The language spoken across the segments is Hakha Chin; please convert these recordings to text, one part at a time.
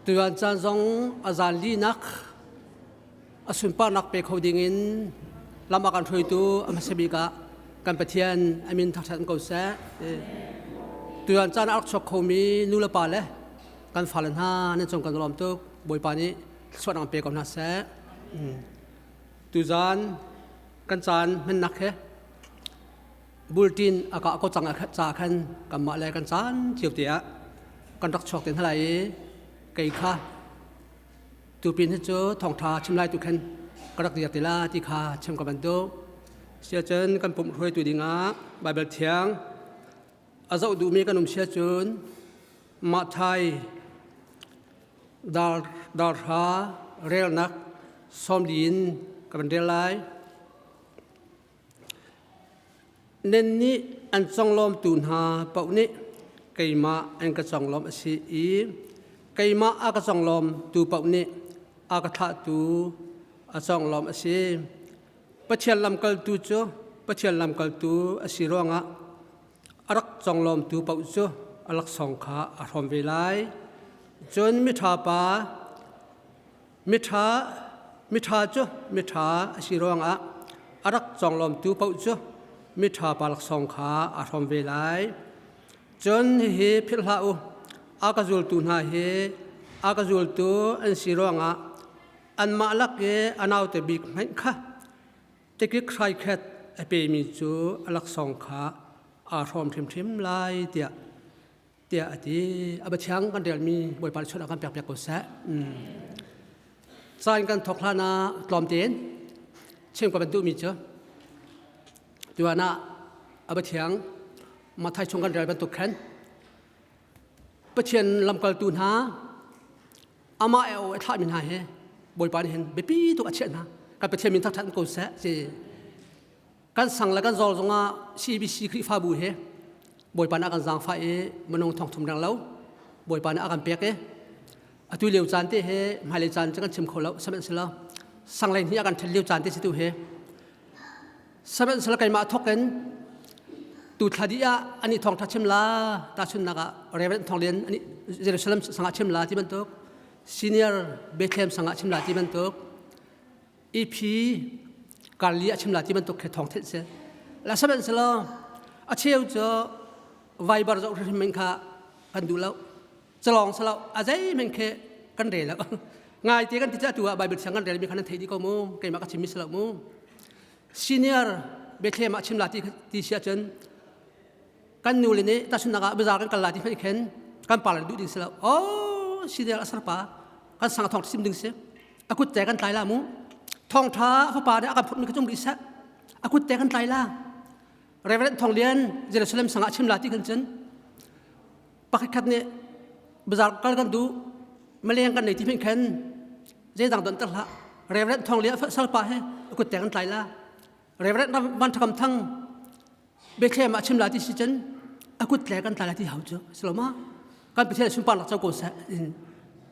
Tuan caan zong a zan linak a sunparnak pe kho dingin lam a kan hruaitu a hmasa bik ah kan Pathian a min thangṭhat ko seh. Tuan caan a rak chuak khomi nu le pa le kan fale hna nan cung kan lawm tuk. Bawipa nih thluachuahnak pe ko hna seh. Tuzaan kan caan hmannak he bulletin a kah ko cang ca khan kanmah le kan caan cio te ah kan rak chuak te hna lai i kei kha tupin hi cu thawngṭha chim lai tu khan ka rak dir ti la ti kha chim ka bantuk. Siacun kan pumh hruaitu dingah Baibal thiang a zoh duhmi kan um sia cun Matthai dar darhra relnak sawmli in ka van rel lai. Nan nih an conglawmtu hna paoh nih keimah an ka conglawmh a si i keimah a ka conglawmtu paoh nih a ka thlahtu a conglawmh a si. Pathian lamkaltu cu Pathian lamkaltu a si ruangah a rak conglawmtu paoh cu a laksawng kha a hrawm ve lai. Cun miṭha pa Miṭha, miṭha cu miṭha a si ruangah a rak conglawmtu paoh cu miṭha pa laksawng kha aa hrawm ve lai. Cun hihi philh hlah u, a ka zultu hna hi a ka zultu an si ruangah anmah lak i a naute bik hmanh kha tikik hraikhet a pemi cu a laksawng kha aa hrawm hrimhrim lai tiah tiah a ti. A biathiang kan relmi Bawipa nih chuah kan pek piak ko seh. Caan kan thawk hlan ah tlawm tein chim ka van duhmi cu tuan ah a biathiang Mathai chung kan rel bantuk khan Pathian lamkaltu hna amah e o a thlahmi hna he Bawipa nih hin biapi tuk a chiah hna. Kan Pathian min thangṭhat ko seh. Kan sang le kan zawl zongah CBC Khrihfabu he Bawipa nih a kan zaangfah i minung thongthum reng lo Bawipa nih a kan pek i atu lio caan te he hmailei caan cu kan chim kho lo. Sihmanhsehlaw sanglei hnih a kan ṭhen lio caan te si tu he, sihmanhsehlaw keimah thawk in tu thla dih ah ani thawngṭha chim la, tahchunhnak ah Reverend Thawng Lian ani Jerusalem sangah chim la ti bantuk, senior Bethlehem sangah chim la ti bantuk, EP karli a chim la ti bantuk khi thawng theih si la. Sihmanhsehlaw a cheu cu Viber zoh hrim men kha kan duh lo, calong salo a zei men khi kan rel lo. Ngai te kan ti tu ah Bible thiang kan rel mi khan nan thei di ko mu, keimah ka chim mi si lo mu. Senior Bethlehem ah chim la ti ti sia cun kan nu le nih tahchunhnak ah bazaar kan kal la ti hmanh khin kan pa le duh ding si lo. Oh, senior a sarpa kan sang thong sim ding si, a kut te kan tlai la mu, thawngtha fapa nih a kan phut mi kha cung rih seh, a kut te kan tlai la. Reverend Thong Lian Jerusalem sangah chim la ti kan cun pakhat khat nih bazar kal kan duh, maleng kan nei ti hmanh khan zeidang don ter hlah, Reverend Thong Lian salpa he a kut te kan tlai la. Reverend Van Thakam Thang Bethlehem ah chim la ti si cun a kut tle kan tlai la ti hau cu siloma kan Pathian sunpar lak co ko seh.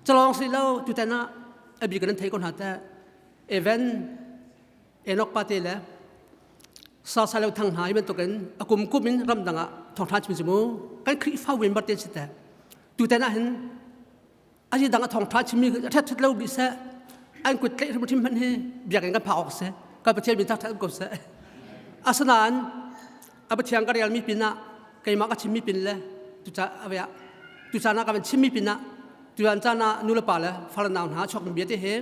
Calong si lo tutan ah a bi kan thei ko hna te Evan Enoch pate le sa sa lo thang hna i bantukin a kum kum in ramdang ah thawngtha chim si mu kan Khrihfa win bar te si te tutan ah hin azi dang a thawngtha chimmi a ṭhat ṭhat lo bi seh, an kut tlaih hrim hrim hmanh hi biakinn kan phak awk si. Kan Pathian min thangṭhat ko seh. Asinain a Pathian ka relmi pinah keimah ka chimmi pin le tuca avea tucaan ah ka van chimmi pinah tuan caan ah nu le pa le far nau hna chuak bia te he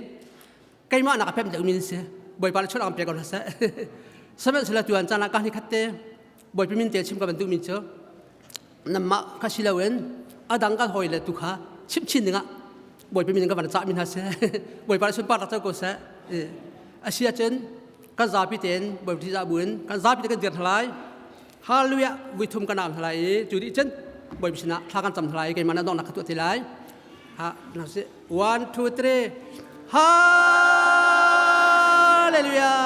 keimah nak a pem deuh min si. Bawipa le chuak ang pe ko hna seh. Sihmanhsehlaw tuan caan ah ka ni khat te Bawipa min te chim ka van duh min cu namah ka si loin a dang kan hawi le tu kha chimh chin dingah Bawipa min ka van cah mi hna seh. Bawipa le sunpar rak co ko seh. A si ahcun kan zapi tein Bawipa ṭihzah buin kan zapi te kan dir hna lai. Hallelujah vui thum kan au hna lai i cu dih cun Bawipa sinah thla kan cam hna lai. Keimah na donghnak ka tuah ti lai. Ha, one, two, three. Hallelujah!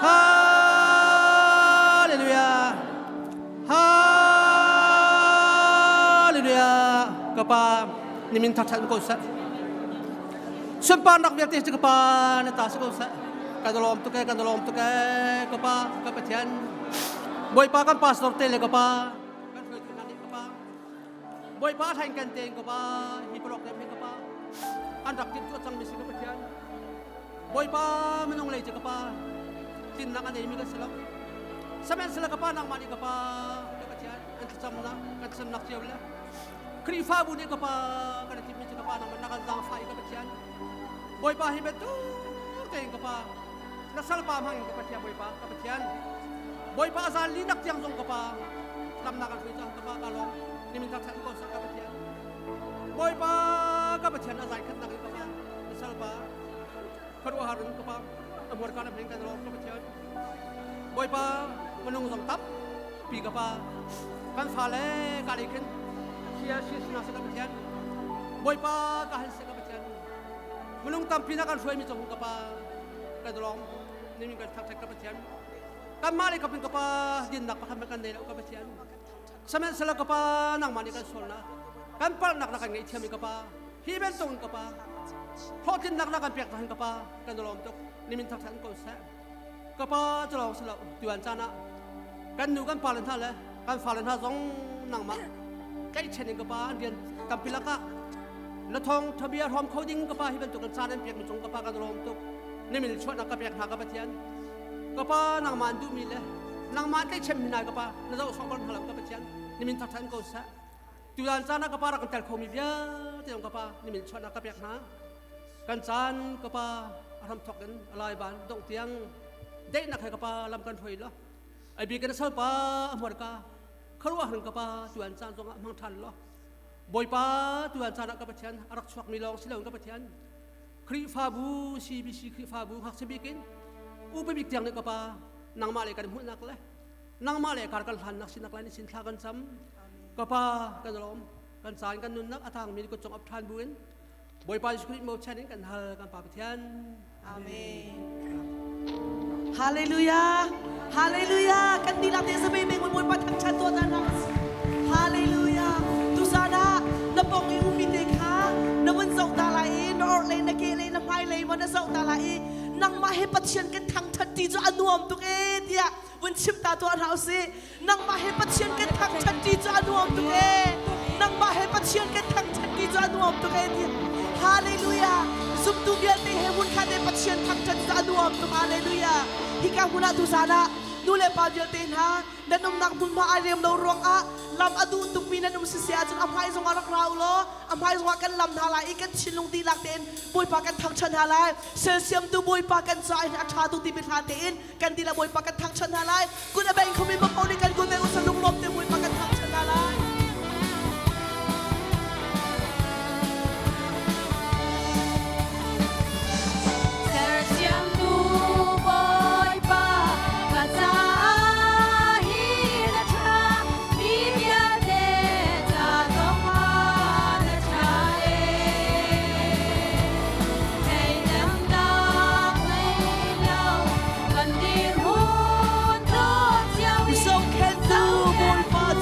Hallelujah! Hallelujah! Ka pa, nimin thangṭhat ko seh. Sunparnak vialte cu ka pa na ta si ko seh. Kan lawm tuk e, kan lawm tuk e, ka pa, ka Pathian. Bawipa kan pastor te le ka pa, kan hruaitu hna nih ka pa. Bawipa thlain kan tein ka pa, hi program hi ka pa. An rak timh tuah cangmi si ka Pathian. Bawipa minung lei cu ka pa tlinnak a neimi kan si lo. Sihmanhsehlaw ka pa nangmah nih ka pa ka Pathian an thlacamnak kan thlacamnak cio le Khrihfabu nih ka pa kan i timhmi cu ka pa nangmah na kan zaangfah i ka Pathian Bawipa hi bantuk tein ka pa na salpa hmang in ka Pathian Bawipa ka Pathian Bawipa a zan linak tiang zong ka pa lamnak an hrui cang ka pa ka lawm nimin thak ko sak ka Pathian Bawipa ka Pathian a zai khatnak in ka pa na salpa khuaruahhar in ka pa a hmurka na hming kan lawm ka Pathian Bawipa minung zong tampi ka pa kan fale ka lei khin sia sia sina sa ka Pathian Bawipa ka han se ka Pathian minung tampi na kan hruaimi cung ka pa kan lawm nimin kan thangthat ka Pathian kanmah le kapin ka pa dinnak pakhat kan nei lo ka Pathian sihmanhsehlaw ka pa nangmah nih kan sualnak kan palhnak na kan ngaihthiam i ka pa hi bantuk in ka pa hlawhtlinnak na kan pek tahan ka pa kan lawm tuk nimin thangthat ko seh ka pa cu lawng si lo tuan caan ah kan nu kan pa le hna le kan fale hna zong nangmah tlaihchen in ka pa an rian tampi lakah na thong thabia hrom kho ding ka pa hi bantuk in caan an pek mi cung ka pa kan lawm tuk nimin chuahnak ka pek hna ka Pathian ka pa nangmah an duhmi le nangmah tlaihchem mi hna ka pa na zoh sawh bal hna lo ka Pathian nimin thangthat ko seh tulan caan ah ka pa rak kan tel khomi vialte zong ka pa nimin chuahnak ka pek hna kan caan ka pa a hram thok in a lai ban dongh tiang daihnak he ka pa lam kan hruai lo ai bi kan salpa a hmuar ka kharuah hran ka pa tuan caan zong ah hmang ṭhan lo Bawipa tuan caan ah ka Pathian a rak chuakmi lawng si loin ka Pathian Khrihfabu CBC Khrihfabu ngakchia bik in upa bik tiang nih ka pa nangmah le kan hmuhnak le nangmah le kar kan hlannak sinak lai ni sin thla kan cam ka pa kan lawm kan caan kan nunnak a tangmi kut cung ap ṭhan buin Bawipa Jesuh Khrih mochan in kan hal kan Pa Pathian. Amen. Hallelujah. Hallelujah. Kan dihlak te sabe me Bawipa thangṭhat tuah ta hna. Hallelujah. Tuzan ah na pong i ummi te kha na vun zoh ta lai i na orhlei na kehlei na hmailei maw na zoh ta lai i nangmah he Pathian kan thangṭhat ti cu a nuam tuk ee tiah vun chim ta tuah hna usih. Nangmah he Pathian kan thangṭhat ṭi cu a nuam tuk ee. Nangmah he Pathian kan thangṭhat ṭi cu a nuam tuk ee ti. Hallelujah. Zumtu vialte he hmunkhat he Pathian thangṭhat cu a nuam tuk. Hallelujah. Hika hmun ah tuzan ah nu le pa vialte hna nan umnak hmunhma ai rem lo ruangah lam a duh tukmi nan um sisi ahcun a hmai zongah rak ra u law a hmai zongah kan lam hna lai i kan thinlung dihlak tein Bawipa kan thangṭhat hna lai. Sersiamtu Bawipa kan caah hin a ṭha tuk timi hla tein kan dihlak Bawipa kan thangṭhat hna lai. Kut a beng khomi paoh nih kan kut beng usah lunglawm te Bawipa kan thangṭhat hna lai. Sersiamtu Bawipa ka caah hi na ṭha mi vialte ca zongah na ṭha ee. Theihnamnak ngei lo kan dirhmun dawt cio i Zohkhenhtu Bawipa cu.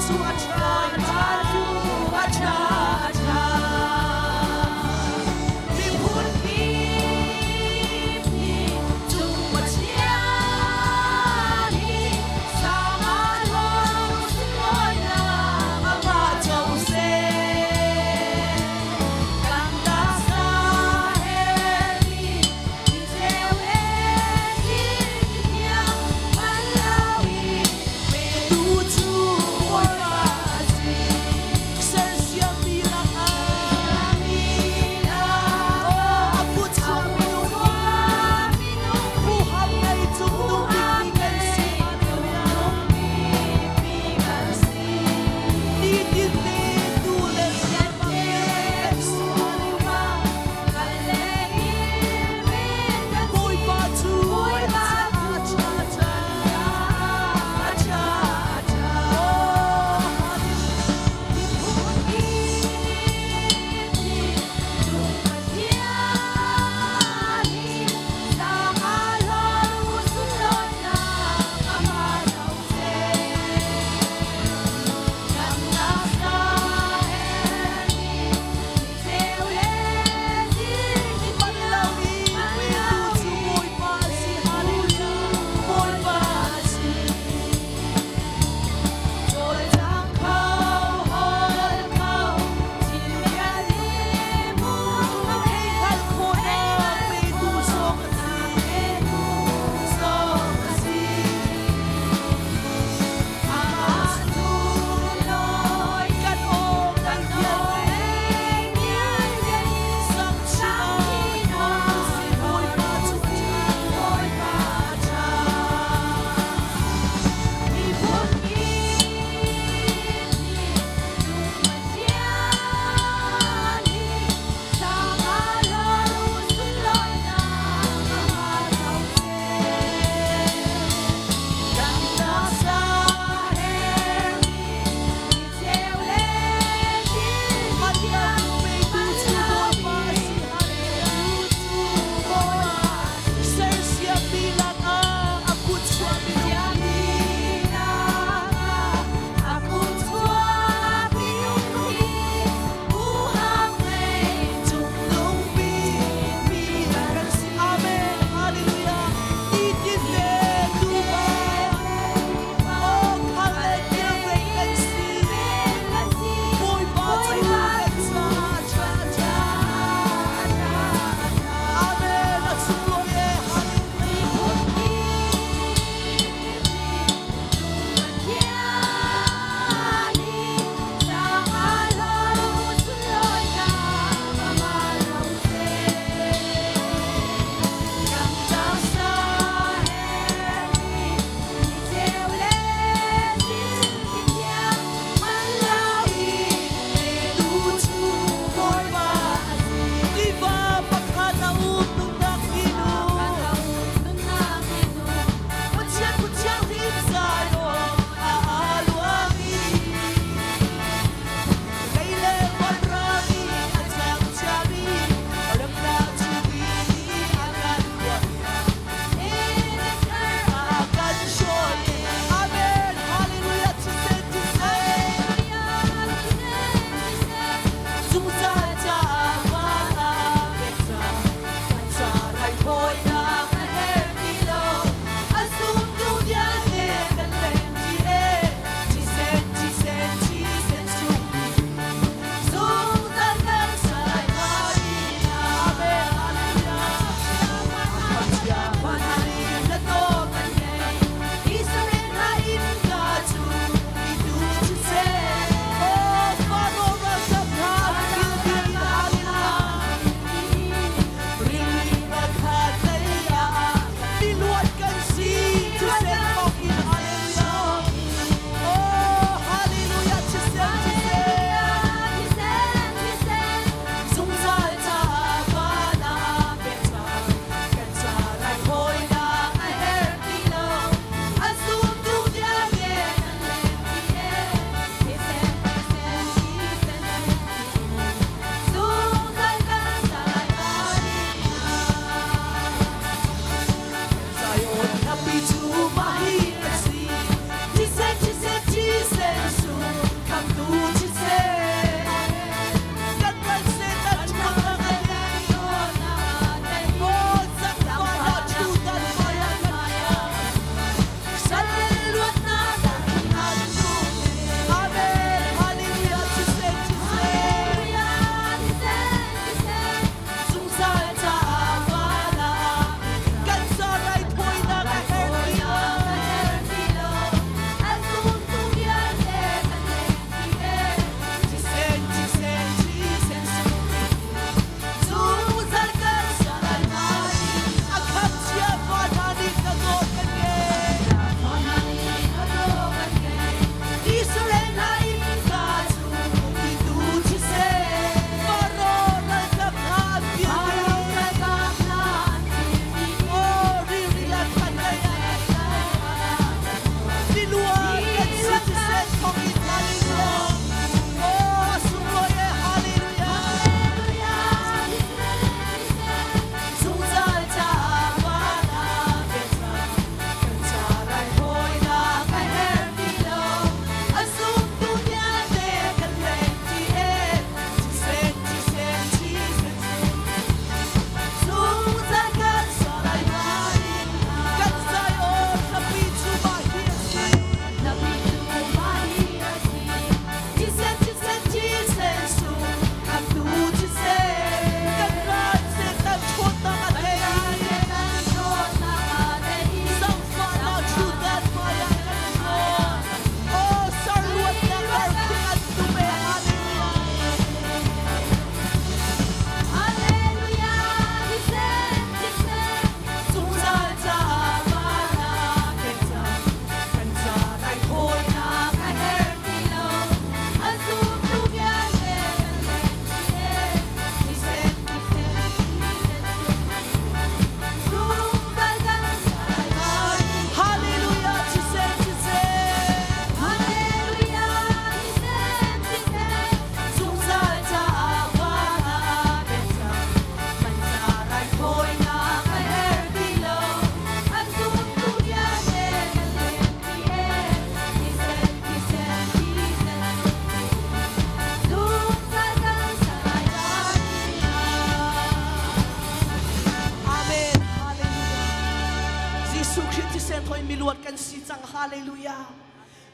miluat kan si cang. Hallelujah.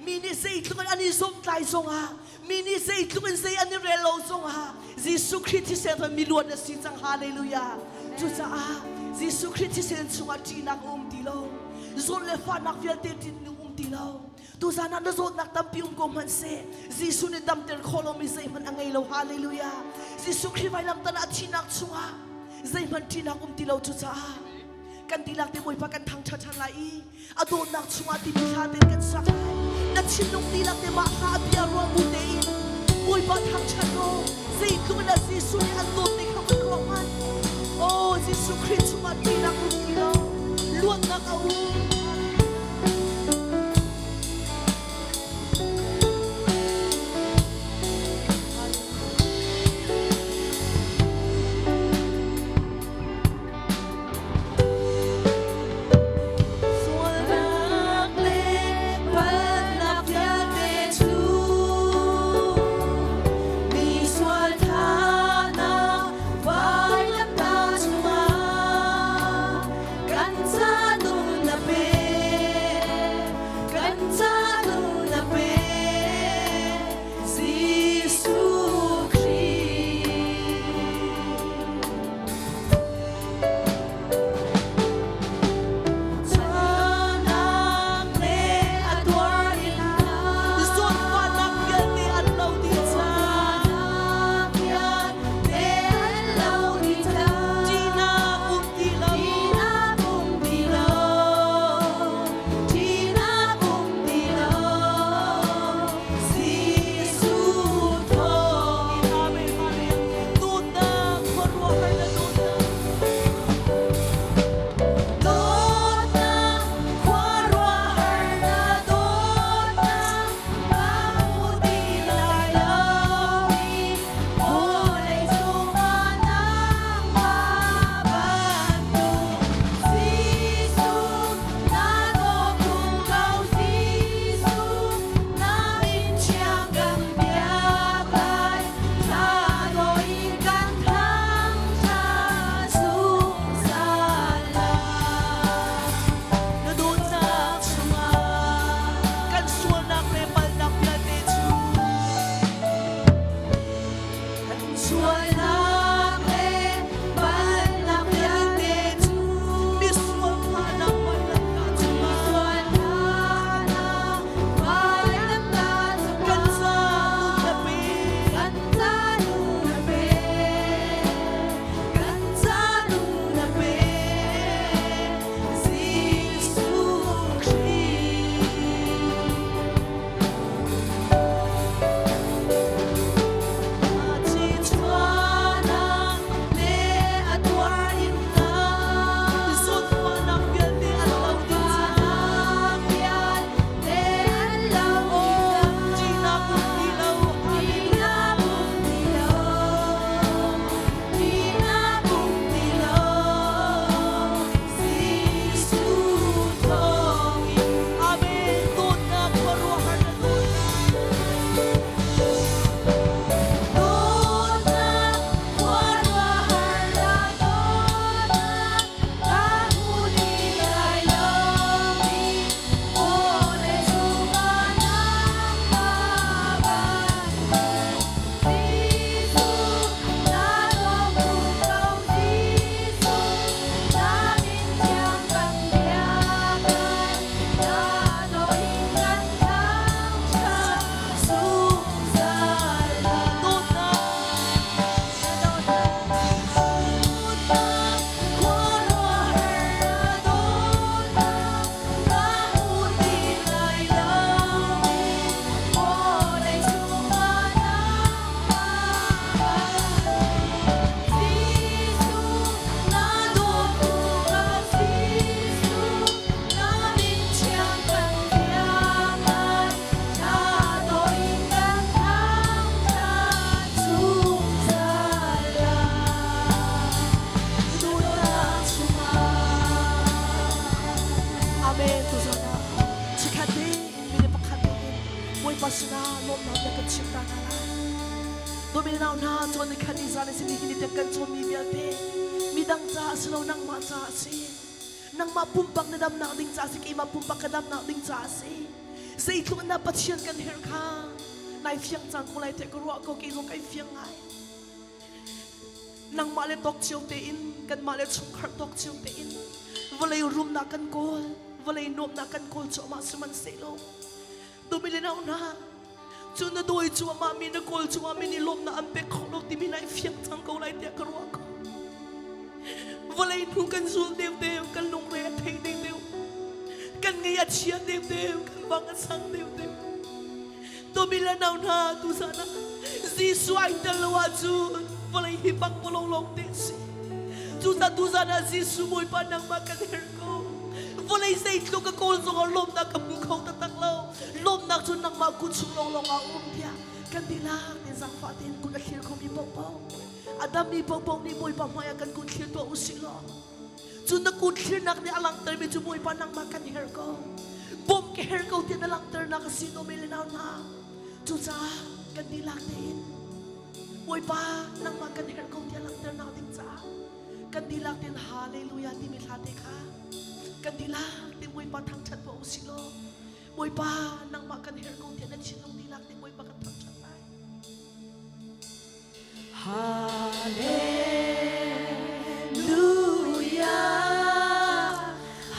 Mi nih zeitluk in an i zumtlai zongah, mi nih zeitluk in zei an i rel lo zongah, Jesuh Khrih thisen thawng miluat na si cang. Hallelujah. Cucaah Jesuh Khrih thisen chungah ṭihnak a um ti lo. Zawt le fahnak vialte ṭihnak um ti lo. Tuzan ah na zawtnak tampi um ko hmanhseh, Jesuh nih damter khawh lomi zeihmanh a ngei lo. Hallelujah. Jesuh Khrih vailamtan ah a thihnak chungah zeihmanh ṭihnak um ti lo. Cucaah kan dihlak te Bawipa kan thangṭhat ṭhan lai i a dawtnak chungah timi hla tein kan sak lai. Na thinlung dihlak te mah hla a bia ruah bu tein Bawipa thangṭhat law zeitluk in dah Jesuh nih an dawt ti kha van ruah hmanh. Oh Jesuh Khrih chungah ṭihnak um ti lo, luatnak a um. Sualnak le palhnak vialte cu mi sual thahnak vailamtah cungah kan ca nun na pek, kan ca nun na pek, Jesuh Khrih. Zawnfahnak vialte an lo dih cang. Ṭihnak um ti lo. Amen, amen. Dawtnak, khuaruahhar na dawtnak. Dawtnak, khuaruahhar na dawtnak, ka hmu ti lai lo i vawlei cungah nangmah bantuk Jesuh, na dawtu ko Jesuh, na min thiang kan biak lai, thla dawh in kan thangṭhat zungzal lai. Na dawtnak chungah kan sualnak le palhnak vialte cu Kan sualnak le palhnak vialte cu misual phahnak vailamtah cungah Sualnak vailamtah kan cungah ca nun na pe. Kan ca nun na pek, kan ca nun na pek, Jesuh Khrih. Chuanak le a tuar in na Zawnfahnak vialte an lo dih cang. vialte an lo Ṭihnak um ti lo. Ṭihnak um ti lo, ṭihnak um ti lo, Jesuh thawngin. Amen. Dawtnak khuaruahhar na dawtnak. Dawtnak khuaruahhar na dawtnak, ka hmu ti lai lo i vawlei cungah nangmah bantuk Jesuh, na dawtu ko Jesuh, na min thiang kan biak lai, na daw in kan thangṭhat zungzal lai. Dawtnak. Dawtnak khuaruahhar na dawtnak, ka hmu ti lai lo i vawlei cungah nangmah bantuk Jesuh, na dawtu ka Jesuh, na min thiang kan biak lai, thla dawh in kan thangṭhat zungzal lai. Dawtnak chungah. Amen. Tuzan ah chikkhat tein mine pakhat tein Bawipa sinah lawmhnak bia kan chim ta hna lai. Dawmi nau hna, cawn ni khat ni zan ni hin ni tiang kan cawnmi vialte midang caah si lo nangmah caah a si. Nangmah pumpak na damnak ding caah si, keimah pumpak ka damnak ding caah si. Zeitluk in dah Pathian kan herh kha nai fiang cang ko lai tiah ka ruah ko, kei zong kai fiang ngai. Nangmah le tawk cio tein, kanmah le chungkhar tawk cio tein, vawlei rumnak kan kawl, vawlei nuamhnak kan kawl cuahmah sihmanhsehlaw Dumile nau hna, cu na dawi cuahmah mi na kawl cuahmah mi nih lawmhnak an pek kho lo timi nai fiang cang ko lai tiah ka ruah ko. Vawlei hnu kan zul deuhdeuh, kan lungre a thei deuhdeuh, kan ngei a chia deuhdeuh, kan vang a sang deuhdeuh. Dumile nau hna, tuzan ah Jesuh ai tel lo ahcun vawlei hi bang vawlo lawng te si. Cucaah tuzan ah Jesuh Bawipa nangmah kan herh ko. Vawlei zeitluk ka kawl zongah lawmhnak ka hmu kho taktak lo. Lawmhnak cu nangmah kut chung lawnglawng ah um tiah kan dihlak te zaangfah tein kut a thlir khomi paohpaoh a dammi paohpaoh nih Bawipa hmaiah kan kut thlir tuah usih law cu na kut thlirnak nih a langhtermi cu Bawipa nangmah kan herh ko bawmh ka herh ko tiah na langhternak a si no le nau hna cucaah kan dihlak tein Bawipa nangmah kan herh ko tiah langhternak ding caah kan dihlak tein hallelujah timi hla te kha kan dihlak tein Bawipa thangṭhat tuah usih law Bawipa nangmah kan herh ko tiah na thinlung dihlak tein Bawipa kan thangṭhat lai. Hallelujah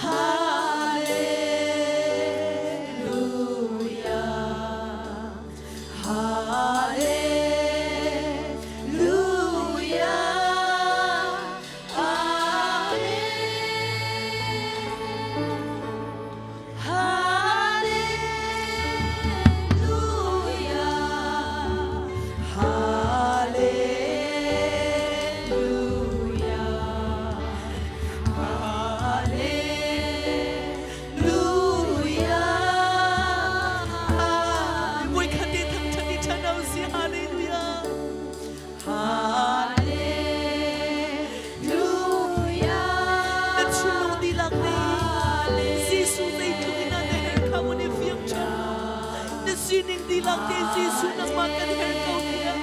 Hallelujah Hallelujah Amen Hallelujah Hallelujah Hallelujah. Voikhat te thangṭhat i ṭhan au si Hallelujah. Hallelujah. Na thinlung dihlak nih Jesuh zeitluk in na herh kha mun i fiang ṭhan. Na sining dihlak te Jesuh nangmah kan herh ko tiah.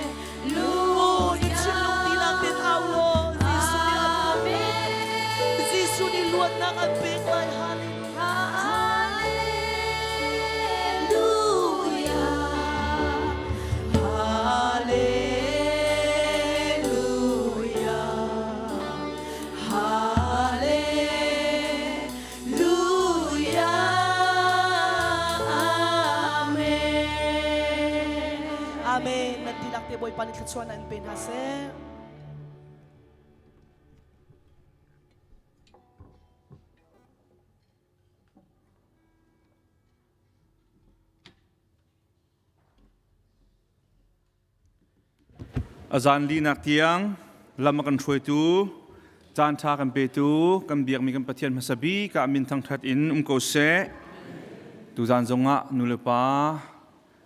Oh, na thinlung dihlak tein au law Jesuh nih an bawmh lai. Jesuh nih luatnak an pek lai. Hallelujah. Hallelujah. Hallelujah. Hallelujah. Amen. Amen. Nan tilak te Bawipa nih thluachuah in pe hna seh. A zan linak tiang lam a kan hruaitu, caan ṭha kan petu, kan biakmi kan Pathian hmasa bik ah min thangṭhat in um ko seh. Tuzan zongah nu le pa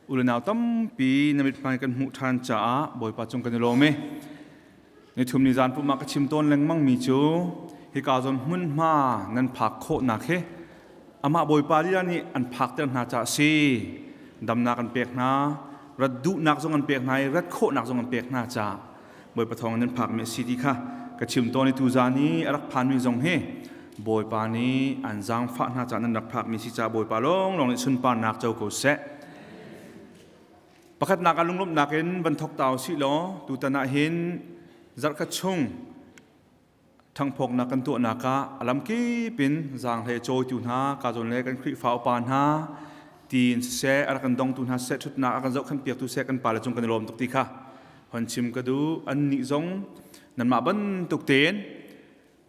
u le nau tampi na mithmai kan hmuh ṭhan caah Bawipa cung kan i lawm i nithum ni zan pumh ah ka chim tawn lengmang mi cu hika zawn hmunhma nan phak khawhnak hi amah Bawipa lila nih an phakter hna caah si damnak an pek hna rat duhnak zong an pek hna i rat khawhnak zong an pek hna caah Bawipa thawng nan phakmi a si ti kha ka chim tawn i tuzaan i a rak phanmi zong hi Bawipa nih an zaangfah hna caah nan rak phakmi si caah Bawipa lawnglawng nih sunparnak co ko seh. Pakhatnak ah lunglawmhnak in van thok ta usih law tutan ah hin zarhkhat chung ṭhangphawknak kan tuahnak ah a lamkip in zaanghlei cawitu hna ka zawn le kan Khrihfa upa hna tiin siseh a rak kan dongtu hna siseh ṭhutnak a kan zohkhenhpiaktu piaktu siseh kan pale cung kan i lawm tuk ti kha hon chim ka duh. Annih zong nanmah bantuk tein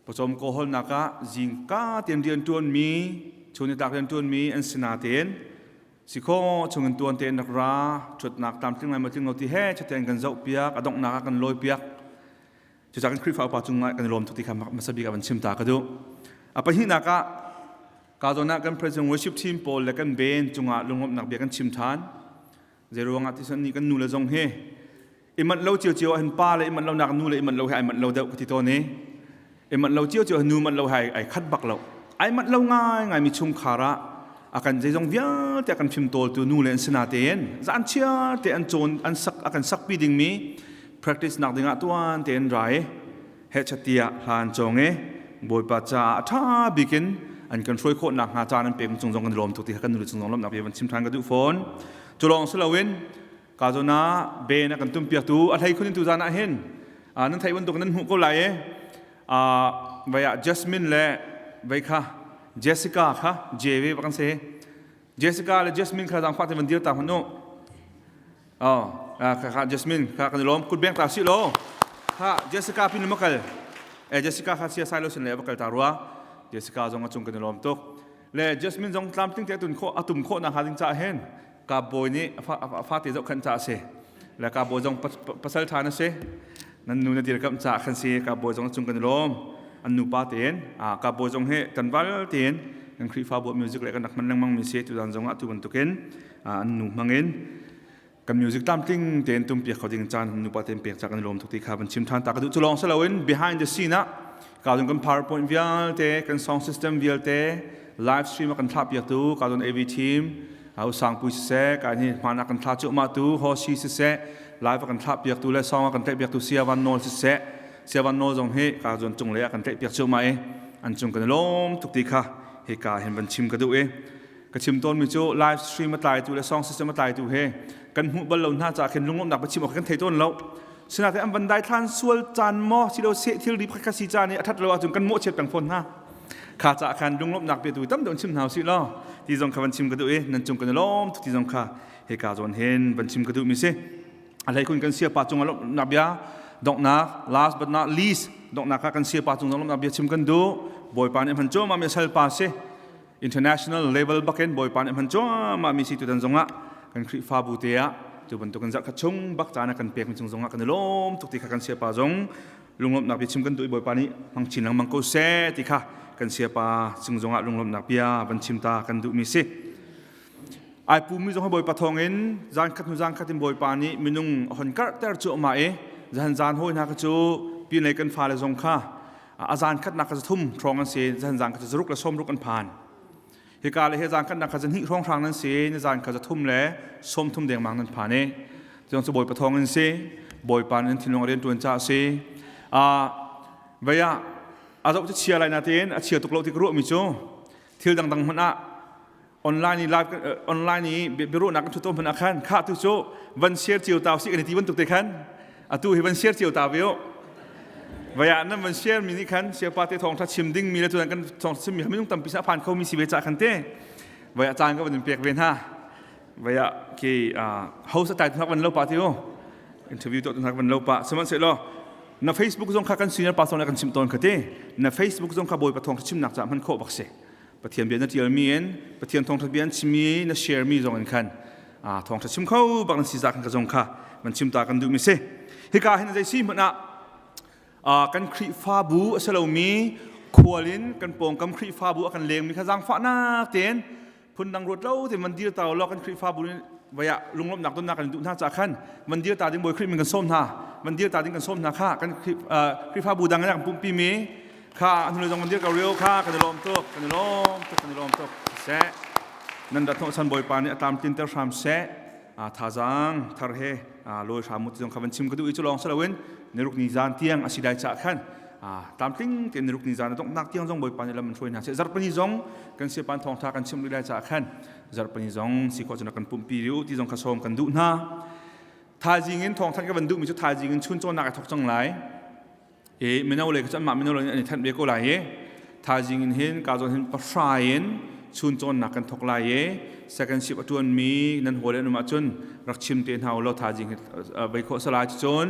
pawcawm kawhawlnak ah zingka tein rian ṭuanmi chun nitlak rian ṭuanmi an si natein si kho chungin tuan tein rak ra ṭhutnak tlamtling lai maw tling lo ti he chatein kan zohpiak a donghnak ah kan lawipiak. Cucaah kan Khrihfa upa cungah kan i lawm tuk ti kha hmasa bik ah van chim ta ka duh. A pahnihnak ah ka zawn ah kan President worship team pawl le kan band cungah lunglawmhnak bia kan chim ṭhan. Zeiruangah ti nih kan nu le zong hi i manh lo ciocio ah hin pa le i manh lo nak nu le i manh lo hi ai manh lo deuh ka ti tawn i i manh lo ciocio nu manh lo hai ai khat bak lo ai manh lo ngai ngai mi chungkhar ah a kan zeizong vialte a kan fimtawltu nu le an si natein zan chiar te an cawn an sak a kan sakpi dingmi practice nak dingah tuan tein rai he chatiah hlan cawng i Bawipa caah a ṭha bik in an kan hruai khawh nakhnga caan an pek cung zong kan i lawm tuk ti kha kan nule cung zong lawmhnak bia van chim ṭhan ka duh fawn. Cu lawng si loin ka zawn ah ben a kan tumpiaktu a hlei khun in tu zan ah hin nan theih bantuk nan hmuh ko lai i vai ah Jasmine le vai kha Jessica kha JV va kan si Jessica le Jasmine kha zaangfah te van dir ta hmanh u. Oh, kha kha Jasmine kha kan i lawm kut beng ta si law. Kha Jessica pin ma kal. Eh Jessica kha sia sai lo sin le va kal ta rua. Jessica zong a cung kan i lawm tuk. Le Jasmine zong tlamtling te atun kho atum kho na ha ding cha hen. Ka boy nih fa te zoh khan cha se. Le ka boy zong pasal tha na se. Nan nu na dir kam cha khan si ka boy zong cung kan i lawm. An nu pa tein ka boy zong he kan val tein kan Khrihfabu music le kan rak hman lengmang mi si tu zan zong ah tu bantukin an nu hmangin kan music tlamtling tein tumpiak kho ding caan nupa tein pek ca kan lawm tuk ti kha van chim than ta ka duh cu lawng si loin behind the scene ah ka kan powerpoint vialte kan song system vialte live stream kan thlah piak tu ka don AV team au sang pui siseh ka ni hmana kan thla chu ma tu hoshi siseh live kan thlah piak tu le song kan tlaih piak tu sia van nol siseh sia van nol zong hi ka zon chung le kan tlaih piak chu ma e an chung kan lawm tuk ti kha he ka hin van chim ka duh e Ka chim tawnmi cu live stream a tlaitu le song system a tlaitu he kan hmuh bal lo hna caah khin lunglawmhnak biachim awk kan thei tawn lo. Sinain an van daithlan sual caan maw silo seh thil ri pakhat si caan i a that lo ahcun kan mawhchiat peng fawn hna. Kha caah khan lunglawmhnak bia tu tam deuh chim hna usih law ti zong kha van chim ka duh i nan cung kan i lawm tuk ti zong kha hika zawn hin van chim ka duh mi si. A hlei kun kan siapa cung ah lawmhnak bia donghnak last but not least donghnak ah kan siapa cung lawmhnak bia chim kan duh. Bawipa nih hman cuahmah mi salpa si. International level bakin Bawipa nih hman cuahmah mi si tutan zongah kan Khrihfabu te ah tu bantuk in zarhkhat chung bak caan a kan pek mi cung zongah kan i lawm tuk ti kha kan siapa zong lunglawmhnak bia chim kan duh i Bawipa nih hmang chin lengmang ko seh ti kha kan siapa cung zongah lunglawmhnak bia van chim ta kan duh mi si. Ai pumi zong hi Bawipa thawngin zan khat hnu zan khat in Bawipa nih minung a hon karhter cuahmah i zan zan hawi hna kha cu pinlei kan fale zong kha a zan khatnak kha thum hrawng an si zan zan kha zaruk le sawmruk an phan hika le he zan khatnak kha zahnih hrawng hrang nan si ni zan kha zathum le sawmthum dengmang nan phan i cun cu Bawipa thawng in si Bawipa nan thinlung rian tuan ca si a vaya a zoh cu chia lai na tein a chia tuk lo ti ka ruah mi cu thil dangdang hmanh ah online i live online i biaruahnak kan ṭhut hmanh ah khan kha tu cu van share cio ta usih kan i ti bantuk te khan atu hi van share cio ta ve u vaya nan van share mi nih khan siapa te thawng tha chim ding mi le tuan kan thawng chim mi minung tampi sa phan kho mi si ve cha khan te vaya caan ka van in pek ve hna vaya ke host tai thak van lo pa ti u interview to thak van lo pa sihmanhsehlaw na facebook zong kha kan senior pastor le kan chim tawn kha te na facebook zong kha bawipa thawng chim nak cha hman khawh bak si Pathian bia na ṭialmi in Pathian thawngṭha bia an chimmi na share-mi zong in khan thawngṭha chim kho bak nan si za kan ka zong kha man chim ta kan duhmi si. Hika hin zei si hmanh ah kan Khrihfabu a si lomi khual in kan pawngkam Khrihfabu a kan lengmi kha zaangfahnak tein phundang ruat lo tein van dir ta law kan Khrihfabu nih vaya lunglawmhnak donnak kan duh hna ca khan van dir ta ding Bawi Khrih min kan sawm hna van dir ta ding kan sawm hna kha kan Khrihfabu dang in kan pumpi mi Kha hnulei zong dir ko rio kha kan i lawm tuk kan i lawm tuk kan i lawm tuk seh nan rat hnawhchan bawipa nih a tlamtlinter hram seh thazaang thar he lawi hram mu ti zong kha van chim ka duh i cu lawng si loin niruk ni zan tiang a si dai cah khan tlamtling tein niruk ni zan a donghnak tiang zong bawipa nih lam in hruai hna seh zarhpini zong kan siapan thawngtha kan chim rih lai cah khan zarhpini zong si khawh cun kan pumpi rih u ti zong kha sawm kan duh hna thaizing in thawngthanh ka van duhmi cu thaizing in chun cawnnak ai thok cang lai I mino le cu anmah mino le an i thanh ve ko lai i thaizing in hin ka zawn hin pahra in chun cawnnak kan thok lai i second shift a ṭuanmi nan hawi le an um ahcun rak chim te hna u law thaizing hi vei khawh salai cun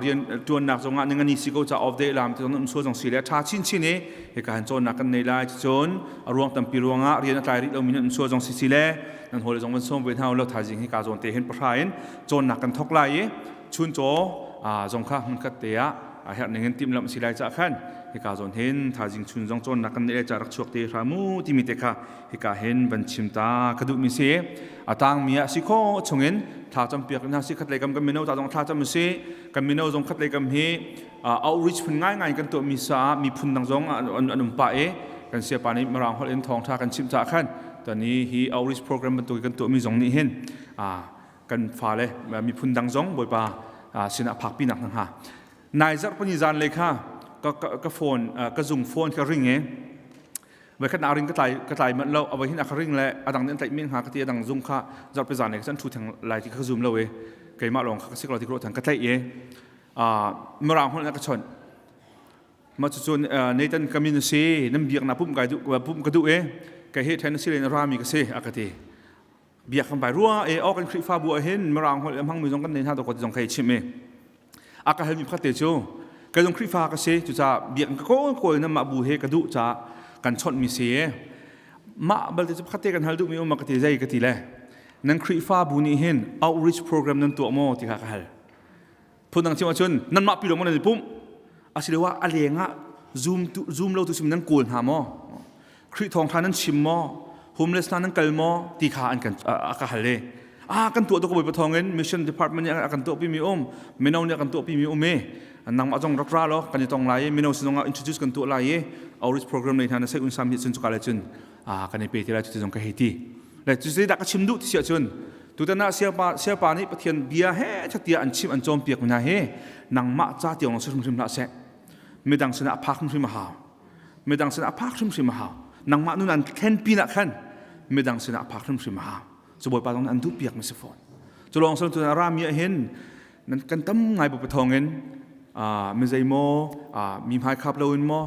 rian ṭuannak zongah ningani si ko ca off day lam ti zong um sual zong si le ṭha chinchin i hika hin cawnnak kan nei lai cun a ruang tampi ruangah rian a tlai rih lomi nan um sual zong si si le nan hawi le zong van sawm ve hna u law thaizing hi ka zawn te hin pahra in cawnnak kan thok lai i chuncaw zong kha hmunkhat te ah a herh ning in timhlamh si lai cah khan hika zawn hin thaizing chun zong cawnnak kan neih ca rak chuak te hramu timi te kha hika hin van chim ta ka duhmi si a tangmi ah si kho chungin thla campiak hna si khat lei kam kan mino ta zong thla cam si kan mino zong khat lei kam hi outreach phun ngai ngai kan tuahmi sa miphun dang zong an um pah i kan siapa nih mirang holh in thawngtha kan chimh cah khan tani hi outreach program bantuk kan tuahmi zong nih hin kan fale miphun dang zong Bawipa sinah phakpi nak hna hnga. Nai zarh pani zan le kha Ka ka phone ka zung phone ka ring e. Voi khat na ring ka tlai ka tlai manh lo. Avoi hin a ka ring le adang nih an tlaih men hnga ka ti adang zung kha zarhpi zan le kan thu theng lai ti ka zum lo e. Keimah lawng kha ka sik lo ti ka ruah theng ka tlaih e. Mirang holh na ka chawnh. Mah cucu Nathan ka min a si, nan biaknak pumh kai duh pumh ka duh e. Kei hi Tennessee lei in a rami ka si a ka ti. Biak kan vai rua e aw kan Khrihfabu ah hin Mirang holh a hmangmi zong kan nei hna dawkaw ti zong kei chimh e. A ka halmi pakhat te cu kei zong Khrihfa ka si cucaah biak ka kawl kawl in mah bu he ka duh caah kan chawnhmi si e. Mah balte cu pakhat te kan hal duhmi um ka ti zei ka ti le nan Khrihfabu nih hin outreach program nan tuah maw ti kha ka hal. Phundang chim ahcun nanmah pi lawng maw nan i pumh? Asiloah a leng ah zoom, tu, zoom lo tu sim nan kawl hna maw? Khrih thawngṭha nan chim maw? Homeless hna nan kal maw? Ti kha an kan a ka hal i ah kan tuah tuk Bawipa thawngin mission department nih a kan tuahpi mi um mino nih a kan tuahpi mi um i nangmah zong rak ra law kan i tong lai i mino sin zongah introduce kan tuah lai i outreach program lei hna na sei unsam hi cun cuka le cun ah kan i pe ti lai cuti zong ka hei ti le cu zeidah ka chim duh ti si ahcun tutan ah siapa siapa nih Pathian bia he thatia an chim an cawnpiak mi hna hi nangmah ca tiang si hrimhrim hlah seh midang sinah a phak hrimhrim a hau midang sinah a phak hrimhrim a hau nangmah nun an thlen pin ah khan midang sinah a phak hrimhrim a hau cu bawipa zong nih an duh piak mi si fawn cu lawng sal tun rami ah hin nan kan tam ngai bu pathawng in mi zei maw mi hmai khap lo in maw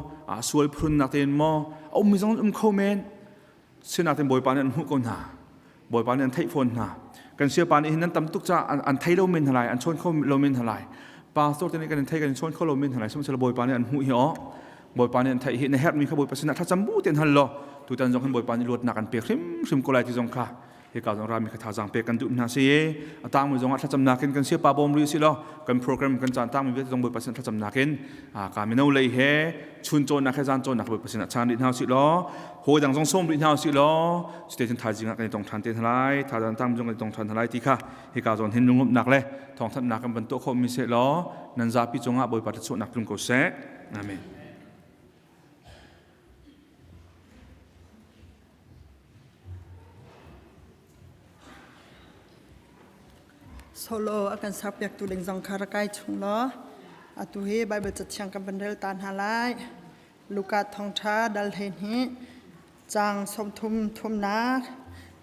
sual phun nak tein maw a um mi zong um kho men sinain Bawipa nih an hmuh ko hna Bawipa nih an theih fawn hna kan siapa nih hin nan tam tuk ca an thei lo men hna lai an chawn kho lo men hna lai pastor te nih kan thei kan chawn kho lo men hna lai sihmanhsehlaw Bawipa nih an hmuh hi aw Bawipa nih an theih hi na herhmi kha Bawipa sinah thlacam bu tein hal law tutan zong hin Bawipa nih luatnak an pek hrimhrim ko lai ti zong kha hika zong rami kha thazaang pek kan duh hna si a tangmi zong ah thlacamnak in kan siapa bawm rih si law kan program kan caan tangmi vialte zong Bawipa sin thlacamnak in ka mino lei he chun cawnnak he zan cawnnak Bawipa sin ah chaan rih hna usih law hawi dang zong sawm rih hna usih law cute cun thaizing ah kan i tong ṭhan te hna lai thazaang tangmi zong kan i tong ṭhan hna lai ti kha hika zawn hin lunglawmhnak le thawngthanhnak kan van tuah khawhmi seh law nan zapi cungah Bawipa thluachuahnak tlung ko seh amen Solo a kan sakpiaktu ding zong kha rak kai chung law atu hi Baibal cathiang kan van rel ta hna lai. Luka thawngṭha dal 12 caang 33 thumnak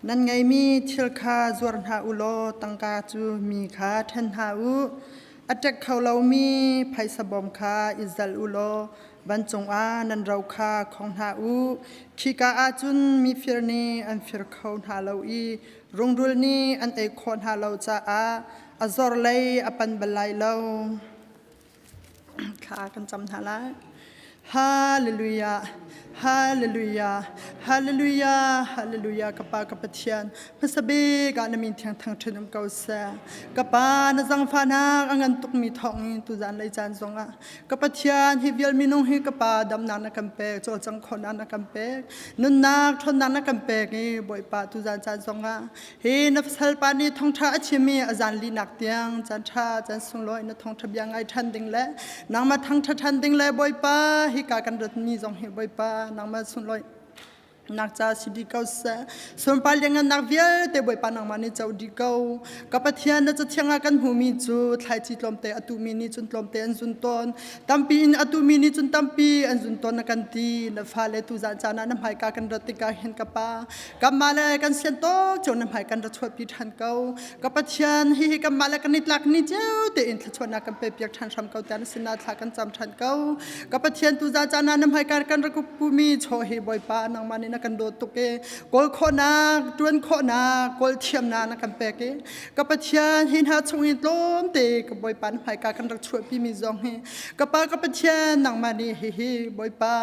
nan ngeimi thil kha zuar hna u law tangka cu mi kha ṭhen hna u. A ṭek kho lomi phaisa bawm kha i zalh u law Vancung ah nan ro kha khong hna u. Khika ah cun mifir nih an fir kho hna lo i rungrul nih an ei khawh hna lo caah a zor lei a pan bal lai lo. Thla kan cam hna lai. Hallelujah, Hallelujah, Hallelujah, Hallelujah, ka Pa ka Pathian. Hmasa bik ah na min thiang thangṭhat um ko seh. Ka Pa, na zangfahnak a ngan tukmi thawng in tuzan lei caan zongah Ka Pathian, hi vial minung hi ka Pa damnak na kan pek, cawlcang khawhnak na kan pek, nunnak ṭhawnnak na kan pek i Bawipa tuzan caan zongah hi na salpa nih thawngṭha a chim i a zan linak tiang caan ṭha caan sunglawi na thawngṭha bia ngai ṭhan ding le nangmah thangṭha ṭhan ding le Bawipa hika kan ratmi zong hi Bawipa nangmah sunglawi nak ca si dih ko seh sunpar liangngannak vialte Bawipa nangmah nih co dih ko ka Pathian na cathiang ah kan hmuhmi cu thlaici tlawmte a tuhmi nih cun tlawmte an zun tawn tampi in a tuhmi nih cun tampi an zun tawn na kan ti na fale tu zan caan ah na hmaika kan rat tikah hin ka pa kanmah le kan sian tawk cio na hmai kan ra chuahpi ṭhan ko ka Pathian hihi kanmah le kan i tlak ni cio tein thluachuahnak kan pe piak ṭhan hram ko tiah na sinah thla kan cam ṭhan ko ka Pathian tu za caan ah na hmaika kan rak pumi chaw hi Bawipa nangmah nih na kan dawt tuk i kawl khawhnak ṭuan khawhnak kawl thiamnak na kan pek i ka Pathian hi hna chung in tlawmte ka Bawipa na hmaika kan rak chuahpi mi zong hi ka Pa ka Pathian nangmah nih hihi Bawipa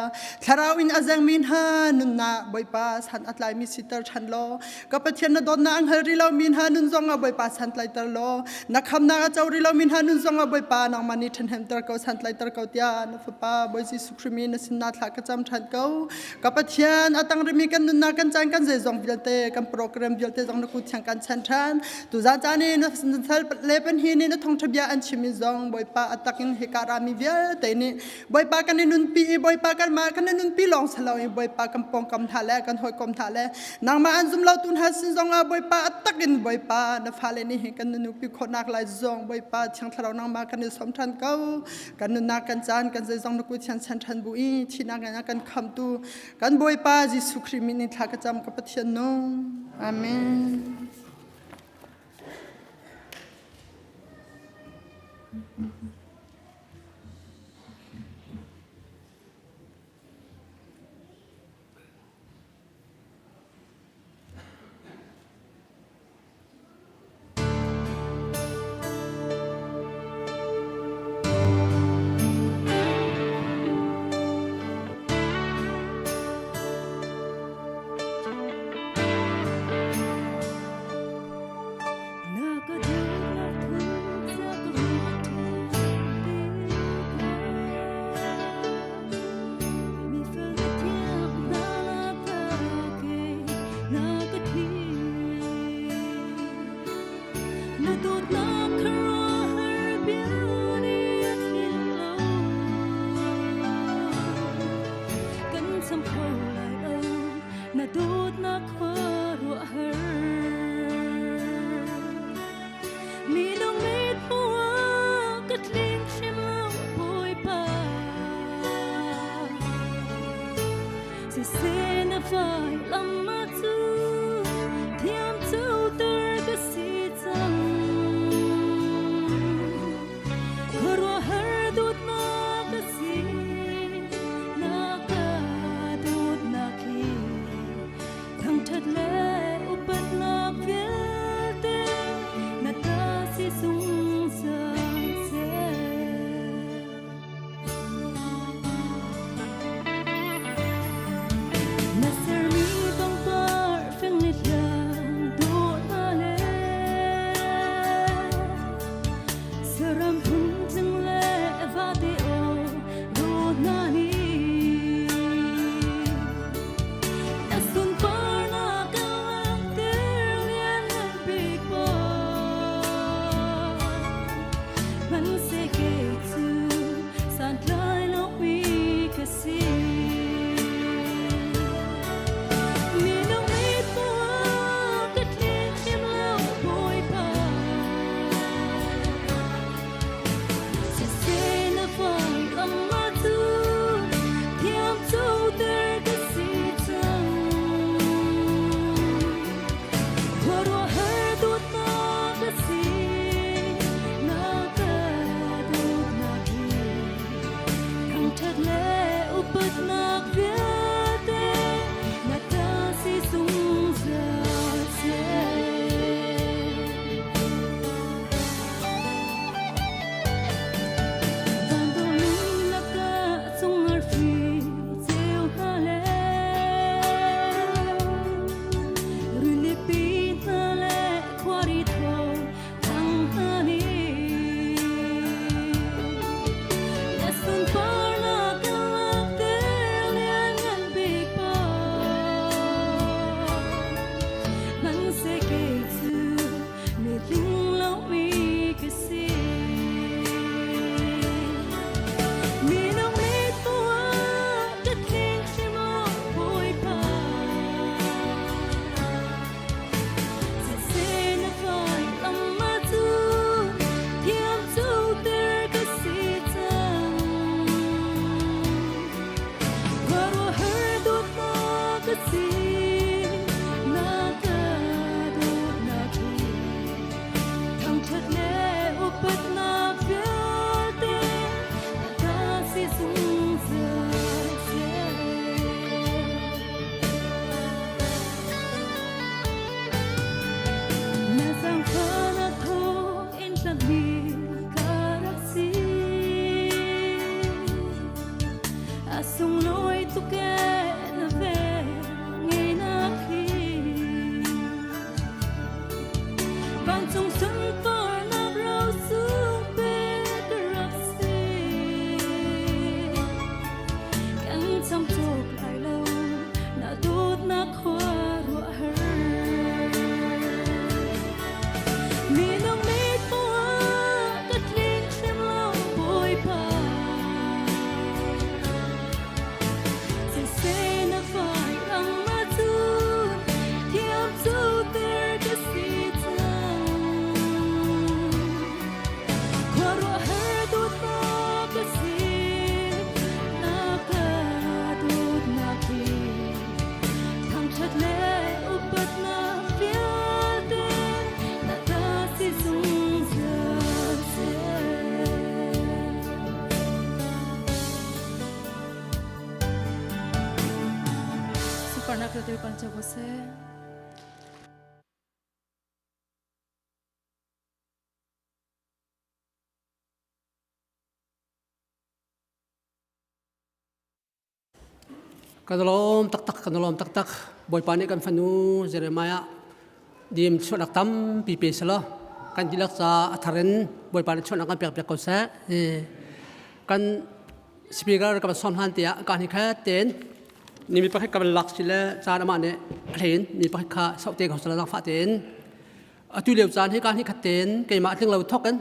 thlarau in a zengmi hna nunnak Bawipa san a tlaimi siter ṭhan law ka Pathian na dawtnak an hngal rih lomi hna nun zong ah Bawipa santlaiter law na khamnak a co rih lomi hna nun zong ah Bawipa nangmah nih ṭhahnemter ko santlaiter ko tiah na fapa Bawi Jesuh Khrih min na sinah thla ka cam ṭhan ko ka Pathian a tangah. cang rimi kan nunnak kan caan kan zeizong vialte kan program vialte zong na kut thiang kan chan ṭhan. Tuzan caan i na sal le pan hi nih na thawngṭha bia an chim i zong Bawipa a takin hika rami vialte nih Bawipa kan i nunpi i Bawipa kanmah kan i nunpi lawng si lo i Bawipa kan pawngkam hna le kan hawikom hna le nangmah an zum lo tu hna sin zong ah Bawipa a takin Bawipa na fale nih hin kan nunpi khawhnak lai zong Bawipa Thiang Thlarau nangmah kan i sawm ṭhan ko. Kan nunnak kan caan kan zeizong na kut thian chan ṭhan bu i thihnak in a kan khamtu kan Bawipa Jesuh Khrih min in thla ka cam ka Pathian nung. Amen. Na dawtnak khuaruahhar mi lung mit hmuh ka tling hrim lo Bawipa siseh na fai lam ah cu thiam coter ka si cang khuaruahhar dawtnak ka si na ka dawtnak hi thangṭhat le upatnak vialte na ta si zungzal seh. Na sermi pangpar fing hlang dawh hna le saram phuntling le vate aw dawh hna nih na sunparnak a langhter lianngan bik maw hmanhseh kei cu santlai lomi ka si. Minung mit hmuh ka tling hrim lo Bawipa. Siseh na fai lam ah cu thiam coter ka si cang. Khuaruahhar dawtnak a si, na ka dawtnak hi thangṭhat le upatnak vialte na ta si zungzal seh. Vantung lakah cung arfi ceu hna le rilipi hna le khuari thaw thang hna nih na sunparnak a langhter lianngan bik pa hmanhseh kei cu mitling lomi ka si. Minung mit hmuh ka tling hrim lo Bawipa. Siseh na fai lam ah cu thiam coter ka si cang. Khuaruahhar dawtnak ka si, na ka dawtnak hi thangṭhat le upatnak vialte na ta si zungzal seh. Na zaangfahnak thawng in tlakmi ka rak si. A sunglawi tuk ee na vel ngeinak hi. Vancung sunparnak rosung pek ka rak si. Kan cham cawk lai lo na dawt Sunparnak vialte pan cio ko seh. Kan lawm taktak, kan lawm taktak. Bawipa nih kan fanu Jeremiah dim chuahnak tampi pe selaw kan dihlak ca a thar in Bawipa nih chuahnak kan pek piak ko seh. Kan speaker kan som hlan tiah ka ni khat ten ni mi pakhat kan lak si le caan amah nih a hlein mi pakhat kha sauh te ko selaw fa tein atu lio caan hi ka ni khat ten keimah tling lo thok in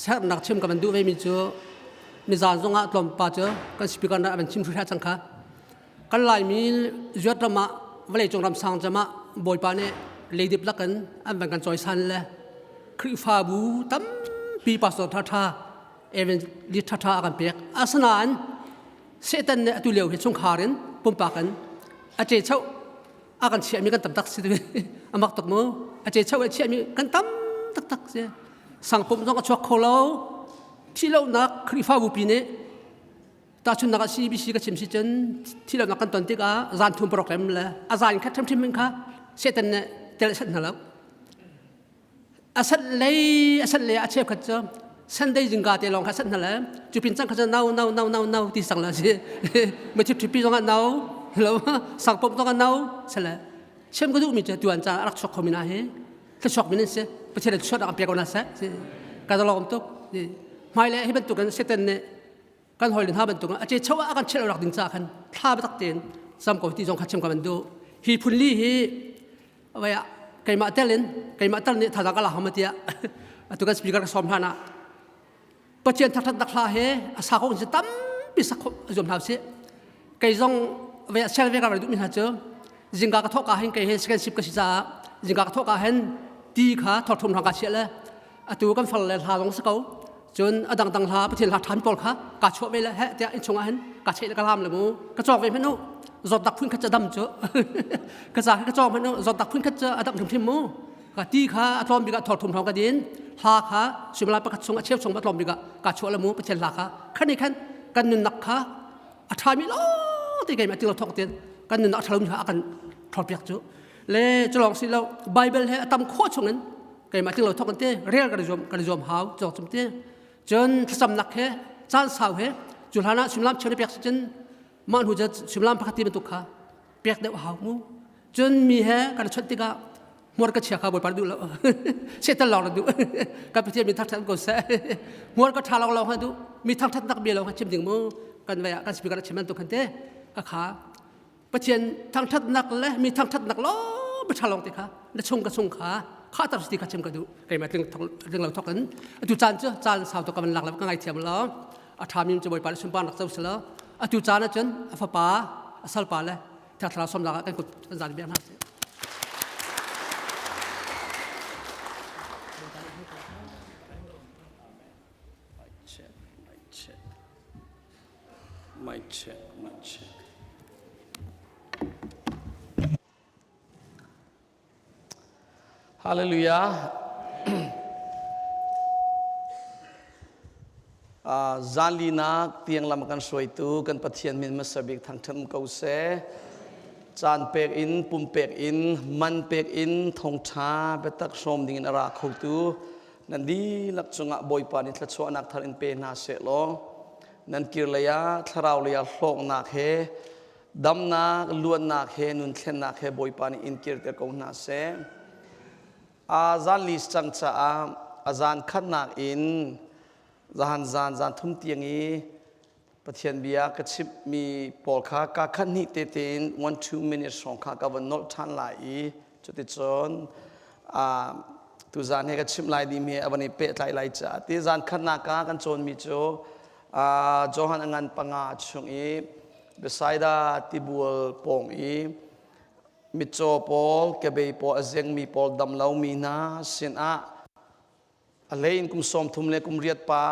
sernak chim ka van duh ve mi cu nizan zongah tlawmpa cu kan speaker nih a van chim hruhra cang kha. Kan Laimi zuat ram ah vawleicung ram sang cem ah Bawipa nih leidip lakin an van kan cawisan le Khrihfabu tampi pastor ṭhaṭha evangelist ṭhaṭha a kan pek. Asinain Satan nih atu lio hi chungkhar in pumpak in a ce cheu a kan chiahmi kan tam tak si a mak tuk mu a ce cheu a chiahmi kan tam taktak si. Sangpum zong a chuak kho lo. Thihlohnak Khrihfabu pi nih tahchunhnak ah CBC ka chim si cun thihlohnak kan ton tikah zan thum paruk lem le a zan khat ṭhimṭhim in kha Satan nih tel a sat hna lo. A sat lei a sat lei a cheukhat cu Sunday zingka te lawng kha sat hna le cu pin cang kha cu no no no no no ti sang la si ma thip thipi zong ah no lo sangpum zong ah no sale chem ka duh mi cu tuan ca a rak chuak kho mi na hi thluachuak min an si Pathian chuat an pek ko na seh ka lawm tuk hmai le hi bantuk in Satan nih kan hoi le hna bantuk a ce cho ah kan chel rak ding ca khan thla tak tein sam ko ti zong kha chim ka ban du hi phun li hi vaya keimah tel in keimah tel nih thazang ka la hama tia atu kan speaker ka som hlan ah Pathian thakṭhat nak hla he a sa ko si tampi sak zuam hna usih. Kei zong ve sel ve ka duh mi hna cu zingka ka thawk ka hin kei he second shift ka si caah zingka ka thawk ka hin ti kha thor thum ka chiah le atu kan fal le hla zong si ko cun a dang dang hla Pathian hla ṭhan pawl kha ka chuah ve le he tiah inn chungah hin ka cheh le ka lam le mu ka cawk ve hmanh u zawt dak phun khat ca dam cu ka ca ka cawk hmanh u zawt dak phun khat ca a dam hrimhrim mu ka ti kha a tlawm bik ah thor thum hrawng ka din hla kha suimilam pakhat chung a cheu chung a tlawm bik ah ka chuah la mu Pathian hla kha khan i khan kan nunnak kha a ṭhami lo te keimah ti lo thawk ten kan nunnak a ṭhalo mi kha a kan ṭhawlpiak cu le culawng si lo Bible he a tam khawh chung in keimah ti lo thawk te rel kan zuam kan zuam hau cawk chung te cun thlacamnak he caan sau he cu hlan ah suimilam cheu pek si cun mah hnu cu suimilam pakhat ti bantuk kha pek deuh hau mu cun mi he kan chawnh tikah hmuar ka chia kha bawipa duh lo setan lawng na duh kan pathian mi thangthat ko seh hmuar ka tha lawng lawng ha duh mi thangthat nak bia lawng ha chim ding mu kan vei ah kan speaker chim an tu khan te ka kha pathian thangthat nak le mi thangthat nak lo ba tha lawng te kha na chung ka chung kha kha tar ti kha chim ka duh keimah tling tling lo thok in atu caan cu caan sau to ka van lak le ka ngai thiam lo a tha mi cu bawipa le sunpar nak co selo atu caan ah cun a fapa a salpa le thlarau sawmnak ah kan kut kan zan bia hna sih. Mic check, mic check, mic check. Hallelujah. Zanlinak tiang lam kan hruaitu kan Pathian min hmasa bik thangṭhat ko seh. Caan pek in, pum pek in, man pek in thawngṭha biatak hrawm ding in a ra khotu nan dihlak cungah Bawipa nih thluachuahnak thar in pe hna seh law nan kir lei ah thlarau lei ah hlawknak he Damnak, luatnak he nun thlennak he Bawipa nih in kirter ko hna seh. A zan lis cang caah a zan khatnak in zahan zan zan thum tiang i Pathian bia ka chimhmi pawl kha ka khat hnih te tein 1-2 minutes hrawng kha ka van nolh ṭhan lai i cuticun tuzan he ka chimh lai dimi he a van i pehtlai lai caah ti zan khatnak ah kan cawnmi cu Johan a ngan panga chung i Bethsaida tibual pawng i mitcaw pawl, kebei pawl, a zengmi pawl, damlomi hna sinah a hlei in kum 30 le kum riat pa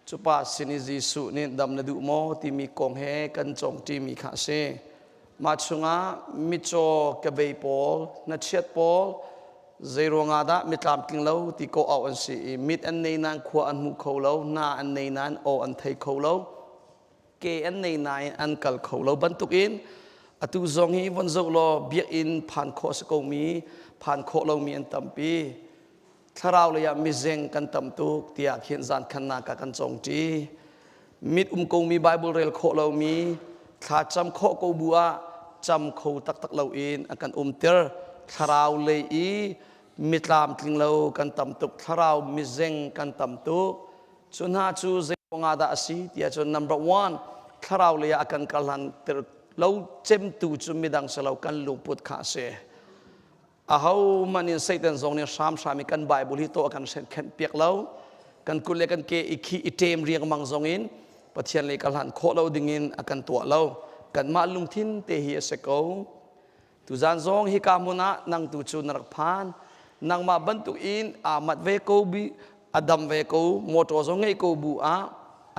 cu pa sin i Jesuh nih dam na duh maw timi kong he kan cawngṭimi kha a si. Mah chungah mitcaw kebei pawl, hnachet pawl, zeiruangah dah mitlamtling lo ti kawh auh an si i mit an nei nain khua an hmu kho lo, hna an nei nain aw an thei kho lo, ke an nei nain an kal kho lo bantukin. Atu zong hi von zoh law biakinn phan khawh si komi, phan khawh lomi an tampi. Thlarau lei ah mizeng kan tam tuk tiah khin zan khannak ah kan cawngṭi. Mit um komi Bible rel khawh lomi, thla cam khawh ko bu ah cam kho taktak loin a kan umter. Thlarau lei i mitlam tling lo kan tam tuk, thlarau mizeng kan tam tuk. Cu hna cu zei ruangah dah a si tiah cun number one, thlarau lei ah a kan karhlan ter lo cemtu cu midang si lo kan lungput kha a si. Aho hmanh in Satan zong nih hramhram in kan Bible hi tawh a kan khenh piak lo. Kan kut le kan ke i khi i ṭem riangmang zong in Pathian lei karhlan khawh lo ding in a kan tuah lo. Kanmah lungthin te hi a si ko. Tuzan zong hika hmun ah nang tu cu na rak phan. Nangmah bantuk in aa mat ve ko bi a dam ve ko motor zong ngei ko bu ah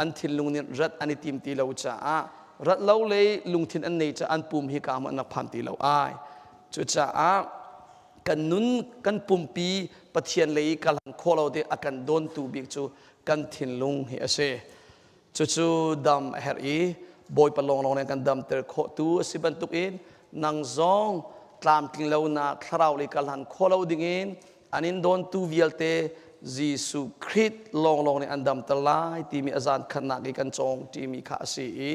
an thinlung nih rat an i tim ti lo caah rat lo le lungthin an nei caah an pum hika hmun an rak phan ti lo ai. Cucaah kan nun kan pumpi Pathian lei i kalan khawh lo ding a kan dawntu bik cu kan thinlung hi a si. Cucu dam a herh i Bawipa lawnglawng nih kan damter khawhtu a si bantukin nang zong tlamtling lonak thlarau lei kalhan khawh lo dingin an in dawntu vialte Jesuh Khrih lawnglawng nih an damter lai timi a zan khatnak i kan cawng ṭimi kha a si i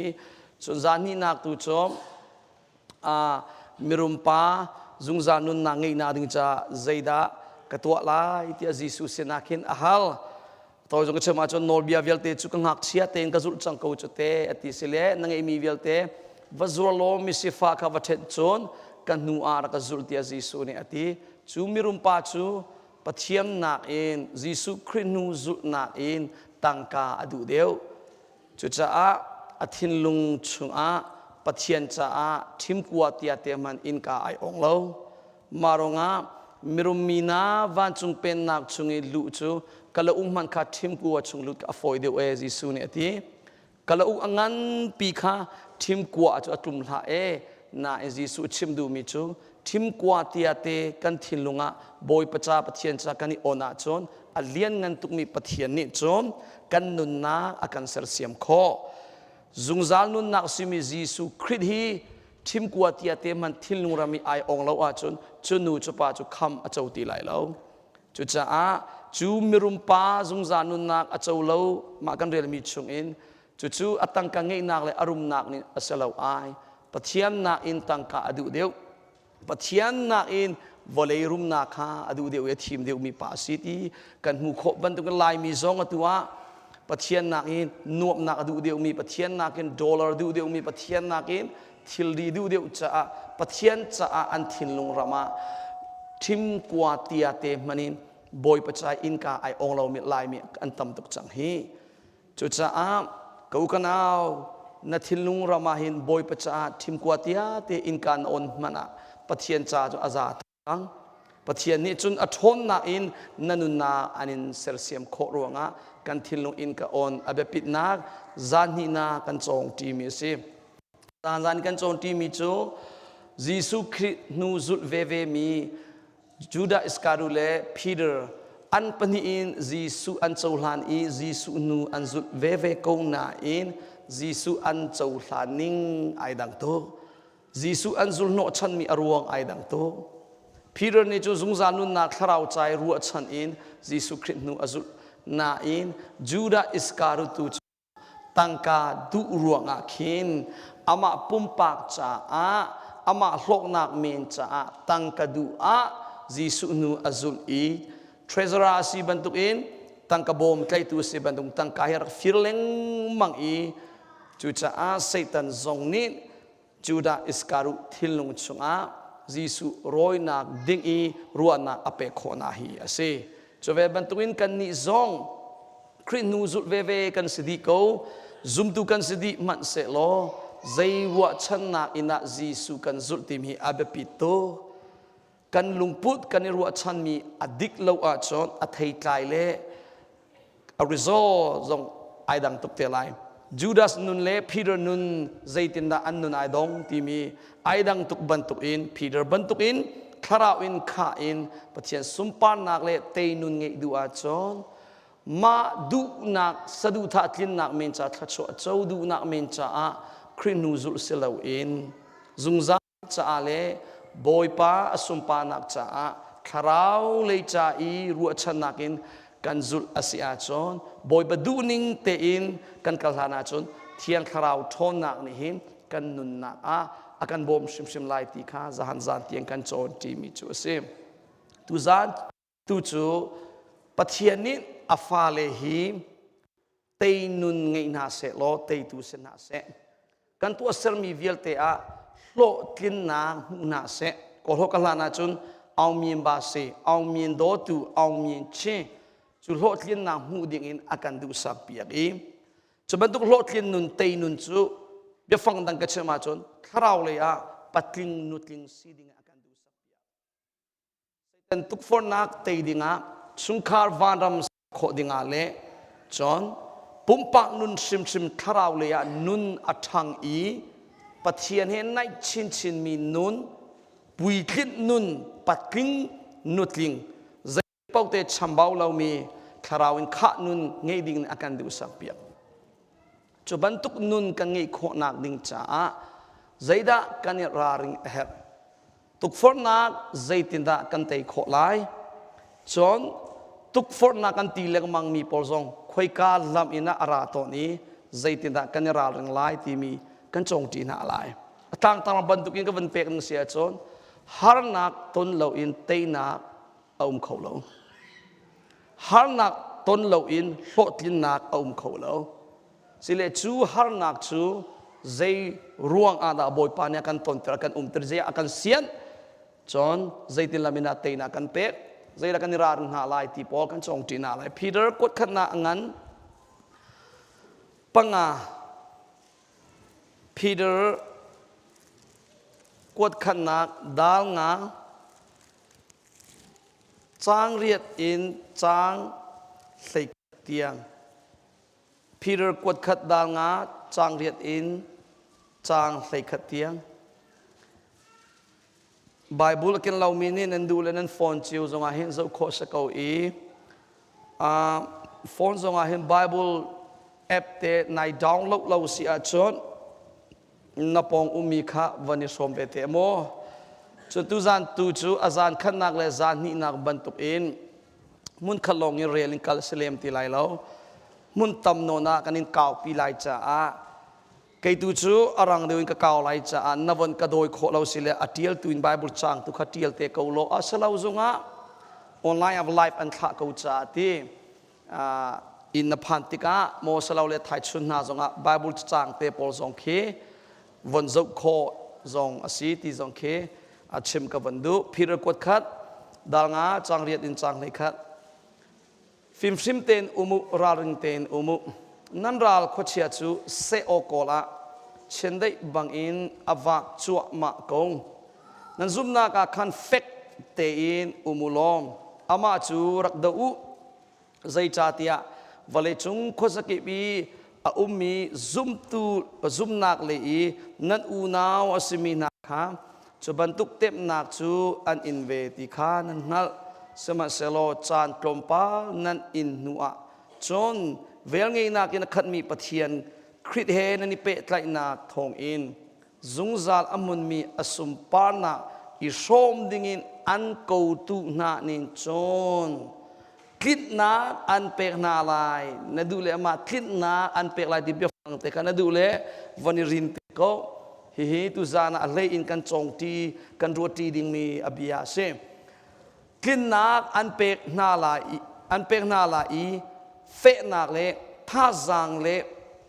cun zan hnihnak tu cu mirum pa zungzal nunnak ngeihnak ding caah zeidah ka tuah lai tiah Jesuh sinah khin a hal. Tawi zong ka chim ahcun nawlbia vialte cu ka ngakchia tein ka zulh cang ko cu te a ti si le na ngeihmi vialte va zur law misifa kha va ṭhenh cun ka hnu ah rak ka zulh tiah Jesuh nih a ti. Cu mirum pa cu Pathian nakin Jesuh Khrih hnu zulhnak in tangka a duh deuh. Cucaah a thinlung chungah Pathian caah ṭhimkua tia te hmanh innka ai ong lo. Mah ruangah mirum mi hna vancung pennak chung i luh cu kalauk hmanh kha ṭhimkua chung lut a fawi deuh ee Jesuh nih a ti. Kalauk a nganpi kha ṭhimkua cu a tlum hlah ee. Nain Jesuh chim duhmi cu ṭhimkua tia te kan thinlung ah Bawipa ca Pathian ca kan i on ahcun a lianngan tukmi Pathian nih cun kan nunnak a kan sersiam khawh. Zungzal nunnak simi Jesuh Khrih hi ṭhimkua tia te hmanh thinlung ram i ai ong lo ahcun cu nu cu pa cu kham a co ti lai lo. Cucaah cu mirum pa zungzal nunnak a co lo mah kan relmi chungin cucu a tangka ngeihnak le a rumnak nih a si lo ai. Pathian nakin tangka a duh deuh. Pathian nakin vawlei rumnak kha a duh deuh i a thim deuhmi pa a si ti kan hmuh khawh bantukin Laimi zong atu ah Pathian nakin nuamhnak a duh deuhmi Pathian nakin dollar duh deuhmi Pathian nakin thilri duh deuh caah Pathian caah an thinlung ram ah ṭhimkua tia te hmanh in Bawipa ca innka ai ong lomi Laimi an tam tuk cang hi. Cucaah ka u ka nau na thinlung ram ah hin Bawipa caah ṭhimkua tiate innka na on hmanh ah Pathian ca cu a za cang. Pathian nih cun a ṭhawnnak in na nunnak an in sersiam khawh ruangah kan thinlung innka on a biapitnak zan hnihnak kan cawng ṭimi a si. Zan zan kan cawn ṭimi cu Jesuh Khrih hnu zulh veve mi Judah Iskariot le Peter an pahnih in Jesuh an cohlan i Jesuh hnu an zulh veve ko nain Jesuh an cohlan ning ai dang tuk. Jesuh an zulh hnawhchanmi a ruang ai dang tuk. Peter nih cu zungzal nunnak thlarau ca i ruahchan in Jesuh Khrih hnu a zulh nain Judah Iskariot tu cu Tangka duh ruangah khin amah pumpak caah, amah hlawknak men caah tangka duh ah Jesuh hnu a zulh i treasurer a si bantukin tangka bawm tlaitu a si bantuk tangka hi a rak fir lengmang i cucaah Satan zong nih Judah Iskariot thinlung chungah Jesuh rawinak ding i ruahnak a pek khawhnak hi a si. Cu ve bantukin kannih zong Khrih hnu zulh veve kan si dih ko. Zumtu kan si dih hmanh sehlaw zei ruahchannak in ah Jesuh kan zulh timi hi a biapi tuk. Kan lungput kan i ruahchanmi a dik lo ahcun a theitlai le a result zong ai dang tuk te lai. Judas nun le Peter nun zeitindah an nun ai dong timi ai dang tuk bantukin Peter bantukin thlarau in khah in Pathian sunparnak le tei nun ngeih duh ahcun mah duhnak saduhthah tlinnak men ca thluachuah co duhnak men caah Khrih hnu zulh si loin. Zungzal caah le Bawipa a sunparnak caah thlarau lei ca i ruahchannak in kan zulh a si ahcun Bawipa duhning tein kan kal hlan ahcun Thiang Thlarau ṭhawnnak nih hin kan nunnak ah a kan bawm hrimhrim lai ti kha zahan zan tiang kan cawn ṭimi cu a si. Tuzan tu cu Pathian nih a fale hi tei nun ngei hna seh law teitu si hna seh. Kan tuahsermi vialte ah hlawhtlinnak hmu hna seh. Kawlhaw ka hlan ahcun aung ba se, aung min dawtu, aung min chi cu hlawhtlinnak hmuh ding in a kan duhsak piak i cu bantuk hlawhtlin nun tei nun cu biafang dang ka chim ahcun thlarau lei ah patling nutling si ding a kan duhsak piak. Satan tukforhnak tei dingah chungkhar vanram khawh dingah le cun pumpak nun hrimhrim thlarau lei ah nun a ṭhang i Pathian he naih chinchinmi nun puitlinh nun patling nutling zei paoh te chambau lomi thlarau in khah nun ngei ding a kan duhsak piak. Cu bantuk nun kan ngeih khawhnak ding caah zeidah kan i ralring a herh? Tukforhnak zeitindah kan tei khawh lai? Cun tukforhnak kan ti lengmangmi pawl zong khoika lam in ah a ra tawn i zeitindah kan i ralring lai timi kan cawngṭi hna lai. A tlangtang bantukin ka van pek ning si ahcun harnak ton loin teinak a um kho lo. Harnak ton loin hlawhtlinnak a um kho lo. Sile cu harnak cu zei ruang ah dah Bawipa nih a kan tonter, a kan umter, zei ah a kan sianh, cun zeitin lam in ah teinak kan pek, zeidah kan i ralring hna lai ti pawl kan cawngṭi hna lai. Peter kuatkhatnak a ngan panga Peter kuatkhatnak dal nga caang riat in caang hlei tiang Peter kuatkhat dal nga caang riat in caang 11 tiang. Bible a ken lomi nih nan duh le nan phone cio zongah hin zoh khawh si ko i uh, phone zongah hin Bible app te nai download lo si ahcun na pawng ummi kha van i hrawm ve te maw cu tu zan tu cu a zan khatnak le zan hnihnak bantuk in hmun khat lawng in rel in kal si lem ti lai lo hmun tam nawn ah kan in kaupi lai caah kei tu cu a rang deuh in ka kau lai caah na von ka dawi khawh lo si le a tial tu in Bible caang tu kha tial te ko law a si lo zungah online of life an thlah ko caah ti inn na phan tikah maw salo le thaichun hna zongah Bible caang te pawl zong khi von zoh khawh zong a si ti zong khi a chim ka von duh. Peter kuat khat dal nga caang riat in caang hlei khat fimhrim tein um u ralring tein um u nan ral khuachia cu seh aw kawl ah chiandeih bangin a vak cuahmah ko nan zumhnak ah khan fek tein um u law amah cu rak doh u Zeicahtiah vawleicung khuazakip i a ummi zumtu zumnak lei i nan unau a simi hna kha cu bantuk temhnak cu an in ve ti kha nan hngalh. Sihmanhsehlaw caan tlawmpal nan in hnuah cun velngeihnak in a khatmi Pathian Khrih he nan i pehtlaihnak thawngin zungzal a hmunmi a sunparnak i hrawm dingin an kotu hna nih cun tlinhnak an pek hna lai na duh le amah tlinhnak an pek lai ti biafang te kha na duh le von i rin te ko hihi tuzan ah a hlei in kan cawngṭi kan ruahṭi dingmi a bia a si tlinnak an pek hna lai i an pek hna lai i fehnak le thazaang le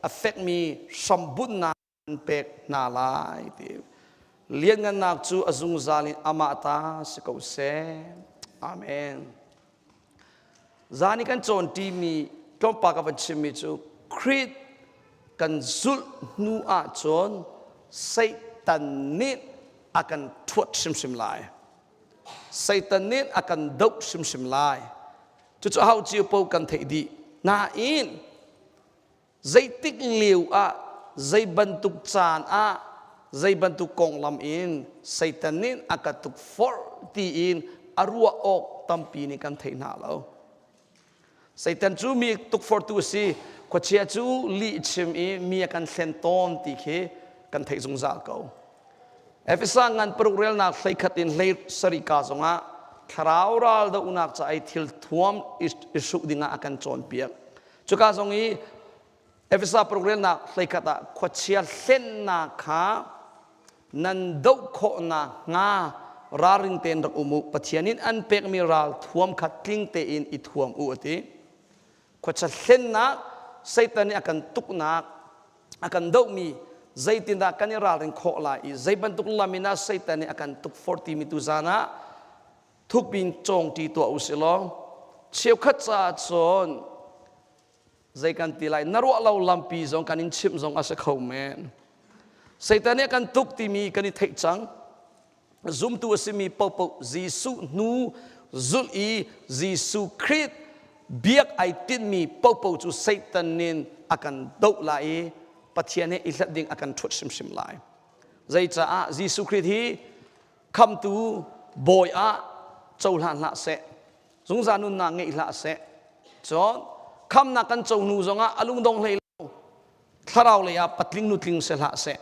a fekmi hrambunhnak an pek hna lai ti lianngannak cu a zungzal in amah ta si ko seh amen zan i kan cawn ṭimi tlawmpal ka van chimmi cu Khrih kan zulh hnu ahcun Satan nih a kan ṭhuat hrimhrim lai Satan nih a kan doh hrimhrim lai cucu hau cio paoh kan theih dih nain Zeitik lio ah, zei bantuk caan ah, zei bantuk konglam in Satan nih a ka tukforh tiin a ruah awk tampi nih kan thei hna lo. Satan cu mi tukforhtu a si. Khuachia cu lih chim i mi a kan hlen tawn ti khi kan theih zungzal ko. Efesa ngan paruk relnak 11 in 17 ka zongah thlarau ral dohnak ca i thil thuam i hruk dingah a kan cawnpiak. Cuka zong i Efesa paruk relnak 11 ah khuachia hlennak kha nan doh khawhnak hnga ralring tein rak um u Pathian in an pekmi ral thuam kha tling tein i thuam u a ti. Khuachia hlennak Satan nih a kan tuknak a kan dohmi zeitindah kan i ralring khawh lai i zei bantuk lam in ah Satan nih a kan tukforh timi tu zan ah thukpin cawngṭi tuah u si law cheukhat caah cun zei kan ti lai na ruah lo lampi zong kan in chimh zong a si kho men Satan nih a kan tuk timi kan i theih cang Zumtu a simi paohpaoh Jesuh hnu zulh i Jesuh Khrih biak ai tinhmi paohpaoh cu Satan nih a kan doh lai i Pathian he i hlat ding a kan ṭhuat hrimhrim lai. Zeicaah Jesuh Khrih hi khamtu bawi ah cohlan hlah seh, zungzal nunnak ngeih hlah seh. Cun khamnak kan co hnu zongah a lungdong hlei lo thlarau lei ah patling nutling si hlah seh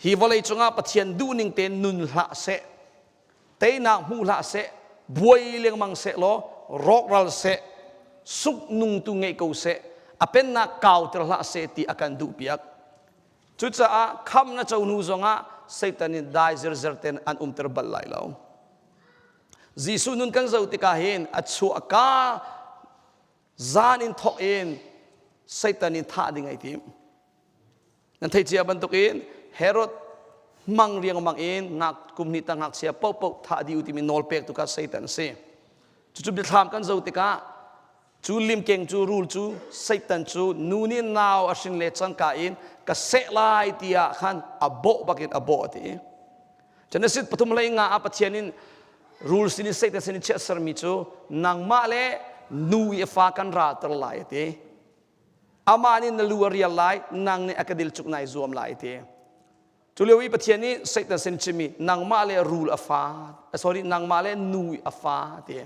hi vawlei cungah Pathian duhning tein nun hlah seh teinak hmu hlah seh buai lengmang seh law rawkral seh suknung tu ngei ko seh a pennak kauter hlah seh ti a kan duhpiak cucaah kham na co hnu zongah Satan nih dai zirzer ten an umter bal lai lo Jesuh nun kan zoh tikah hin a chuah ka zan in thawk in Satan in thah ding ai tim. Nan theih cia bantukin Herod mang riangmang in ngak kum hnih tang ngakchia paohpaoh thah dih u timi nawl pek tu kha Satan a si. Cucu biathlam kan zoh tikah cu limkeng cu rul cu Satan cu nu nih nau a hrin le cangka in ka seh lai tiah khan a bawh bakin a bawh a ti. Genesis 3 nga ah Pathian in rul sin in Satan sin in chiah sermi cu nangmah le nu i a fa kan ralter lai a ti. Amah nih na lu a rial lai, nang nih a ka dil cuk nai zuam lai a ti. Cu lio i Pathian nih Satan sin chimmi nangmah le rul a fa, sorry, nangmah le nu i a fa a ti.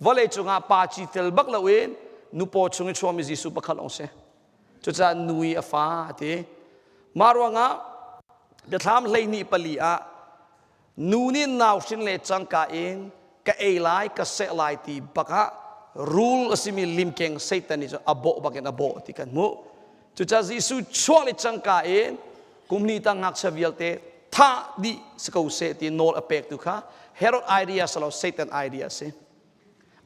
Vawlei cungah pa ci tel bak loin nu paw chung i chuakmi Jesuh pakhat lawng si. Cucaah nu i a fa a ti. Mah ruangah biathlam 24 ah nu nih nau hrin le cangka in ka ei lai ka seh lai ti bak ah rul a simi limkeng Satan nih cun a bawh bak in a bawh ti kan hmuh. Cucaah Jesuh chuah le cangka in kum hnih tang ngakchia vialte thah dih si ko seh ti nawl a pek tu kha Herod idea si lo Satan idea si.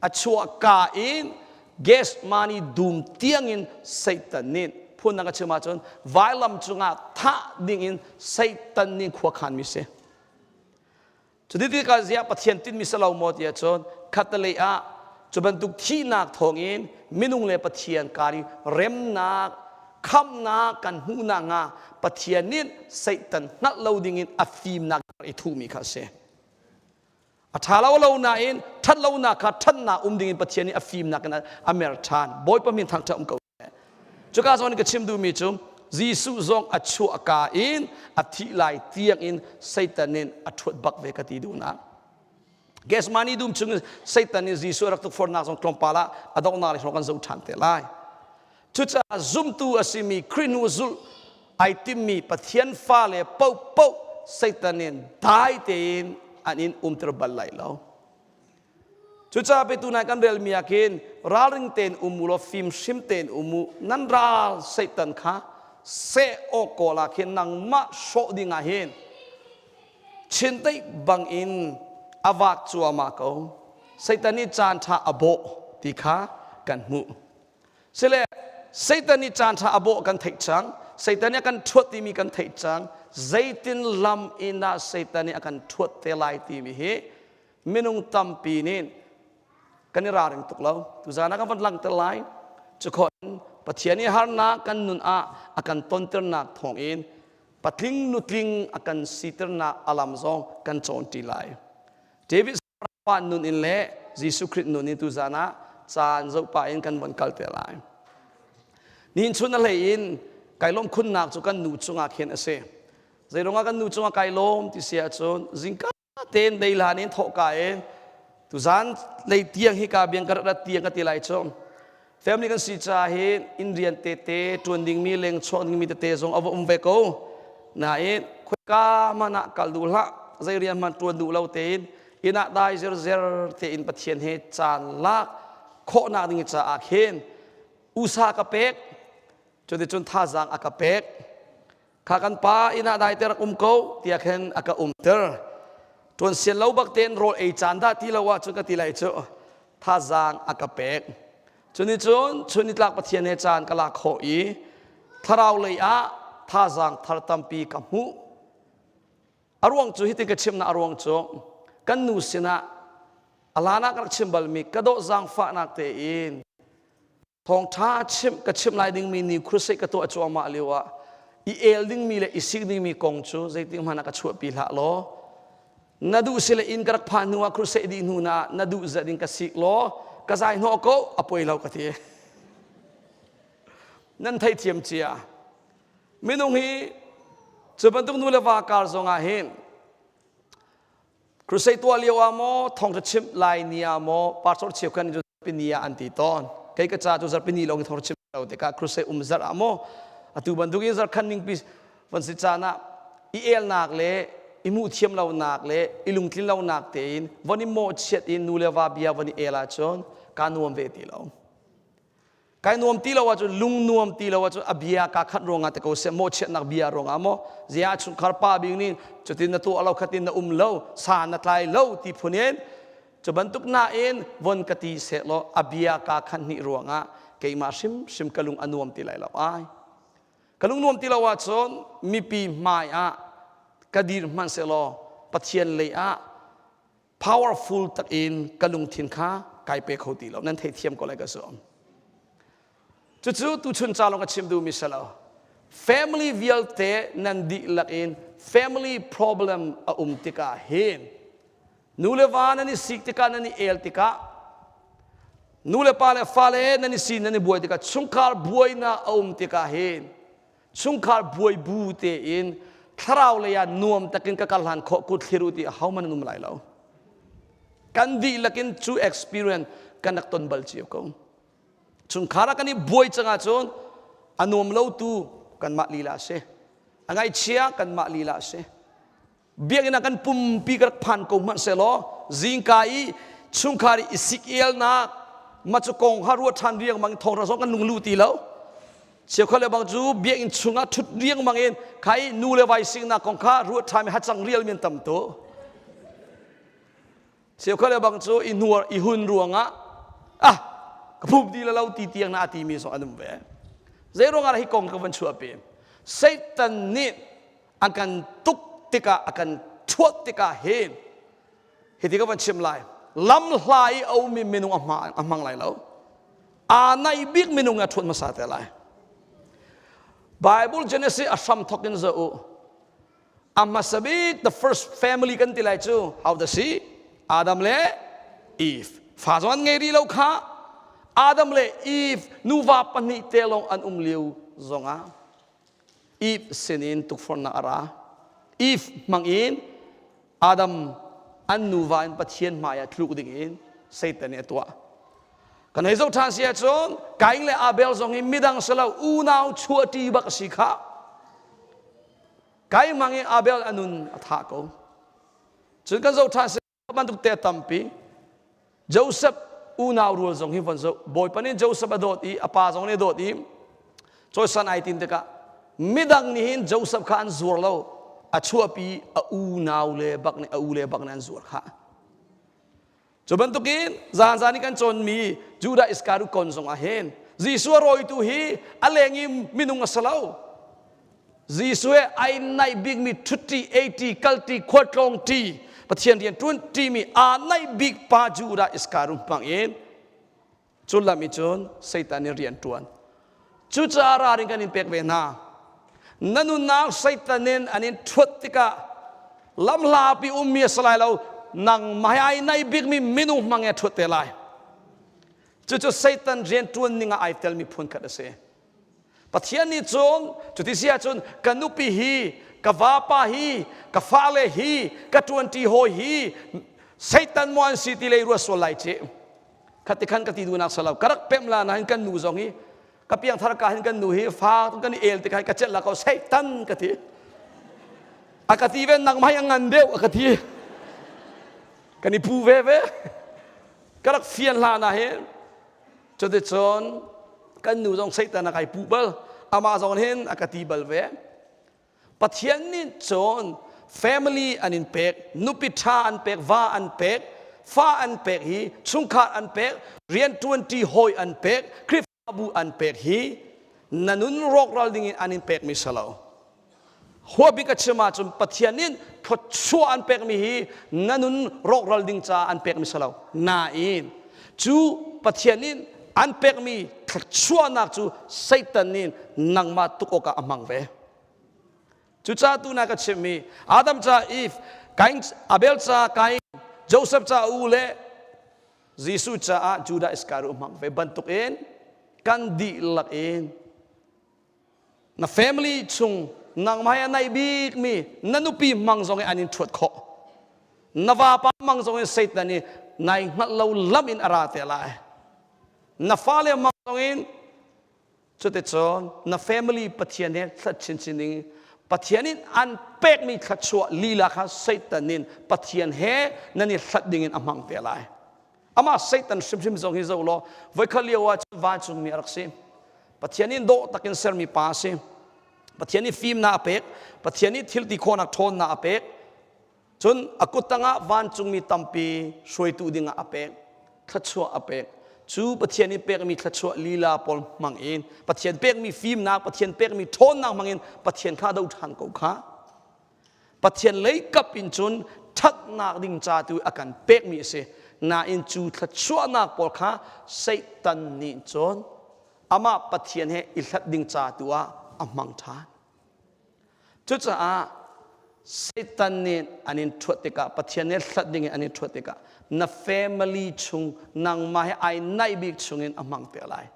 A chuah ka in Gethsemane dum tiangin Satan nih phundang a chim ahcun vailam cungah thah dingin Satan nih khua khanmi si. Cuti tikah ziah Pathian tinhmi si lo maw tiah cun khattelei ah cu bantuk thihnak thawngin minung le Pathian kar i remnak khamnak kan hmuhnak hnga Pathian nih Satan hngalh lo dingin a fimnak i thuhmi kha a si. A ṭha lo lo nain ṭhat lonak kha ṭhatnak um dingin Pathian nih a fimnak in a mer ṭhan. Bawipa min thangṭhat um ko Cuka zawn ka chim duhmi cu Jesuh zong a chuahka in a thih lai tiang in Satan in a ṭhuat bak ve ka ti duhnak. Gethsemane dum chung Satan nih Jesuh a rak tukforhnak zong tlawmpal ah a donghnak lei kan zoh ṭhan te lai. Cucaah zumtu a simi Khrih hnu zulh ai timmi Pathian fale paohpaoh Satan in dai tein an in umter bal lai lo. Cucaah petu nai kan relmi ah khin ralring tein um u law fim hrim tein um u nan ral Satan kha seh awk kawl ah khin nangmah hrawh ding ah hin chindeih bang in a vak cuahmah ko. Satan nih caan ṭha a bawh ti kha kan hmuh. Sile Satan nih caan ṭha a bawh kan theih cang. Satan nih a kan ṭhuat timi kan theih cang. Zeitin lam in dah Satan nih a kan ṭhuat te lai timi hi minung tampi nih kan i ralring tuk lo tuzaan ah kan van langhter lai cukhon Pathian i harnak kan nun ah a kan tonternak thawngin patling nutling a kan siternak alam zong kan cawnṭi lai David pa nun in le Jesuh Khrih nun in tuzaan ah caan zoh pah in kan von kal te lai nihin chun a hlei in kai lawm khunnak cu kan nu cungah khin a si zeiruangah kan nu cungah kai lawm ti si ahcun zingka tein deihlan in thawhka in tuzan lei tiang hi ka biang ka rat tiang ka ti lai cu family kan si ca hi inn rian tete tuan dingmi leng chuak dingmi tete zong a va um ve ko nain. Khoika hmanh ah kal duh hlah, zei rian hmanh ṭuan duh lo tein inn ah dai zirzer tein Pathian he caan lak khawhnak ding caah khin usa ka pek. Cuticun thazaang a ka pek. Kha kan pa inn ah dai te rak um ko tiah khin a ka umter. Ṭuan sian lo bak tein rawl ei caan dah ti lo ahcun ka ti lai cu thazaang a ka pek. Cuni cun chun nitlak Pathian he caan ka lak khawh i thlarau lei ah thazaang thar tampi ka hmuh. A ruang cu hitin ka chimnak a ruang cu kan nu sinah a hlan ah ka rak chim balmi ka dawh zaangfahnak tein thawngṭha chimh ka chimh lai dingmi ni crusade ka tuah cuahmah lio ah i el dingmi le i sik dingmi kong cu zeitik hmanh ah ka chuahpi hlah law na duh si le inn ka rak phan hnu ah crusade dih hnu na na duh zat in ka sik law ka zai hnawh ko a poi lo ka ti nan theithiam cia minung hi cu bantuk nu le va kar zong ah hin crusade tuah lio ah maw thawngtha chimh lai ni ah maw pastor cheukhat nih zarhpini ah an ti tawn kei ka ca cu zarhpini lawng in thawngtha chim lo tikah crusade um zarh ah maw atu bantuk in zarhkhat ning pi van si caan ah i elnak le i hmuh thiam lonak le i lungtlin lonak tein von i mawhchiat in nu le va bia von i el ahcun kaa nuam ve ti lo. Kai nuam ti lo ahcun lung nuam ti lo ahcun a bia kaa khat ruangah te ko seh mawhchiatnak bia ruangah maw zia chungkhar pa bik nih cutin na tuah lo khatin na um lo sa na tlai lo ti phun in cu bantuk nain von ka ti seh law a bia kaa khat hnih ruangah keimah hrimhrim ka lung a nuam ti lai lo ai Ka lung nuam ti lo ahcun mipi hmai ah ka dir hmanh sehlaw Pathian lei ah powerful tak in ka lungthin kha kai pe kho ti lo. Nan theithiam ko lai ka zuam. Cucu tuchun ca lawng ka chim duhmi si lo. Family vialte nan dihlak in family problem a um tikah hin Nu le va nan i sik tikah nan i el tikah nu le pa le fale nan i si nan i buai tikah chungkhar buainak a um tikah hin chungkhar buai bu tein thlarau lei ah nuam takin ka kal hlan khawh kut thlir u ti ahohmanh an um lai lo. Kan dihlak in cu experience kan rak ton bal cio ko. Chungkhar ah kan i buai cang ahcun a nuam lo tu kanmah lila a si. A ngaihchia kanmah lila a si. Biakinn ah kan pumpi ka rak phan ko hmanh sehlaw zingka i chungkhar i sik elnak ma cu kong ha ruat ṭhan riangmang thawngṭha zong kan lung lu ti lo cheukhat le bang cu biakinn chungah ṭhut riangmang in khai nu le vai siknak kong kha ruat ṭhan mi hacang rial mi an tam tu cheukhat le bang cu i hnuar i hun ruangah ah ka phum ti lo ti tiang na ti mi zong an um ve zei ruangah hi kong ka van chuahpi Satan nih a kan tuk tikah a kan ṭhuat tikah hin hiti ka van chim lai lam hla i a ummi minung a hmang lai lo aa naih bik minung a ṭhuat hmasa te lai Bible Genesis a hram thok in zoh u a hmasa bik the first family kan ti lai cu how the si Adam le Eve fa zong an ngei rih lo kha Adam le Eve nuva pahnih te lawng an um lio zongah Eve sinin tukforhnak a ra. Eve hmangin Adam an nuva in Pathian hmaiah tluk dingin Satan nih a tuah. Kan hei zoh ṭhan si ahcun Kain le Abel zong hi midang si lo unau chuahṭi bak a si khah. Kain hmangin Abel a nun a thah ko. Cun kan zoh ṭhan si bantuk te tampi Joseph unau rual zong hi von zoh Bawipa nih Joseph a dawt i a pa zong nih a dawt i cawisan ai tin tikah midang nih hin Joseph kha an zuar lo a chuahpi a unau le bak nih a u le bak nih an zuar kha cu bantukin zan zan i kan cawnmi Judah Iskariot kon zong ah hin Jesuh a rawitu hi a leng i minung a si lo Jesuh he ai naih bikmi ṭhutti, eiti, kalti, khualtlawng ṭi, Pathian rian ṭuan ṭimi aa naih bik pa Judah Iskariot hmang in cu lam i cun Satan nih rian ṭuan. Cucaah ralrin kan in pek ve hna. Na nunnak Satan in an in ṭhuat tikah lamhlapi ummi a si lai lo, nangmah he ai naih bikmi minung hmang in a ṭhuat te lai. Cucu Satan rian ṭuan ning ah ai telmi phun khat a si. Pathian nih cun cuti si ahcun ka nupi hi ka vapa hi ka fale hi ka ṭuanṭi hawi hi Satan maw an si ti lei ruat sual lai ci khati khan ka ti duhnak salo ka rak pemh la nain kan nu zong hi ka piangthar ka hin kan nu hi fa kan i el tikhan ka celh la ko Satan ka ti. A ka ti ve nangmah hi a ngan deuh a ka ti. Kan i pu ve ve. Ka rak fian hlan ah hin cuticun kan nu zong Satan a kai puh bal. Amah zong hin a ka ti bal ve. Pathian nih cun family an in pek, nupi ṭha an pek, va an pek, fa an pek hi, chungkhar an pek, rianṭuanṭi hawi an pek, Khrihfabu an pek hi na nun rawkral ding in an in pekmi si lo. Huabik a chim ahcun Pathian nih thluachuah an pekmi hi na nun rawkral ding caah an pekmi si lo. Nain cu Pathian nih an pekmi thluachuahnak cu Satan nih nangmah tuk awkah a hmang ve. Cucaah tu na ka chimmi Adam ca Eve, Kain, Abel ca Kain, Joseph ca u le Jesuh caah Judah Iskariot hmang ve bantukin kan dihlak in na family chung nangmah he a naih bikmi na nupi hmang zong in an in ṭhuat khawh. Na vapa hmang zong in Satan nih nai hngalh lo lam in a ra te lai. Na fale hmang zong in Cuticun na family Pathian he hlat chinchin ding Pathian in an pekmi thluachuah lila kha Satan in Pathian he nan i hlat ding in a hmang te lai. Amah Satan hrimhrim zong hi zoh law voikhat lio ah cun vancungmi a rak si. Pathian in dawh takin sermi pa a si. Pathian nih fimnak a pek, Pathian nih thil ti khawhnak ṭhawnnak a pek. Cun a kut tangah vancungmi tampi hruaitu dingah a pek, thluachuah a pek. Cu Pathian nih pekmi thluachuah lila pawl hmang in Pathian pekmi fimnak, Pathian pekmi ṭhawnnak hmang in Pathian kha do ṭhan ko kha. Pathian lei kap in cun ṭhatnak ding ca tu a kan pekmi a si. Nain cu thluachuahnak pawl kha Satan nih cun amah Pathian he i hlat ding ca tu ah a hmang ṭhan. Cucaah Satan nih an in ṭhuat tikah Pathian nih hlat ding in an in ṭhuat tikah na family chung nangmah he ai naih bik chungin a hmang te lai.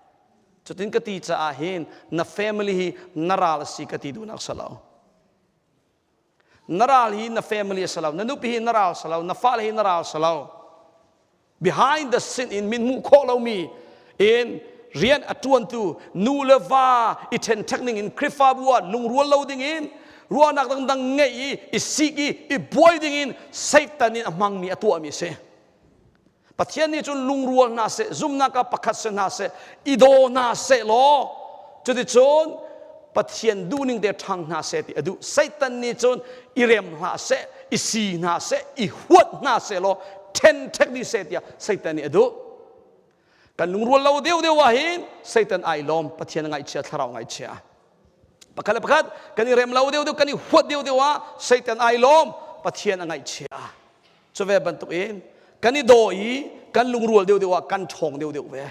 Cutin ka ti caah hin na family hi na ral a si ka ti duhnak si lo. Na ral hi na family a si lo, na nupi hi na ral si lo, na fale hi na ral si lo. Behind the scene in min hmuh khawh lomi in rian a ṭuantu nu le va i ṭhenṭhek ning in Khrihfabu ah lungrual lo ding in ruahnak dangdang ngeih i i sik i i buai ding in Satan in a hmangmi a tuahmi a si. Pathian nih cun lungrual hna seh, zumhnak ah pakhat si hna seh, i daw hna seh law cuticun Pathian duhning te ṭhang hna seh ti a duh. Satan nih cun i rem hlah seh, i si hna seh, i huat hna seh law ṭhenṭhek dih seh tiah Satan nih a duh. Kan lungrual lo deuh deuh ah hin Satan ai lawm, Pathian a ngaihchia, thlarau ngaihchia. Pakhat le pakhat kan i rem lo deuh deuh, kan i huat deuh deuh ah Satan ai lawm, Pathian a ngaihchia. Cu ve bantuk in kan i daw i kan lungrual deuh deuh ah kan ṭhawng deuh deuh ve.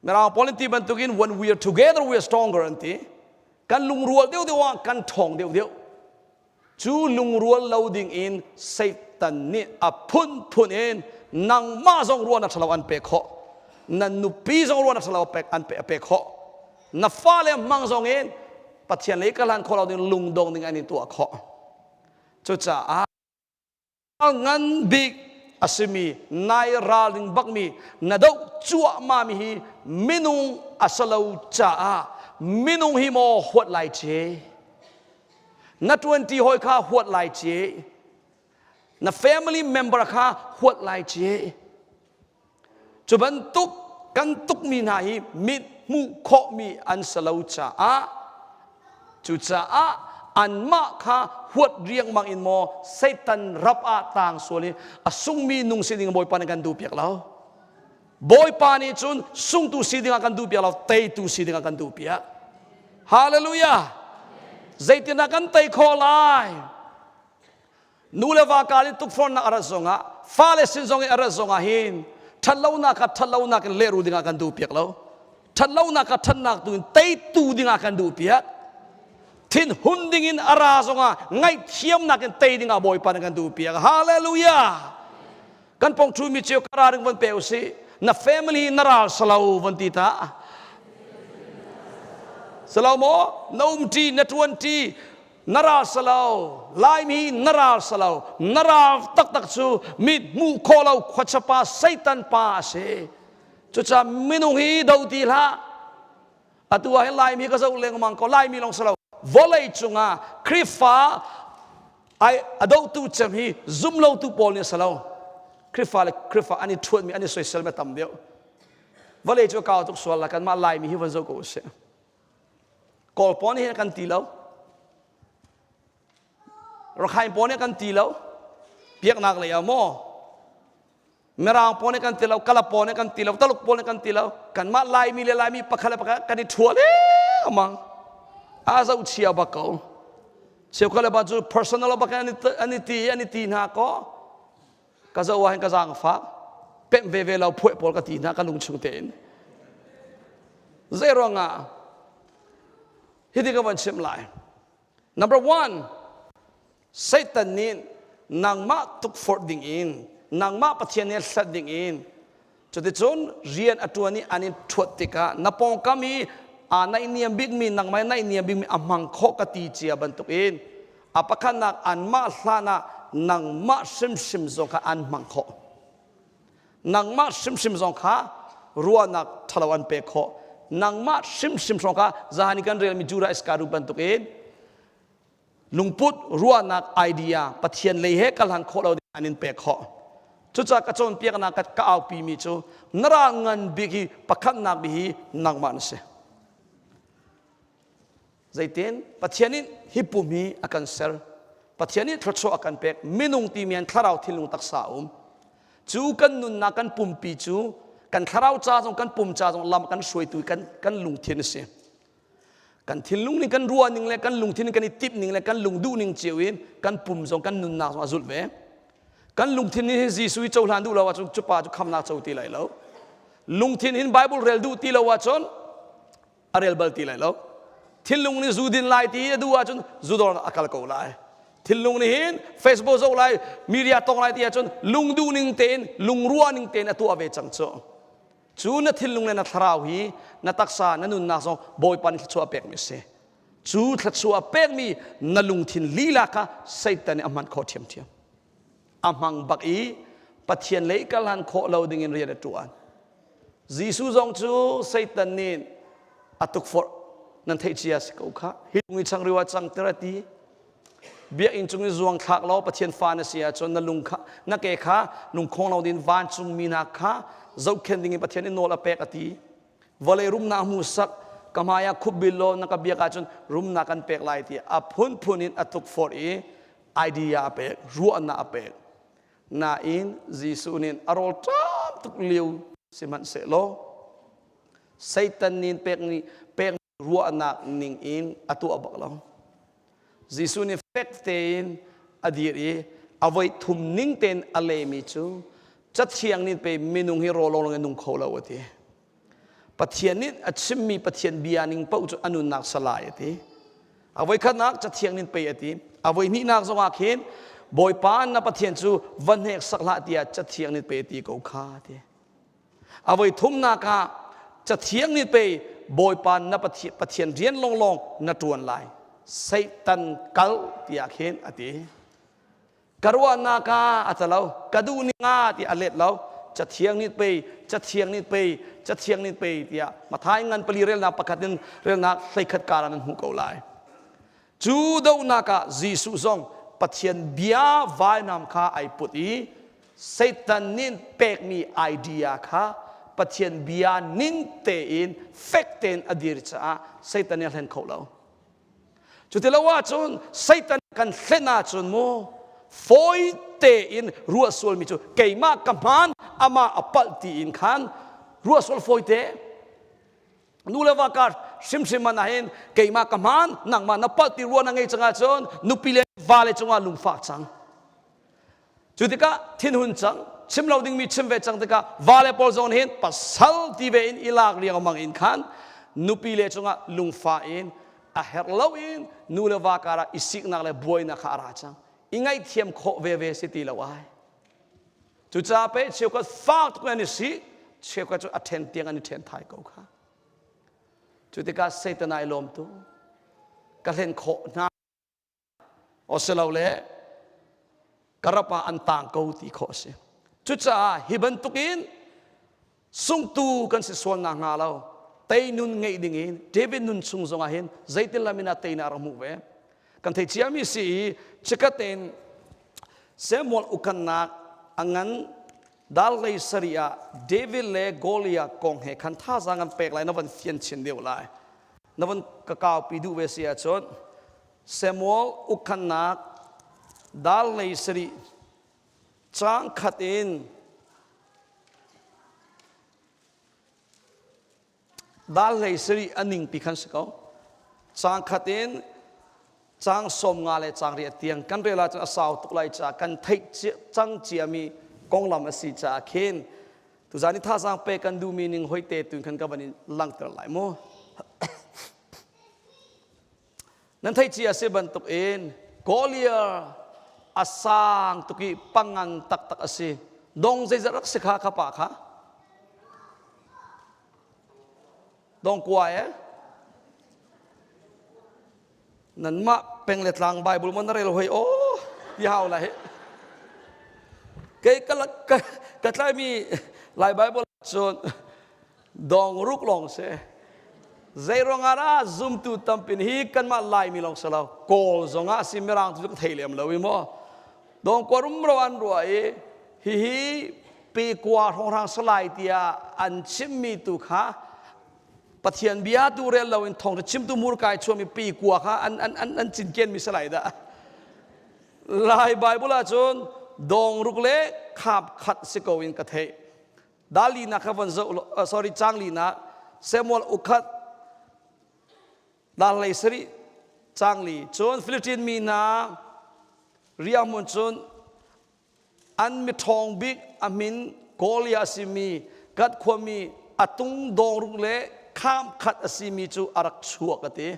Mirang pawl an ti bantukin when we are together we are stronger an ti. Kan lungrual deuh deuh ah kan ṭhawng deuh deuh. Cu lungrual lo ding in Satan nih a phunphun in nangmah zong ruahnak ṭhalo an pek khawh. Na nupi zong ruahnak ṭhalo pek an pe, a pek khawh. Na fale hmang zong in Pathian lei ka hlan khawh lo ding lungdong ding an in tuah khawh. Cucaah ngan bik a simi nai ralring bakmi na doh cuahmahmi hi minung a si lo caah minung hi maw huat lai ce na ṭuanṭi hawi kha huat lai ce na family member kha huat lai ce Cu bantuk kan tukmi hna hi mit hmuh khawhmi an si lo caah cucaah anmah kha huat riangmang in maw Satan rap ah tang sual i a sungmi nung si ding Bawipa nih kan duh piak lo. Bawipa nih cun sungtu si dingah kan duh piak lo, teitu si dingah kan duh piak. Hallelujah! Zeitindah kan tei khawh lai? Nu le va kal in tukforhnak a rat zongah fale sin zong in a rat zongah hin ṭhatlonak kha ṭhatlonak in lehrul dingah kan duhpiak lo. Ṭhatlonak kha ṭhatnak tu in teitu dingah kan duhpiak. Thinhun ding in a ra zongah ngaihthiamnak in tei dingah Bawipa nih kan duhpiak. Hallelujah! Kan pong ṭhumi cio ka ra ring von pe usih. Na family na ral salo von ti ta. Salo maw? Na umṭi, na ṭuanṭi, na ral salo laimi na ral salo na ral taktak cu mit hmuh khawh lo khuachapa satan pa a si cucaah minung hi do ti hlah atu ah hin laimi ka zoh lengmang ko laimi lawng salo. Vawlei cungah Khrihfa ai a dohtu cem hi zumlotu pawl nih a si lo. Khrihfa le Khrihfa an i ṭhuatmi an i soiselmi a tam deuh. Vawlei cu a kau tuk sual la kanmah Laimi hi van zoh ko usih. Kawl pawl nih hin kan ti lo. Rakhine pawl nih kan ti lo. Biaknak lei ah maw Mirang pawl nih kan ti lo, Kala pawl nih kan ti lo, Taluk pawl nih kan ti lo. Kanmah Laimi le Laimi pakhat le pakhat kan i ṭhua lengmang. A zohchia bak ko. Cheukhat le ba cu personal bak in an i ti an i ti hna ko. Ka zoh ah hin ka zaangfah. Pemh veve lo phueh pawl ka ti hna ka lung chung tein. Zei ruangah hiti ka van chimh lai. Number one, Satan nih nangmah tukforh ding in, nangmah Pathian nih hlat ding in, cuticun rian a ṭuan i an in ṭhuat tikah na pawngkam i aa naihniam bikmi nangmah i naihniam bikmi a hmang khawh ka ti cia bantukin a pakhatnak anmah hlan ah nangmah hrimhrim zong kha an hmang khawh. Nangmah hrimhrim zong kha ruahnak ṭhalo an pek khawh. Nangmah hrimhrim zong kha zahan i kan relmi Judah Iskariot bantukin lungput ruahnak idea Pathian lei he kalhan khawh lo ding an in pek khawh. Cucaah ka cawnpiaknak ka, ka aupi mi cu na ral ngan bik hi pakhatnak bik hi nangmah na si. Zeitin Pathian nih hi pum hi a kan ser. Pathian nih thluachuah a kan pek. Minung timi an thlarau thinlung taksa a um. Cu kan nunnak kan pumpi cu kan thlarau ca zong kan pum ca zong lam kan hruaitu kan, kan lungthin a si. Kan thinlung ning kan ruah ning le kan lungthin kan i timh ning le kan lung duh ning cio in kan pum zong kan nunnak zong a zulh ve. Kan lungthin nih hin Jesuh i cohlan duh lo ahcun cu pa cu khamnak co ti lai lo. Lungthin hin Bible rel duh ti lo ahcun a rel bal ti lai lo thinlung nih zu din lai ti a duh ahcun zu dawr a kal ko lai thinlung nih hin facebook zoh lai media tong lai ti ahcun lungduh ning tein lungruah ning tein a tuah ve cang cu cu na thinlung le na thlarau hi na taksa na nunnak zong bawipa nih thluachuah a pekmi a si cu thluachuah a pekmi na lungthin lila kha Satan nih a hman khawh ṭhiamṭhiam a hmang bak i Pathian lei kalhan khawh lo dingin rian a ṭuan. Jesuh zong cu Satan nih a tukforh nan theih cia si ko kha. Hi lung i changreu ah cangter a ti. Biakinn cung i zuang thlak law Pathian fa na si ahcun na lung kha na ke kha lungkhong lo ding vancung mi hna kha zohkhenh dingin Pathian nih nawl a pek a ti. Vawlei rumnak hmuhsak ka hmai ah khupbil law na ka biak ahcun rumnak kan pek lai ti a phunphun in a tukforh i idea a pek ruahnak a pek nain Jesuh nih a rawl ṭam tuk lio sihmanhsehlaw Satan nih pek nih pek ruahnak ning in a tuah bak lo Jesuh nih fek tein a dir i a voi thum ning tein a lemi cu cathiang nih pe minung hi rawl lawng in nung kho lo a ti Pathian nih a chimmi Pathian bia ning paoh cu a nunnak salai a ti. A voikhatnak cathiang nin pei a ti. A voihnihnak zongah khin Bawipa na Pathian cu va hneksak hlah tiah cathiang nin pei a ti ko kha a ti. A voithumnak ah cathiang nin pei Bawipa na Pathian rian lawnglawng na ṭuan lai. Satan kal tiah khin a ti. Ka ruahnak ah a ca lo, ka duh ning ah ti a let lo. Cathiang nih pei, cathiang nih pei, cathiang nih pei tiah Mathai ngan pali relnak pakhat in relnak 11 kar ah nan hmuh ko lai. Cu dohnak ah Jesuh zong Pathian bia vainam kha ai put i Satan nih pekmi idea kha Pathian bia ning tein fek tein a dir caah Satan nih a hlen kho lo. Cuti lo ahcun Satan kan hlen ahcun mu fawi tein ruah sualmi cu keimah ka hmaan amah a palh tiin khan ruah sual fawi te nu le va kar hrimhrim man ahhin keimah ka hmaan nangmah na palh ti ruah na ngei cang ahcun nupi le vale cungah lungfak cang Cu tikah thinhun cang, chim lo dingmi chim ve cang tikah vale pawl zong hin pasal ti ve in i lak riangmang in khan nupi le cungah lungfah in a herh lo in nu le va karah i siknak le buainak kha a ra cang. I ngaihthiam khawh veve si ti lo ai. Cucaah pe cheukhat fak tuk in an i si, cheukhat cu a ṭhen tiang an i ṭhen thai ko kha. Cu tikah Satan ai lawm tu ka hlen khawh hna Asilole ka rap ah an tang ko ti khawh a si. Cucaah hi bantukin sungtu kan si sual nakhnga lo. Tei nun ngeih ding in David nun chung zongah hin zeitin lam in ah teinak rak hmuh ve. Kan thei ciami si i chikat tein Samuel ukannak a ngan dal lei sarih ah David le Goliath kong he khan thazaang an pek lai na van fian chin deuh lai. Na van ka kaupi duh ve si ahcun Samuel ukhannak dal lei sarih caang khat in dal hlei sarih a ningpi khan si ko. Caang khat in caang 50 le caang riat tiang kan rel ahcun a sau tuk lai caah kan theih cang ciami konglam a si caah khin tuzaan i thazaang pek kan duhmi ning hoi te tu khan ka van in langhter lai mu. Nan theih cia si bantuk in Goliath a sang tuk i pangan taktak a si. Dong zeizat rak si kha kha pa kha? Dong kua eh? Nanmah peng le tlang Bible mo na rel hoi o ti hau lai. Kei ka ka, ka tlaimi Lai Bible cun dong ruk lawng si. Zeiruangah dah zumtu tampin hi kanmah Laimi lawng si lo Kawl zongah si Mirang cu ka thei lem lo i maw dong kua rumro an ruah i hihi pe kua hrawnghrang salai tiah an chimmi tu kha Pathian bia tu rel lo in thawng chimtu murkai chuami pe kua kha an an an an cinken mi salai dah Lai Bible ahcun dong ruk le khap khat si ko in ka theih Dalinak kha von zoh sorry cang linak Samuel ukhat dal lei sarih cang li cun Philistine mi hna riahhmun cun an miṭhawng bik a min Goliath a simi Gath khuami a tung dawng ruk le kham khat a simi cu a rak chuak a ti.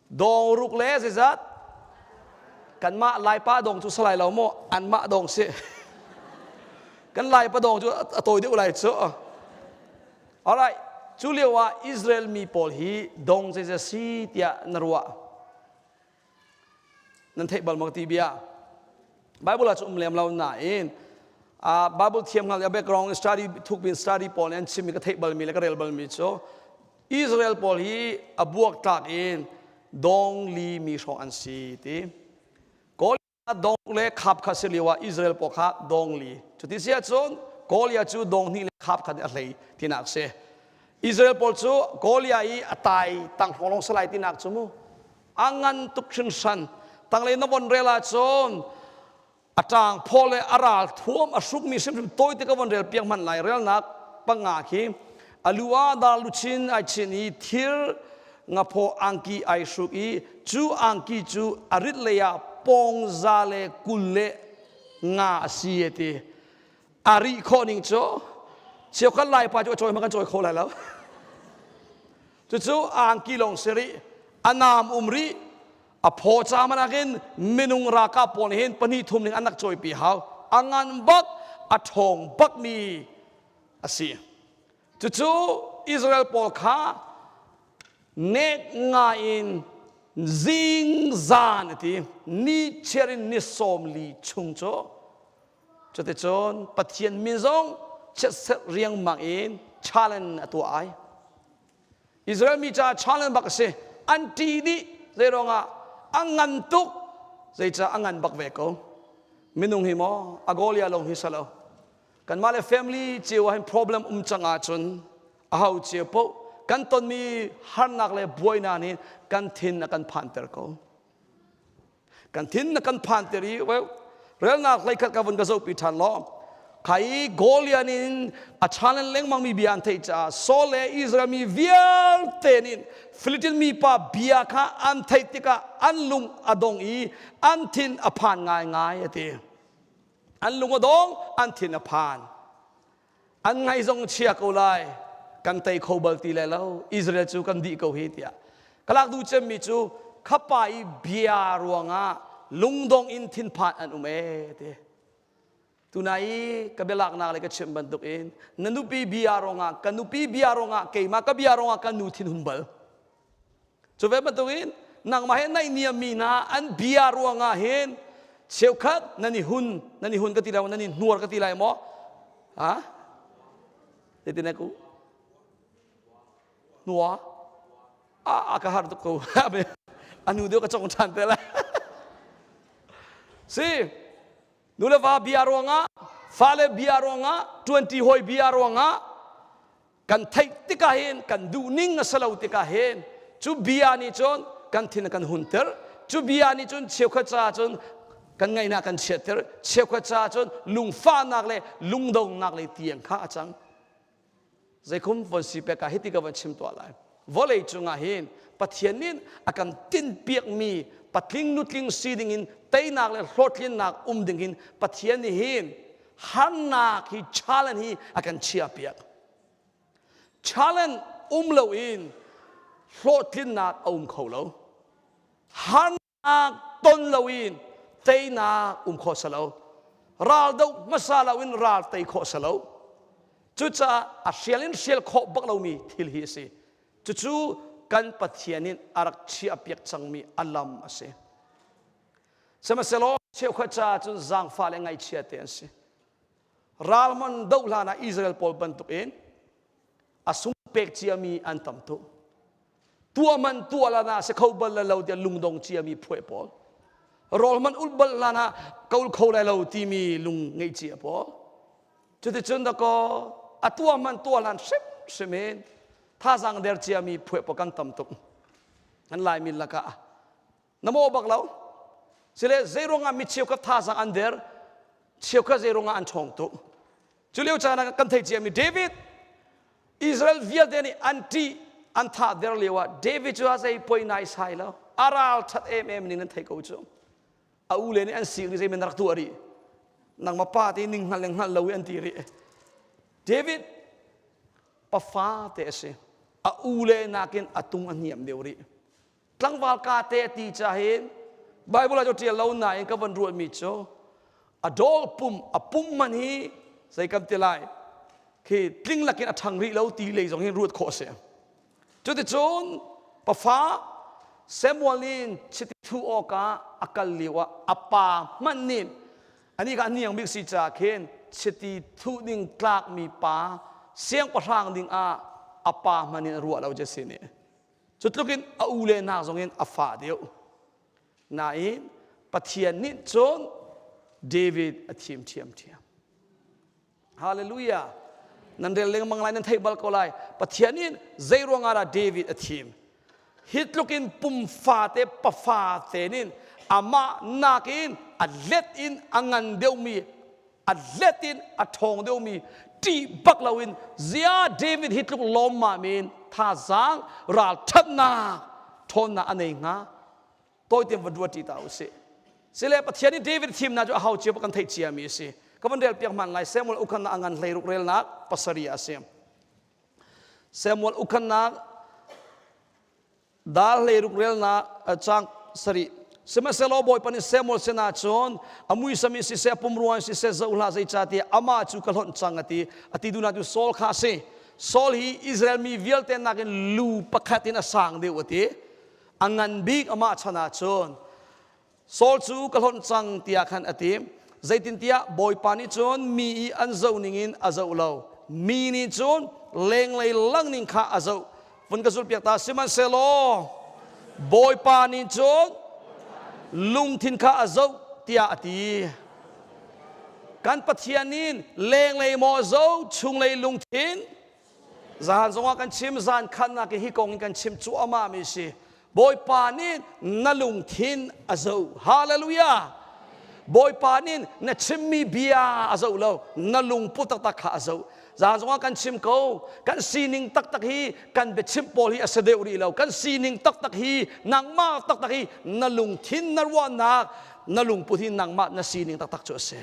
Dawng ruk le zeizat? Kanmah Laipa dawng cu salai lo maw? Anmah dawng si. Kan Laipa dawng cu a tawi deuh lai cu. Alright, cu lio ah Israel mi pawl hi dong zeizat si tiah na ruah? Nan theih bal maw ti bia? Bible ah cu um lem lo nain uh, Bible thiam hngal a background study thukbin study pawl nih an chimmi ka theih balmi le ka rel balmi cu Israel pawl hi a buaktlak in dong li mi hrawng an si ti. Kawl dong le khap kha si lio ah Israel pawl kha dong li. Cuti si ahcun Goliath cu dong hnih le khap khat a hlei tinak si. Israel pawl cu Goliath i a tai tang hrawng lawng salai tinak cu mu. A ngan tuk hringhran. Tanglei na von rel ahcun a ṭang phaw le a ral thuam a hrukmi hrimhrim tawite ka von rel piak hmanh lai relnak panga khi a lu ah dar luchin ai chin i thir ngaphaw angki ai hruk i cu angki cu a rit lei ah pawng za le 20 le nga a si e ti a rih khawh ning cu cheukhat lai pa cu a cawi hmang kan cawi kho lai lo cucu angki lawng si rih a naam um rih a phaw ca manakin minung ralkap pawl nih hin pahnih thum ning an rak cawipi hau a ngan bak a ṭhawng bakmi a si cucu Israel pawl kha nek ngai in zingzan a ti ni chiar in ni 40 chung cu cuticun Pathian min zong chiatserh riangmang in challenge a tuah ai Israel mi caah challenge bak a si. An ṭih dih. Zeiruangah a ngan tuk. Zeicah a ngan bak ve ko. Minung hi maw a Goliath lawng hi salo. Kanmah le family cio ah hin problem um cang ahcun a ho cio paoh kan tonmi harnak le buainak nih kan thin a kan phanter ko. Kan thin na kan phanter i well relnak hleikhat ka vun ka zohpi ṭhan law khai Goliath in a challenge lengmang mi bia an theih caah Saul le Israel mi vialte nih Philistine mi pa bia kha an theih tikah an lung a dong i an thin a phan ngaingai a ti. An lung a dong, an thin a phan. An ngaih zong chia ko lai kan tei kho bal ti lai lo Israel cu kan dih ko hi tiah ka lak duh cemmi cu khapa i bia ruangah lungdong in thinphan an um ee ti tunai i ka bialaknak le ka chimh bantuk in na nupi bia ruangah ka nupi bia ruangah keimah ka bia ruangah ka nu thin hun bal Cu ve bantukin nangmah he naihniam mi hna an bia ruangah hin cheukhat nan i hun nan i hun ka ti lai nan i hnuar ka ti lai maw ha zeitin ku? Nua a ka har tuk ko. Anu deuh ka cong ṭhan te lai. Si, nu le va bia ruangah, fale bia ruangah, ṭuanṭi hawi bia ruangah kan theih tikah hin kan duh ning a si lo tikah hin cu bia nih cun kan thin a kan hunter. Cu bia nih cun cheukhat caah cun kan ngaihnak kan chiatter, cheukhat caah cun lungfahnak le lungdongnak le tiang kha a cang. Zeikhum von si pek ah hiti ka von chim tuah lai. Vawlei cungah hin Pathian nih a kan tinhpiakmi patling nutling si dingin teinak le hlawhtlinnak um dingin Pathian nih hin harnak hi challenge hi a kan chiahpiak. Challenge um loin hlawhtlinnak a um kho lo. Harnak ton loin teinak um khawh si lo. Ral doh hmasa loin ral tei khawh si lo. Cucaah a hrial in hrial khawh bak lomi thil hi a si. Cucu kan Pathian in a rak chiahpiak cangmi a lam a si. Sihmanhsehlaw cheukhat caah cun zaangfah le ngaihchia te an si. Ral man doh hlan ah Israel pawl bantukin a sung pek ciami an tam tuk. Tuah man tuah lan ah si kho bal lo tiah lungdong ciami phuai pawl. Rawl man ulh bal hlan ah ka ul kho lai lo timi lung ngeih cia pawl. Cuticun dakaw a tuah man tuah hlan hrimhrim in thazaang der ciami phuai pawl kan tam tuk. Kan Laimi lakah na maw bak lo. Sile zeiruangah mi cheukhat thazaang an der, cheukhat zeiruangah an ṭhawng tuk. Cu lio caan ah kan theih ciami David Israel vialte nih an ṭih an thah der lio ah David cu a zei poi nai sai lo a ral ṭhat em em ning nan thei ko cu a u le nih an sik ri zei men rak tuah rih nangma pa te ning hngal le hngal lo i an ti rih David pafa te a si a u le nakin a tung a hniam deuh rih tlangval ka te ti ca hin Bible ah cu ṭial lo nain ka van ruahmi cu a dawl pum a pum man hi zei kan ti lai khi tling lakin a ṭhang rih lo ti lei zong hin ruat khawh a si cuticun pafa Samuel nih chiti thuh awkah a kal lio ah a pa hmanh nih ani kha a niang bik si caah khin chiti thuh ding tlakmi pa siangpahrang ding ah a pa hmanh in a ruah lo Jesse nih Cu tluk in a u le hna zong in a fa deuh. Nain Pathian nih cun David a thim ṭhiamṭhiam. Hallelujah. Nan rel lengmang lai, nan theih bal ko lai. Pathian nih zei ruangah dah David a thim? Hi tluk in pumfa te pafa te nin amah nakin a let in a ngan deuhmi a let in a ṭhawng deuhmi ṭih bak loin zia David hi tluk lawmmam in thazaang ralṭhatnak ṭhawnnak a nei hnga tawitein va ruat ṭi ta usih sile Pathian nih David thimnak cu a hau cio kan theih ciami a si ka van rel piak hman lai Samuel ukhannak a ngan hleiruk relnak pasarih a si Samuel ukhannak Dal hleiruk relnak caang sarih. Sihmanhsehlaw Bawipa nih Samuel sinah cun a muisam in siseh a pumrua in siseh zoh hlah zeicahtiah amah cu ka hlonh cang a ti. A ti duhnak cu Saul kha a si. Saul hi Israel mi vialte nakin lu pakhat in a sang deuh a ti. A ngan bik amah chan ah cun Saul cu ka hlonh cang tiah khan a ti. Zeitintiah Bawipa nih cun mi i an zoh ningin a zoh lo. Mi nih cun lenglei lang ning kha a zoh. Vun ka zulhpiak ta sihmanhsehlaw Bawipa nih cun lungthin kha a zoh tiah a ti. Kan Pathian nih lenglei maw a zoh, chunglei lungthin Zahan zongah kan chim zan khatnak hi kong in kan chim cuahmah mi si. Bawipa nih na lungthin a zoh. Hallelujah. Bawipa nih na chimmi bia a zoh lo, na lungput taktak kha a zoh. Zan zongah kan chim ko, kan sining taktak hi kan biachim pawl hi a si deuh rih lo. Kan sining taktak hi nangmah taktak hi na lungthin na ruahnak, na lungput hi nangmah na sining taktak cu a si.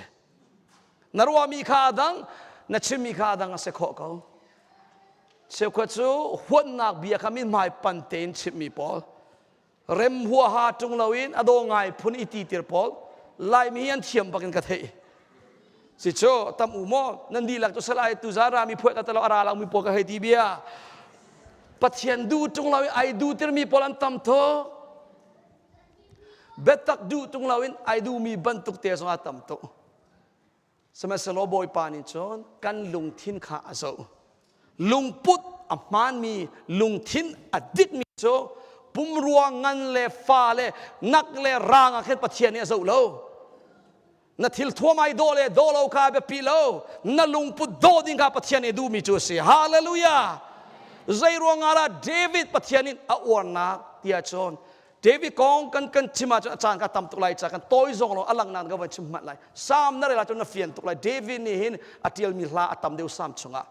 Na ruahmi kha a dang, na chimmi kha a dang a si khawh ko. Cheukhat cu huatnak bia kha mithmai pan tein chimmi pawl, rem huaha ṭung loin a daw ngai phun i titir pawl, Laimi hi an thiam bak in ka theih. Si cu tam u maw nan dihlak cu salai tu za rami phuai ka talo a ra lo mi pawl ka hei ti bia. Pathian duh ṭung lo i ai duh tirmi pawl an tam tuk. Biatak duh tung loin ai duhmi bantuk te zong a tam tuk. Sihmanhsehlaw Bawipa nih cun kan lungthin kha a zoh. Lungput. a hmaanmi lungthin a dikmi cu pumrua ngan le fa le nak le rang ah khin Pathian nih a zoh lo. Na thil thuam ai dawh le dawh lo kha biapi lo. Na lungput dawh ding kha Pathian nih duhmi cu a si. Hallelujah! Zei ruangah dah David Pathian in a uarnak tiah cun David kong kan kan chim ahcun a caan kha tam tuk lai ca kan tawi zong lo a langhnak ka van chim hmanh lai. Psalm na rel ahcun na fian tuk lai. David nih hin a tialmi hla a tam deuh Psalm chungah.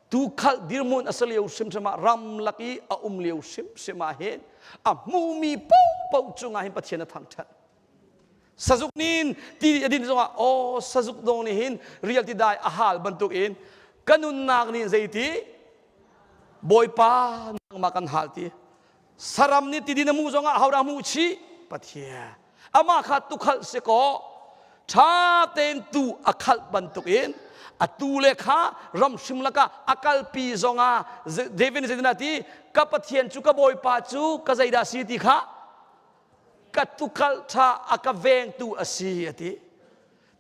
Tuukhal dirhmun a si lio hrimhrim ah ramlak i a um lio hrimhrim ah hin a hmumi paohpaoh cungah hin Pathian a thangṭhat. Sazuk nin ti a din zongah aw sazuk dong nih hin rial ti dai a hal bantukin ka nunnak nih zeiti Bawipa nangmah kan hal ti Saram nih tidin a hmuh zongah hodah hmuh chih? Pathian. Amah kha tukhalh si kaw ṭha tein tuu a khalh bantukin a tuu le kha ramhrim lakah a kalpi zongah David nih zeitindah a ti? Ka Pathian cu ka Bawipa cu ka zeidah si ti kha ka tukhalh ṭha a ka vengtu a si a ti.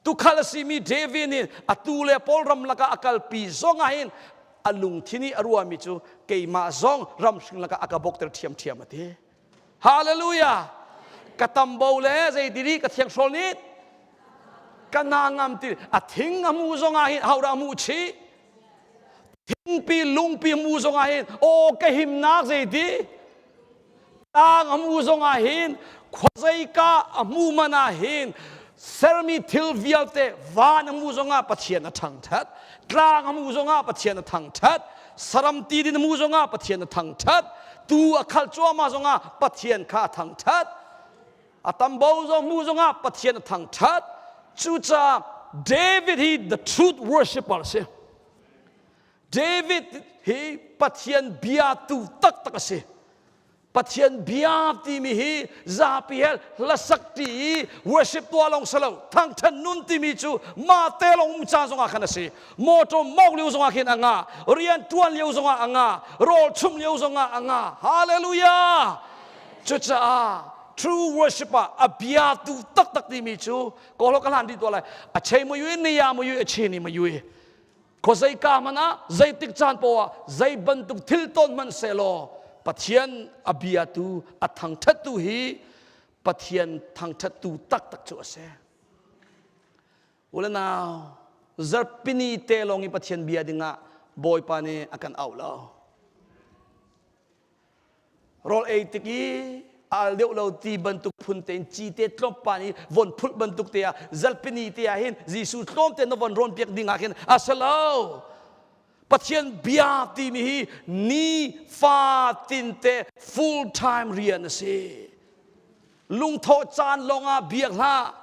Tukhal a simi David nih a tu le pawl ram lakah a kalpi zong ah hin a lungthin i a ruahmi cu keimah zong ramhring lakah a ka bokter ṭhiamṭhiam a ti. Hallelujah! Ka tambo le zeiti ka thiang hrawl nih ka na ngam ti a thing a mu zong ah hin hodah a mu chih thingpi lungpi mu zong ah hin aw ka himnak zeiti Tlang a mu zongah hin khuazeika a hmu man ah hin sermi thil vialte van a mu zongah Pathian a thangṭhat tlang a mu zongah Pathian a thangṭhat saram ti din a mu zongah Pathian a thangṭhat tu a khal cuahmah zongah Pathian kha a thangṭhat a tambo zong mu zongah Pathian a thangṭhat cucaah David hi the truth worshipper a si David hi Pathian biatu taktak a si. Pathian bia timi hi zapi he hlasak ti i worship tuah lawng si lo thangthat nun timi cu ma te lawng um caan zongah khan a si motor mawng lio zongah khin a nga rian tuan lio zongah a nga rawl chum lio zongah a nga hallelujah cucaah true worship ah a bia tu taktak timi cu kolo ka hlan dih tuah lai a chei mu yui ni ya mu yui a chi ni mu yui Khuazeika hmanh ah zeitik caan poah ah zei bantuk thil tawn hmanh sehlaw Pathian a biatu a thangṭhattu hi Pathian thangṭhattu taktak cu a si. U le nau, zarhpini te lawng i Pathian bia dingah Bawipa nih a kan auh lo. Rawl ei tik i al deuh lo ti bantuk phun tein cite tlawmpa nih von phulh bantuk te ah zalpini te ah hin Jesuh tlawm te na von rawn piak ding ah khin a si lo. Pathian bia timi hi ni fa tinte full time rian a si. Lungthawh caan lawngah biak hlah.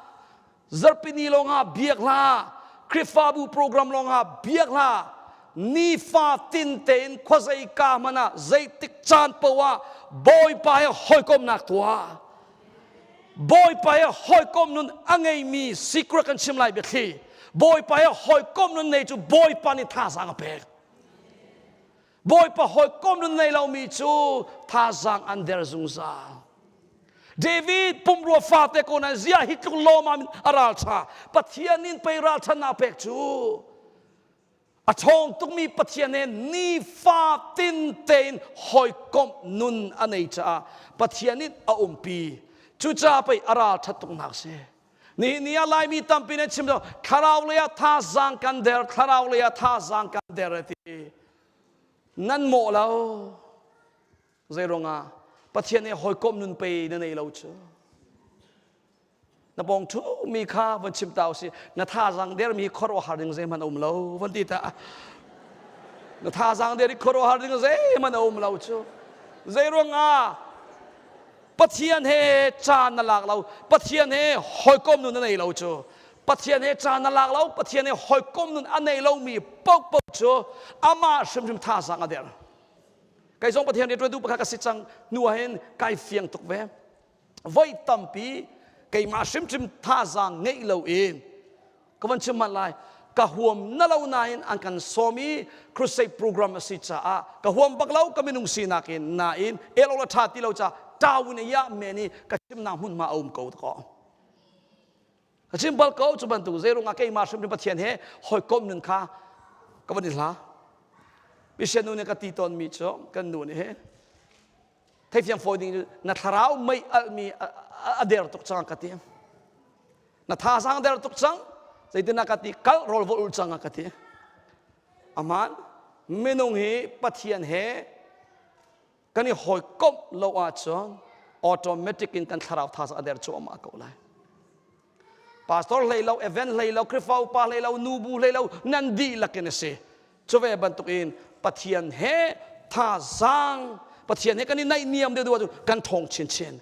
Zarhpini lawngah biak hlah. Khrihfabu program lawngah biak hlah. Nifa tin tein khuazei ka hmanh ah zeitik caan paoh ah Bawipa he hawikomnak tuah. Bawipa he hawikom nun a ngeimi secret kan chim lai biathli. Bawipa he hawikom nun nei cu Bawipa nih thazaang a pek. Bawipa hawikom nun nei lomi cu thazaang an der zungzal. David pumrua fate ko nan zia hi tluk lawmam in a ralṭha. Pathian nin pei ralṭhannak pek cu a ṭhawng tukmi Pathian he nifa tin tein hawikomh nun a nei caah Pathian nih a umpi. Cucaah pei a ralṭhat tuknak si. Nihin ni ah Laimi tampi nih chim thlarau lei ah thazaang kan der, thlarau lei ah thazaang kan der a ti. Nan mawh lo. Zei ruangah Pathian nih hawikom nun pei na nei lo cu. Na pawng thu mi kha von chim ta usih. Na thazaang der mi khuaruahhar ding zeihmanh a um lo von ti ta. Na thazaang der i khuaruahhar ding zeihmanh a um lo cu. Zei ruangah Pathian he caan na lak lo Pathian he hawikom nun na nei lo cu Pathian he caan na lak lo Pathian he hawikom nun a nei lomi paohpaoh cu amah hrimhrim thazaang a der kei zong Pathian rianṭuantu pakhat ka si cang hnu ah hin kai fiang tuk ve voi tampi keimah hrimhrim thazaang ngeih lo in ka van chim hmanh lai ka huam na lo nain an kan sawm i crusade program a si caah ka huam bak lo ka minung sinak in nain elo la tha ti lo ca tawin ya men i ka chimnak hmunhma a um ko ko ka chim bal ko cu bantuk zeirung ah keimah hrimhrim Pathian he hawikom nun kha ka van i hla. Pisian nu nih ka ti tawnmi cu kan nu nih hin theifiang fawi ding na thlarau mei alhmi a der tuk cang ka ti. Na thazaang der tuk cang zeitin a ka ti kal rawl va ul cang a ka ti. Aman minung hi Pathian he kan i hawikomh lo ahcun automatic in kan thlarau thazaang a der cuahmah ko lai. Pastor hlei lo, event hlei lo, Khrihfa upa hlei lo, nubu hlei lo, nan dihlak in a si. Cu ve bantuk in Pathian he thazaang Pathian he kan i naihniam deuh deuh ahcun kan ṭhawng chinchin.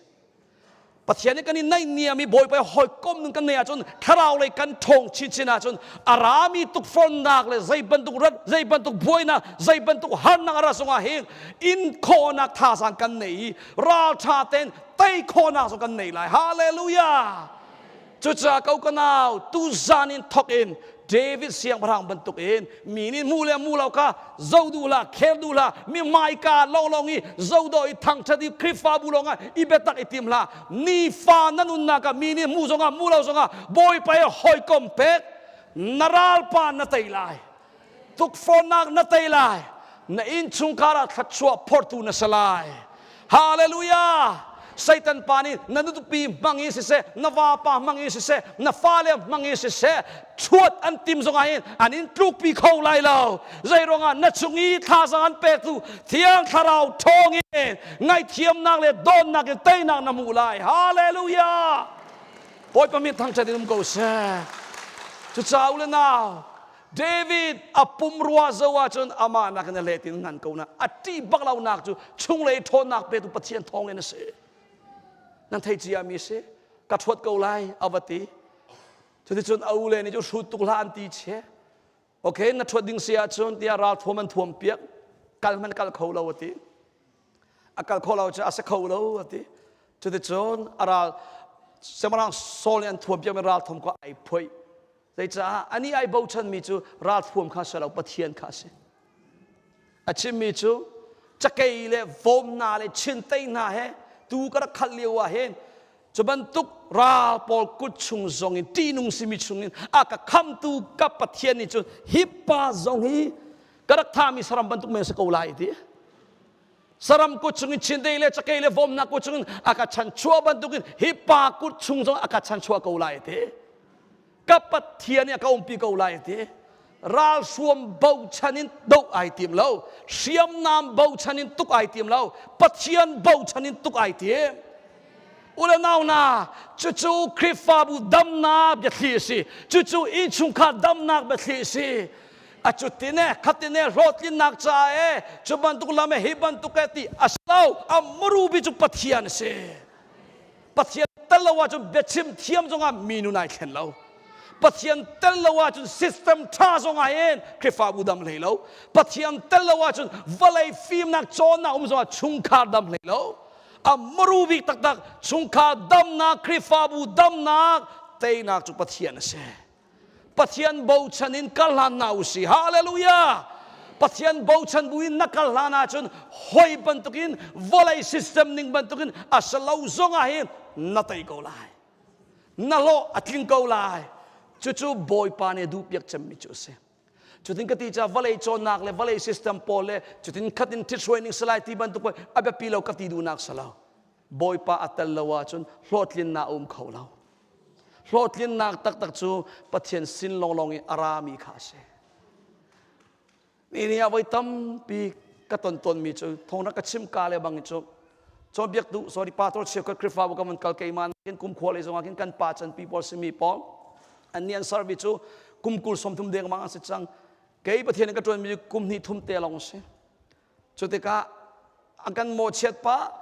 Pathian nih kan i naihniam i Bawipa hawikom nun kan neih ahcun thlarau lei kan ṭhawng chinchin ahcun a rami tukforhnak le zei bantuk rat zei bantuk buainak zei bantuk harnak a ra zongah hin in khawhnak thazaang kan nei i ralṭha tein tei khawhnak zong kan nei lai. Hallelujah! Cucaah ko ka nau tuzan in thok in David siangpahrang bantuk in mi nih mu le mu lo kha zo duh hlah khel duh hlah mi hmaika lawnglawng i zo do i thangṭhat i Khrihfabu lawngah i biatak i tim hlah nifa na nunnak ah mi nih mu zongah mu lo zongah Bawipa he hawikom pek na ralpa na tei lai tukforhnak na tei lai na innchungkhar ah thluachuah phortu na si lai hallelujah Satan pa nih na nupi hmang in siseh na vapa hmang in siseh na fale hmang in siseh chuat an tim zongah hin an in tlukpi kho lai lo zei ruangah na chung i thazaang an pektu thiang thlarau ṭhawng in ngaihthiamnak le dawtnak in teinak na hmuh lai hallelujah Bawipa min thangṭhat in um ko seh cucaah u le nau David a pumrua zo ahcun amah nakin a let in ngan ko na a ṭih bak lonak cu chunglei ṭhawnnak petu Pathian thawngin a si. Nan thei cia mi si ka ṭhuat ko lai a va ti. Cuticun a ule nih cu hrut tuk hlah an ti che. Okay na ṭhuat ding si ahcun tiah ralthuam an thuam piak kal hmanh kal kho lo a ti. A kal kho lo cu a si kho lo a ti. Cuticun a ral Siangpahrang Saul nih an thuam piakmi ralthuam kha ai phoih. Zeicah anih ai bochanmi cu ralthuam kha si lo Pathian kha a si. A chimmi cu cakei le vom hna le chintei hna he tu ka rak khalh lio ah hin cu bantuk ral pawl kut chung zong in ṭihnung simi chung in a ka khamtu ka Pathian nih cun hi pa zong hi ka rak thami saram bantuk men si ko lai ti. Saram kut chungin chindei le cakei le vomnak kut chungin a ka chanchuah bantukin hi pa kut chung zong a ka chanchuah ko lai ti. Ka Pathian nih a ka umpi ko lai ti. Ralhruam bochan in doh ai tim lo. Hriamnam bochan in tuk ai tim lo. Pathian bochan in tuk ai tim. Ule nau na cucu Khrihfabu damnak biathli a si. Cucu innchungkhar damnak biathli a si. A cutine khatine hlawhtlinnak ca e cu bantuk lam e hi bantuk e ti a si lo. A muru bi cu Pathian a si. Pathian tel lo ahcun biachim thiam zongah mi nun ai thlen lo. Pathian tel lo ahcun system ṭha zongah hin Khrihfabu dam hlei lo. Pathian tel lo ahcun vawlei fimnak cawnnak um zongah chungkhar dam hlei lo. A muru bik taktak chungkhar damnak, Khrihfabu damnak, teinak cu Pathian a si. Pathian bochan in kal hlan hna u si. Hallelujah! Pathian bochan bu in na kal hlan ahcun hoi bantukin vawlei system ning bantukin a si lo zongah hin na tei ko lai. Na hlawh a tling ko lai. Cucu Bawipa nih duh piak cemmi cu a si. Cutin ka ti caah vawlei cawnnak le vawlei system pawl le cutin khatin ṭhithruai ning salai ti bantuk a biapi lo ka ti duhnak si lo. Bawipa a tel lo ahcun hlawhtlinnak a um kho lo. Hlawhtlinnak taktak cu Pathian sin lawnglawng i a rami kha a si. Ni ni ah voi tampi ka ton tawnmi cu thawngnak ka chim ka le bang cu cawnpiak duh sorry pastor cheukhat Khrihfabu ka van kal keimah kin kum khua lei zongah khin kan pa chan pi pawl simi pawl an ni an servi cu kum kul 30 dengmang an si cang kei Pathian in ka ṭuanmi cu kum hnih thum te lawng si Cu tikah a kan mawhchiat pah,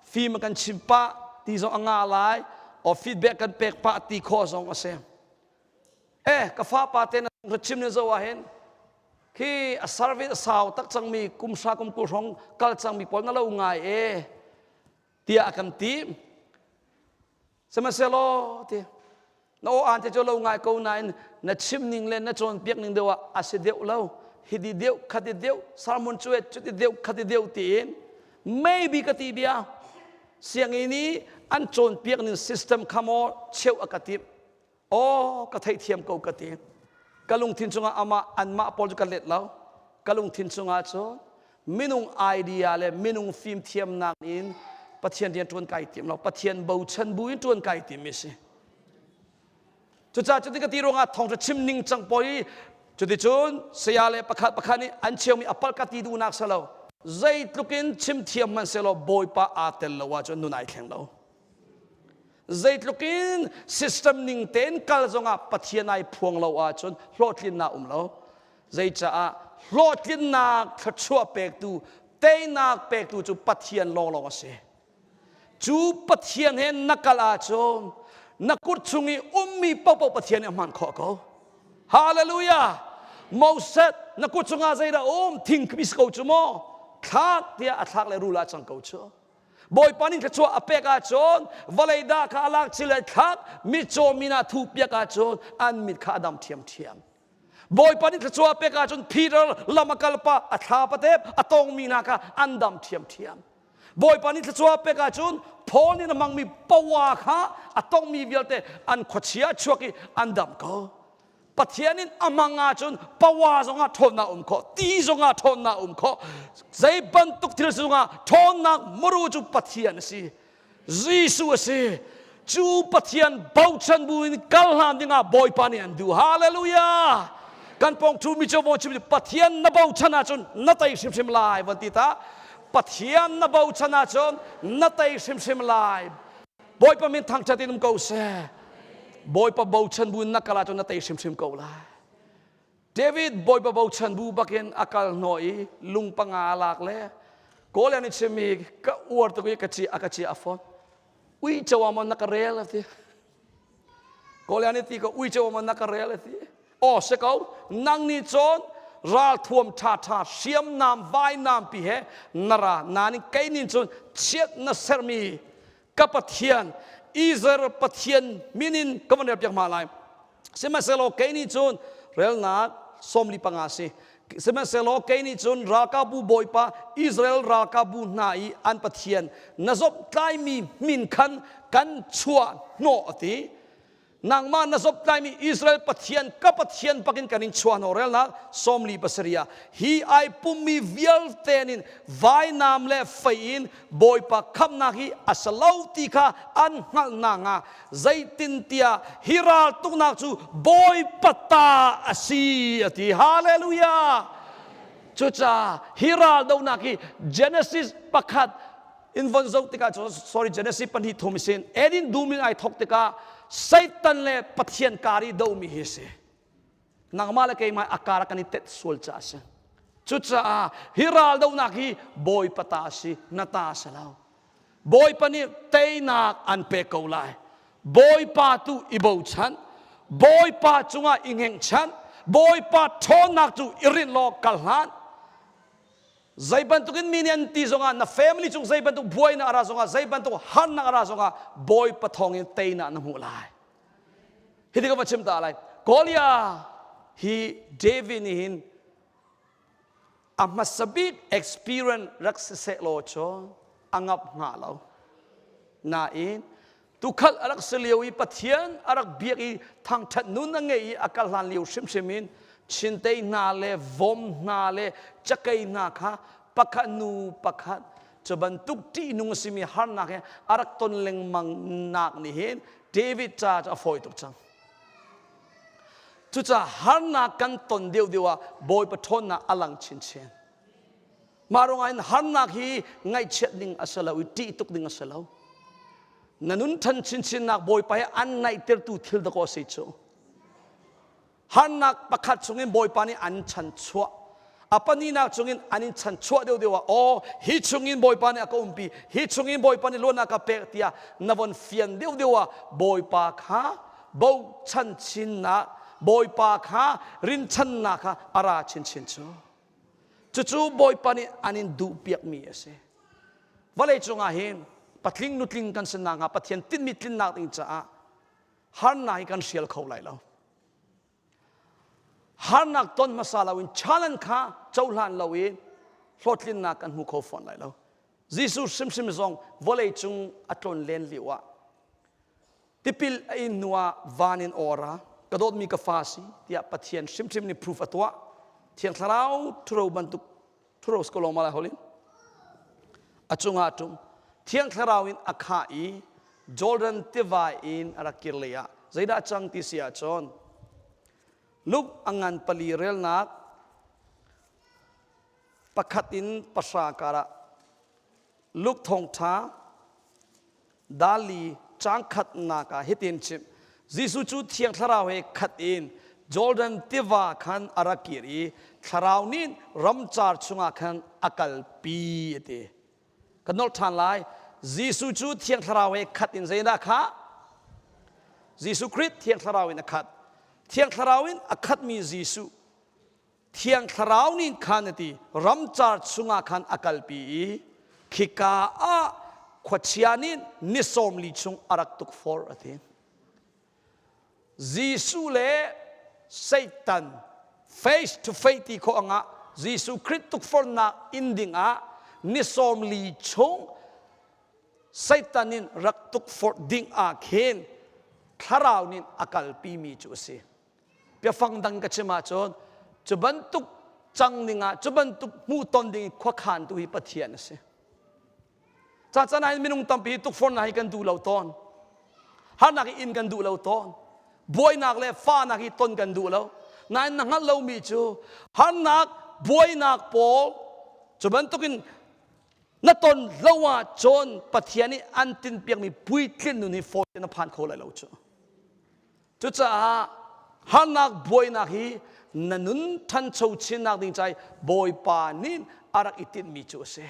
fim a kan chim pah ti zong a ngah lai, or feedback kan pek pah ti khawh zong a si. Eh, ka fa pa te na chim ne zo ah hin khi a service a sau tak cangmi kum hra kum kul hrawng kal cangmi pawl na lo ngai e tiah a kan ti. Sihmanhsehlaw ti na aw aan te cu lo ngai ko nain na chim ning le na cawnpiak ning deuh ah a si deuh lo hiti deuh khati deuh sermon cu cuti deuh khati deuh tiin maybe ka ti bia sianginn i an cawnpiak ning system kha maw cheuh a ka timh aw ka theihthiam ko ka ti ka lungthin chungah amah anmah pawl cu ka let lo. Ka lungthin chungah cun minung idea le minung fimthiamnak in Pathian rian ṭuan kai tim lo. Pathian bochan bu in ṭuan kai tim mi si. Cucaah cuti ka ti ruangah thawngṭha chim ning cang pawl i cuticun saya le pakhat pakhat nih an cheumi a palh ka ti duhnak si lo. Zeitluk in chim thiam hmanh sehlaw Bawipa aa tel lo ahcun nun ai thleng lo. Zeitluk in system ning tein kal zongah Pathian ai phuang lo ahcun hlawhtlinnak um lo. Zeicaah hlawhtlinnak thluachuah pektu teinak pektu cu Pathian lawnglawng a si. Cu Pathian he na kal ahcun na kut chung i ummi paohpaoh Pathian nih a hman khawh ko. Hallelujah! Moses na kut chungah zeidah um thing khi si ko cu maw? Thlak tiah a thlak le rul ah cang ko cu. Bawipa nih thluachuah a pek ahcun vawlei dah kha a lak chil le thlak mitcaw min ah thu piak ahcun an mit kha a dam ṭhiamṭhiam. Bawipa nih thluachuah a pek ahcun Peter lam a kal pah a thla patep a tongmi hna kha an dam ṭhiamṭhiam. Bawipa nih thluachuah a pek ahcun Paul nih a hmangmi power kha a tongmi vialte an khuachia chuak i an dam ko. Pathian in a hmang ahcun power zongah ṭhawnnak um khawh, ti zongah ṭhawnnak um khawh. Zei bantuk thil zongah ṭhawnnak muru cu Pathian a si. Jesuh a si. Cu Pathian bochan bu in kal hlan dingah Bawipa nih an duh. Hallelujah! Kan pawng ṭhu mi cu von chim Pathian na bochan ahcun na tei hrimhrim lai von ti ta. Pathian na bochan ahcun na tei hrimhrim lai. Bawipa min thangṭhat in um ko seh. Bawipa bochan bu in na kal ahcun na tei hrimhrim ko lai. David Bawipa bochan bu bakin a kal hnawh i lung panga a lak le Kawl an i chimmi ka uar tuk i ka ci a ka ci a fawn. Uico ah maw na ka rel a ti. Kawl an i ti ko uico ah maw na ka rel a ti. Aw si ko nang nih cun ralthuam ṭhaṭha hriamnam vainam pi he na ra nain kei nih cun chiat na sermi ka Pathian Israel Pathian min in ka van relpiak hma lai sihmanhsehlaw kei nih cun relnak 45 si sihmanhsehlaw kei nih cun ralkapbu bawipa Israel ralkapbu hna i an Pathian na zomhtlaimi min khan kan chuah hnawh a ti nangmah na zoptlaimi Israel Pathian ka Pathian bakin kan in chuah hnawh relnak 47 ah hi ai pummi vialte nin vainam le fei in Bawipa khamnak hi a si lo ti kha an hngalhnak hnga zeitintiah hi raltuknak cu Bawipa ta a si a ti hallelujah cucaah hi raldohnak hi Genesis pakhat in von zoh tikah sorry Genesis pahnih thum sin Eden dum in ai thok tikah Satan le Pathian kar i domi hi si nangmah le keimah a kar kan i tet sual ca a si cucaah hi ral dohnak hi Bawipa ta si na ta si lo Bawipa nih teinak an pek ko lai Bawipa tu i bochan Bawipa cungah i ngengchan Bawipa ṭhawnnak cu i rinh law kal hlan Zei bantukin mi nih an ti zongah na family cung zei bantuk buainak a ra zongah zei bantuk harnak a ra zongah Bawipa thawngin teinak na hmuh lai. Hi ti ka va chim ta lai. Goliath hi David nih hin a hmasa bik experience rak si seh law cu a ngap hnga lo. Nain Tukhal a rak si lio i Pathian a rak biak i thangṭhat nun a ngei i a kal hlan lio hrimhrim in chintei hna le vom hna le cakei hna kha pakhat nu pakhat cu bantuk ṭihnung a simi harnak he a rak ton lengmang nak nih hin David ca cu a fawi tuk cang. Cucaah harnak kan ton deuhdeuh ah Bawipa ṭhawnnak a lang chinchin. Mah ruangah hin harnak hi ngaihchiat ding a si lo i ṭih tuk ding a si lo. Na nun ṭhan chinchinnak Bawipa he an naihtertu thil dakaw a si cu. Harnak pakhat chungin Bawipa nih an chanchuah. A pahnihnak chungin an in chanchuah deuhdeuh ah aw hi chungin Bawipa nih a ka umpi hi chungin Bawipa nih luatnak ka pek tiah na von fian deuhdeuh ah Bawipa kha bochan chinnak Bawipa kha rinchannak kha a ra chinchin cu. Cucu Bawipa nih an in duhpiakmi a si. Vawlei cungah hin patling nutling kan si nakhnga Pathian tinhmi tlinnak ding caah harnak hi kan hrial kho lai lo. Harnak ton hmasa loin challenge kha cohlan loin hlawhtlinnak kan hmu kho fawn lai lo. Jesuh hrimhrim zong vawlei cung a tlon len lio ah Tipil a in hnuah van in aw a ra. Ka dawtmi ka fa si tiah Pathian hrimhrim nih proof a tuah. Thiang Thlarau ṭhuro bantuk ṭhuro skolong malai holin a cungah ṭum Thiang Thlarau in a khah i Jordan tiva in a rak kir lei ah zeidah cang ti si ahcun Luke a ngan pali relnak pakhat in pahra karah Luke thawngṭha Dali caang khatnak ah hitin chimh Jesuh cu Thiang Thlarau he khat in Jordan tiva khan a rak kir i Thlarau nih ramcar chungah khan a kalpi a ti. Ka nolh ṭhan lai. Jesuh cu Thiang Thlarau he khat in zeidah kha? Jesuh Khrih Thiang Thlarau in a khat. Thiang Thlarau in a khatmi Jesuh Thiang Thlarau nih khan a ti ramcar chungah khan a kalpi i khika ah khuachia nih ni 40 chung a rak tukforh a ti. Jesuh le Satan face to face ti khawh angah Jesuh Khrih tukforhnak in dingah ni 40 chung Satan in rak tukforh ding ah khin thlarau nih a kalpi mi cu a si. Biafang dang ka chim ahcun cu bantuk cang ding ah cu bantuk hmuhton ding khuakhan tu hi Pathian a si. Ca can ah minung tampi tukforhnak hi kan duh lo tawn. Harnak hi in kan duh lo tawn. Buainak le fahnak hi ton kan duh lo. Nain na hngalh lomi cu harnak buainak pawl cu bantukin na ton lo ahcun Pathian nih an tinpiakmi puitlin nun hi fawi na phan kho lai lo cu. Cucaah harnak buainak hi na nun ṭhancho chinnak ding cai Bawipa nih a rak i tinhmi cu a si.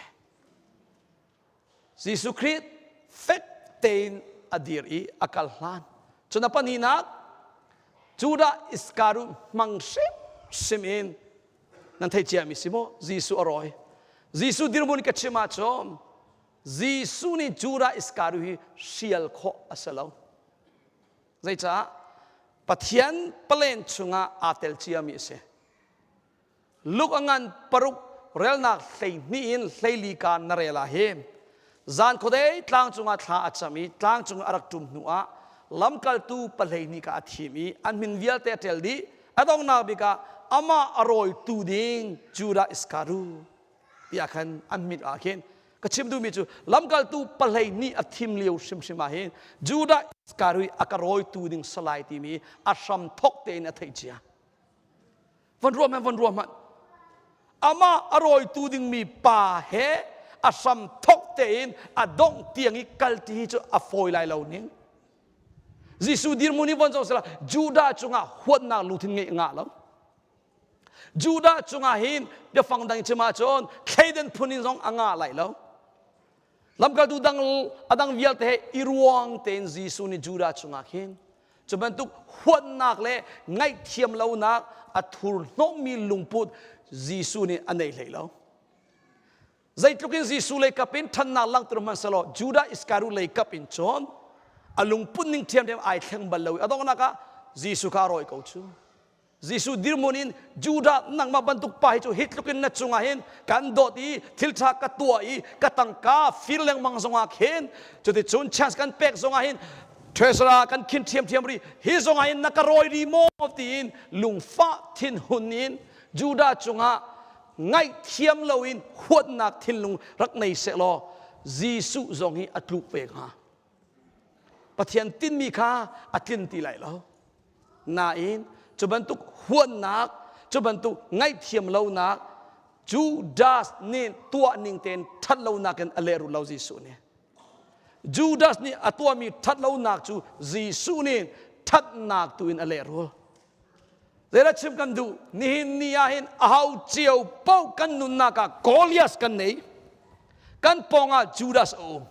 Jesuh Khrih fek tein a dir i a kal hlan. Cun a pahnihnak, Judah Iskariot hmang hrimhrim in nan theih ciami si maw? Jesuh a rawi. Jesuh dirhmun ka chim ahcun Jesuh nih Judah Iskariot hi hrial khawh a si lo. Zeicah? Pathian palen chungah aa tel ciami a si. Luke a ngan paruk relnak 12 in 14 ka na rel ah hin zan khuadei tlang cungah thla a cam i tlang cungah a rak ṭum hnu ah lamkaltu 12 ka a thim i an min vialte a ṭel dih a donghnak bik ah amah a rawitu ding Judah Iskariot tiah khan an mit ah khin ka chim duhmi cu lamkaltu 12 a thim lio hrimhrim ah hin Judah Iskariot a ka rawitu ding salai timi a hram thok tein a theih cia van ruah hmanh van ruah hmanh amah a rawitu dingmi pa he a hram thok tein a dongh tiang i kalti hi cu a fawi lai lo ning Jesuh dirhmun hi von zoh sila Judah cungah huatnak lungthin ngeih ngah lo Judah cungah hin biafang dang chim ahcun thleidan phun in zong a ngah lai lo. Lamkaltu dang a dang vialte he i ruang tein Jesuh nih Judah cungah khin cu bantuk huatnak le ngaihthiam lonak a thurhnawmmi lungput Jesuh nih a nei hlei lo. Zeitluk in Jesuh lei kap in ṭhannak langhter hmanhsehlaw Judah Iskariot lei kap in cun a lungput ning ṭhiamṭhiam ai thleng bal lo i a donghnak ah Jesuh kha a rawi ko cu. Jesuh dirhmun in Judah nangmah bantuk pa hi cu hi tluk in na cungah hin kan dawt i thil ṭha ka tuah i ka tangka fir lengmang zongah khin cuticun chance kan pek zongah hin treasurer kan khin ṭhiamṭhiam rih hi zongah hin na ka rawi rih maw tiin lungfah thinhun in Judah cungah ngaihthiam loin huatnak thinlung rak nei sehlaw Jesuh zong hi a tluk ve hnga. Pathian tinmi kha a tlin ti lai lo. Nain cu bantuk huatnak, cu bantuk ngaihthiam lonak Judas nih tuah ning tein ṭhat lonak in a lehrulh lo Jesuh nih. Judas nih a tuahmi ṭhat lonak cu Jesuh nih ṭhatnak tu in a lehrul. Zeidah chim kan duh? Nihin ni ah hin aho cio paoh kan nunnak ah Goliath kan nei. Kan pawngah Judas a um.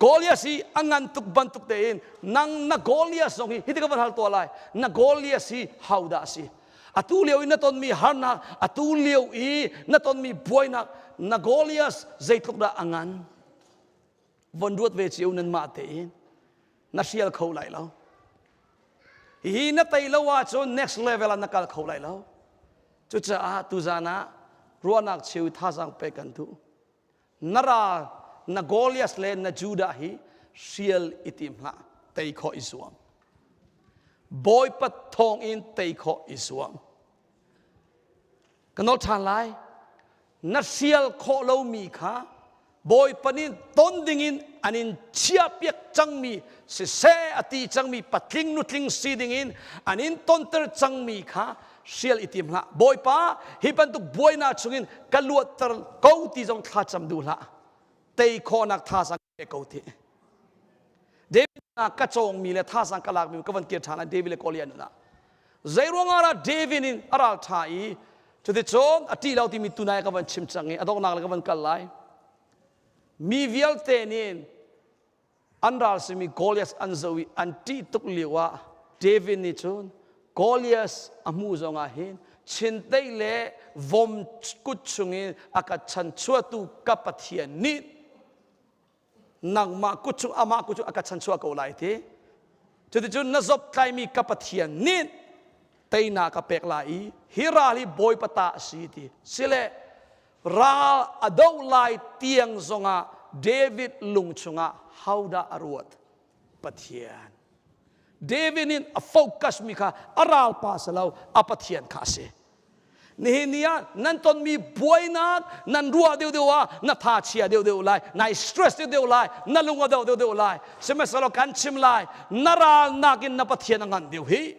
Goliath hi a ngan tuk bantuk tein nang na Goliath zong hi hiti ka van hal tuah lai. Na Goliath hi how dah a si? Atu lio i na tonmi harnak, atu lio i na tonmi buainak, na Goliath zeitluk dah a ngan? Von ruat ve cio nanmah tein na hrial kho lai lo. Hihi na tei lo ahcun next level ah na kal kho lai lo. Cucaah tuzan ah ruahnak cheu thazaang pek kan duh. Na ral, na Goliath le na Judah hi hrial i tim hlah, tei khawh i zuam. Bawipa thawng in tei khawh i zuam. Ka nol ṭhan lai. Na hrial khawh lomi kha Bawipa nih ton dingin an in chiahpiak cangmi siseh a ti cangmi patling nutling si dingin an in tonter cangmi kha hrial i tim hlah. Bawipa hi bantuk buainak chungin ka luatter ko ti zong thlacam duh hlah. Tei khawhnak thazaang pe ko ti. David ka cawngmi le thazaang ka lakmi ka van kir ṭhan lai David le Goliath nun ah. Zeiruangah dah David in a ral ṭha i cuticun a ṭih lo timi tunai ka van chim cang i a donghnak le ka van kal lai. Mi vialte nih an ral simi Goliath an zoh i an ṭih tuk lio ah David nih cun Goliath a hmuh zongah hin chindeih le vom kut chungin a ka chanchuahtu ka Pathian nih nangmah kut chung amah kut chung a ka chanchuah ko lai ti cuticun na zop tlaimi ka Pathian nih teinak ka pek lai i hi ral hi Bawipa ta a si ti sile ral a doh lai tiang zongah David lung chungah hodah a ruat Pathian David in a focus mi kha a ralpa si lo a Pathian kha a si Nihin ni ah nan tonmi buainak nan ruah deuhdeuh ah na tha chia deuhdeuh lai, nai stress deuhdeuh lai, na lung a do deuhdeuh lai. Sihmanhsehlaw kan chim lai, na ral nakin na Pathian a ngan deuh hi.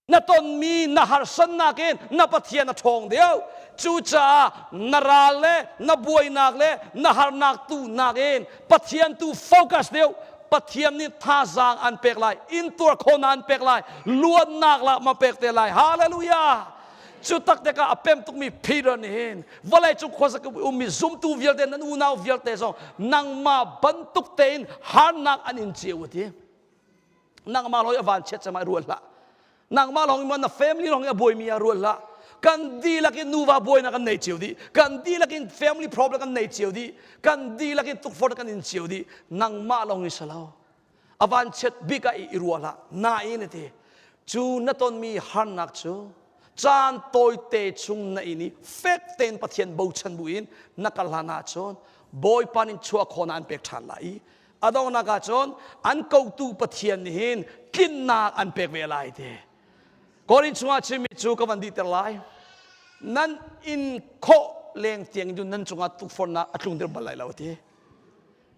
Na tonmi na harsatnak in na Pathian a ṭhawng deuh. Cucaah na ral le na buainak le na harnak tu nakin Pathian tu focus deuh. Pathian nih thazaang an pek lai, intuar khawhnak an pek lai, luatnak la ma pek te lai. Hallelujah! Cu tak tikah a pem tukmi Peter nih hin vawlei cung khuazakip ummi zumtu vialte nan unau vialte zong nangmah bantuk tein harnak an in cio a ti. Nangmah lawng i a vanchiat cem ah ruat hlah. Nangmah lawng i na family lawng i a buaimi ah ruat hlah. Kan dihlak in nuva buainak kan nei cio dih. Kan dihlak in family problem kan nei cio dih. Kan dihlak in tukforhnak kan in cio dih. Nangmah lawng i si lo. A vanchiat bik ah i ruah hlah. Nain a ti. Cu na tonmi harnak cu caan tawite chung na in i fek tein Pathian bochan bu in na kal hlan ahcun Bawipa nih chuah khawhnak an pek ṭhan lai i a donghnak ahcun an kotu Pathian nih hin tlinnak an pek ve lai ti. Korin chungah chimmi cu ka van dihter lai. Nan in khawh leng tiang in nan cungah tukforhnak a tlung dir bal lai lo ti.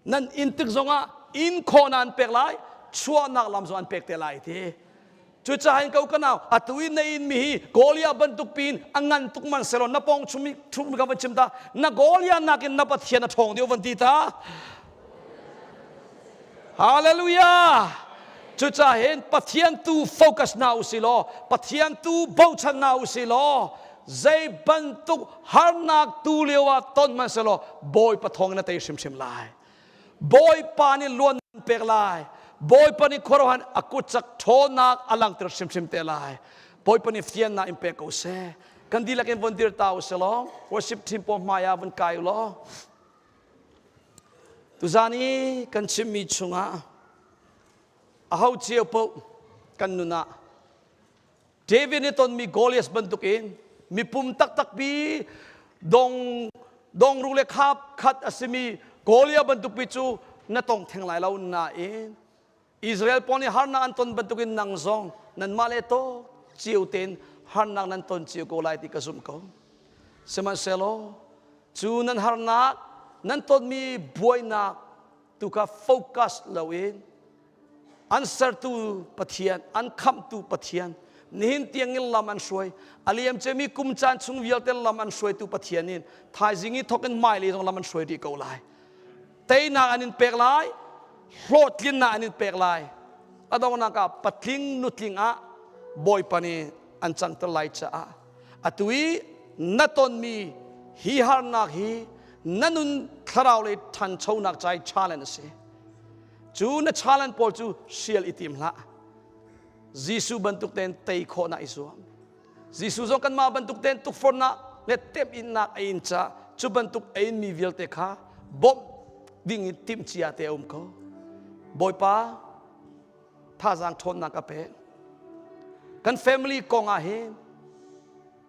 Nan in tik zongah in khawhnak an pek lai, chuahnak lam zong an pek te lai ti. Cucaah in ko ka nau, atu i na in mi hi Goliath bantuk piin a ngan tuk man selaw na pawng chumi thumi ka van chim ta na Goliath nakin na Pathian a ṭhawng deuh van ti ta. Hallelujah! Cucaah hin Pathian tu focus na usi law, Pathian tu bochan na usi law, zei bantuk harnak tu lio ah ton hmanh selaw Bawipa thawng na tei hrimhrim lai. Bawipa nih luan nan pek lai. Bawipa nih khuaruahhan a kut cak ṭhawnnak a langhter hrimhrim te lai. Bawipa nih fiannak in pek ko seh. Kan dihlak in von dir ta u sih law, worship team pawl hmai ah vun kai u law. Tuzan i kan chimmi chungah aho cio paoh kan nun ah David nih tonmi Goliath bantukin mipum taktak pi dong dongru le khap khat a simi Goliath bantuk pi cu na tong theng lai lo nain Israel pawl nih harnak an ton bantukin nang zong nanmah le to cio tein harnak nan ton cio ko lai ti ka zumh ko. Sihmanhsehlaw cu nan harnak nan tonmi buainak tu kha focus loin an sertu Pathian, an khamhtu Pathian, nihin tiangin lam an hruai. A liamciami kum caan chung vialte lam an hruaitu Pathian in thaizing i thawk in hmailei zong lam an hruai rih ko lai. Teinak an in pek lai, hlawhtlinnak an in pek lai. A donghnak ah patling nutling ah Bawipa nih an cangter lai caah atu i na tonmi hi harnak hi na nun thlarau lei ṭhanchonak ca i challenge a si. Cu na challenge pawl cu hrial i tim hlah. Jesuh bantuk tein tei khawhnak i zuam. Jesuh zong kanmah bantuk tein tukforhnak le temhinnak a in caah cu bantuk a inmi vialte kha bawmh ding in timhcia te a um ko. Bawipa thazaang ṭhawnnak ka pek. Kan family kong ah hin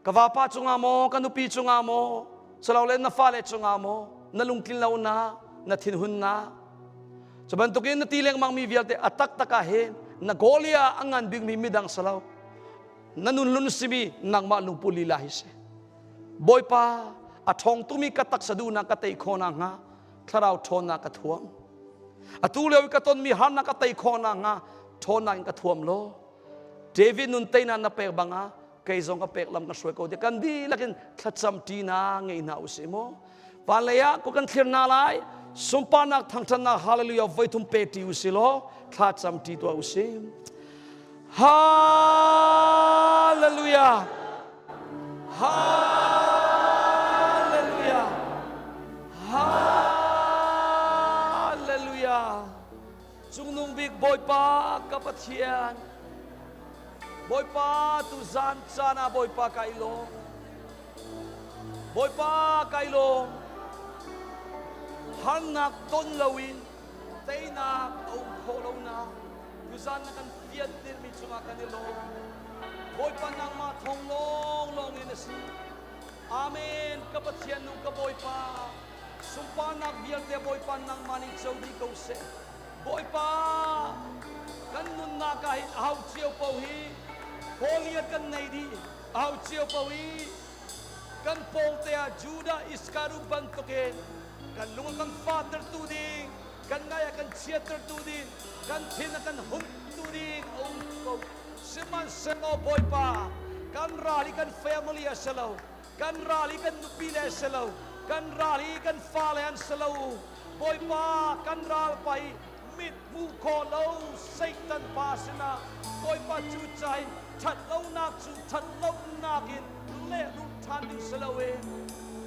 ka vapa cungah maw ka nupi cungah maw silole na fale cungah maw na lungtlin lonak na thinhunnak cu bantukin na ti lengmang mi vialte a taktak ah hin na Goliath a ngan bikmi midang si lo na nun lun simi nangmah lungput lila hi si. Bawipa a ṭhawng tumi ka taksa duhnak ka tei khawh nakhnga thlarau ṭhawnnak ka thuam. Atu lio i ka tonmi harnak ka tei khawh nakhnga ṭhawnnak in ka thuam law David nun teinak na pek bangah kei zong ka pek lam ka hruai ko ti kan dihlak in thlacam ṭi na ngei hna usih mu. Van lei ah ku kan thlir hna lai sunparnak thangṭhatnak hallelujah voi thum pe ṭi usih law thlacam ṭi tuah usih. Hallelujah. Hallelujah. Hallelujah. Cungnung bik Bawipa ka Pathian. Bawipa tu zan caan ah Bawipa kai lawm. Bawipa kai lawm. Harnak ton loin teinak a um khawh lonak tuzan na kan fiantermi cungah kan i lawm. Bawipa nangmah thawng lawnglawng in a si. Amen. Ka Pathian nung ka Bawipa. Sunparnak vialte Bawipa nangmah nih co dih ko seh. Bawipa, kan nunnak ah hin aho cio paoh hi Goliath kan nei dih. Aho cio paoh hi kan pawngte ah Judah Iskariot bantukin kan lung a kan fahtertu ding, kan ngai a kan chiattertu ding, kan thin a kan humtu ding a um ko. Sihmanhsehlaw Bawipa, kan ral hi kan family a si lo. Kan ral hi kan nupi le a si lo. Kan ral hi kan fale an si lo. Bawipa, kan ral pa hi mit hmuh khawh lo Satan pa sinah Bawipa cu ca in ṭhatlonak cu ṭhatlonak in lehrulh ṭhan ding si loin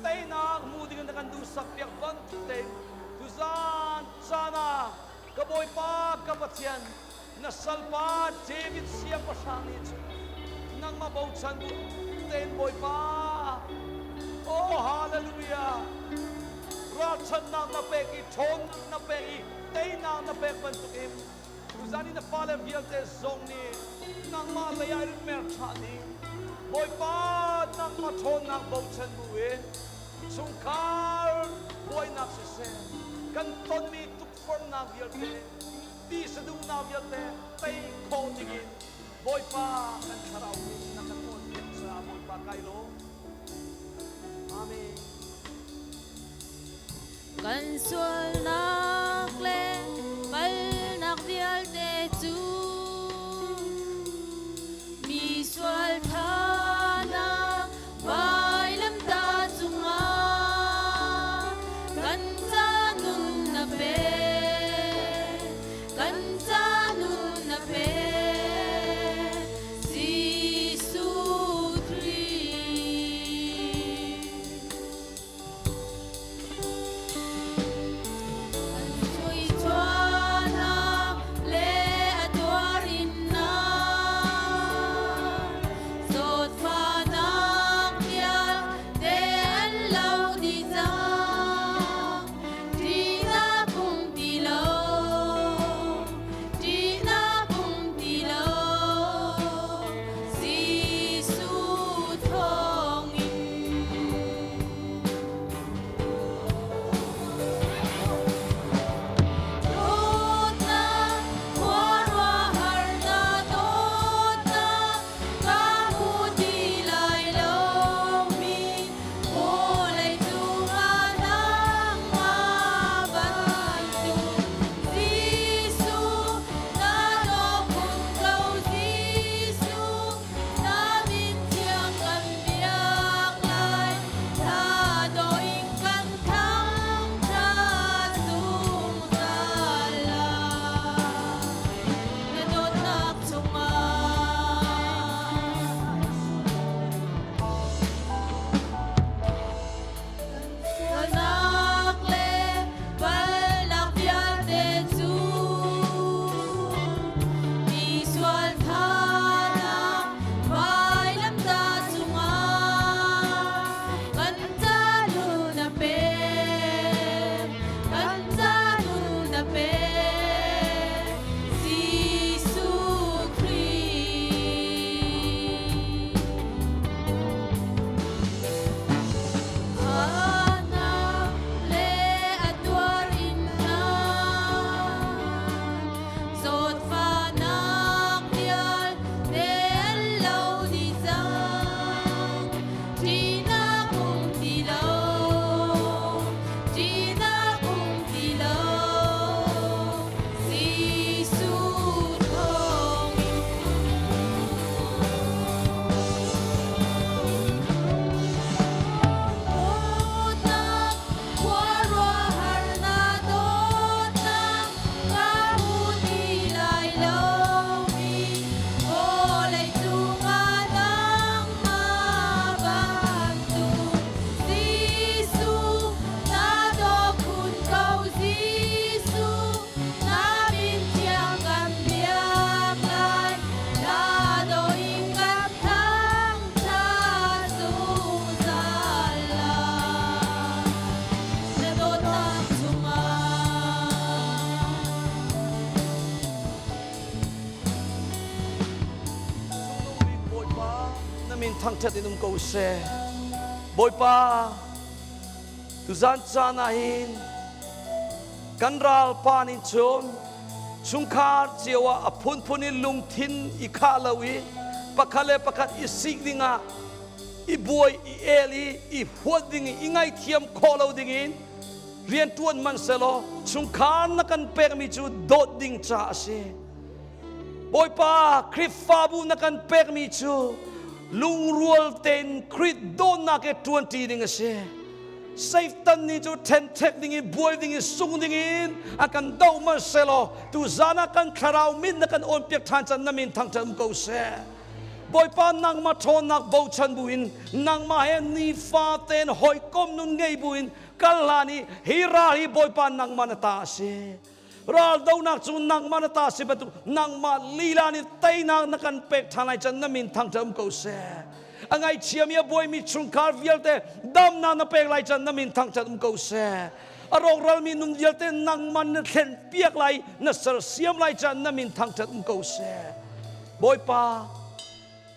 teinak hmu ding in na kan duhsak piak bantuk tein tuzan caan ah ka Bawipa ka Pathian na salpa David siangpahrang nih cun nangmah bochan bu tein Bawipa oh hallelujah ralchanhnak na pek i ṭhawnnak na pek i teinak na pek bantukin tuzan i na fale vialte zong nih nangmah lei ah in mer ṭhan i Bawipa nangmah ṭhawnnak bochan bu in chungkhar buainak siseh kan tonmi tukforhnak vialte ti saduhnak vialte tei khawh dingin Bawipa kan thlarau nih na kan awnpiak caah Bawipa kai lawm. Amen. Kan sualnak le palnak vialte cu mi sual thanak vailamtah cungah kan ca nun na pe kan ca nun na pe Jesuh Khrih. min thangṭhat in um ko seh. Bawipa, tuzan caan ah hin kan ralpa nih cun chungkhar cio ah a phunphun in lungthin i khah lo i pakhat le pakhat i sik dingah i buai i el i i huat ding i i ngaihthiam khawh lo dingin rianṭuan hmanh selaw chungkhar na kan pekmi cu dawt ding ca a si. Bawipa Khrihfabu na kan pekmi cu lungrual tein Khrih dawtnak he ṭuanṭi ding a si. Satan nih cu ṭhenṭhek ding in buai ding in sung ding in a kan doh hmanh selaw tuzan ah kan thlarau min na kan awnpiak ṭhan can na min thangṭhat um ko seh. Bawipa nangmah ṭhawnnak bochan buin nangmah he nifa tein hawikom nun ngei buin kal hlan i hi ral hi Bawipa nangmah na ta a si. Raldonak cu nangmah na ta si bantuk nangmah lila nih teinak na kan pek ṭhan lai can na min thangṭhat um ko seh. A ngaihchiami a buaimi chungkhar vialte damnak na pek lai can na min thangṭhat um ko seh. A rawkralmi nun vialte nangmah na thlen piak lai na sersiam lai can na min thangṭhat um ko seh. Bawipa,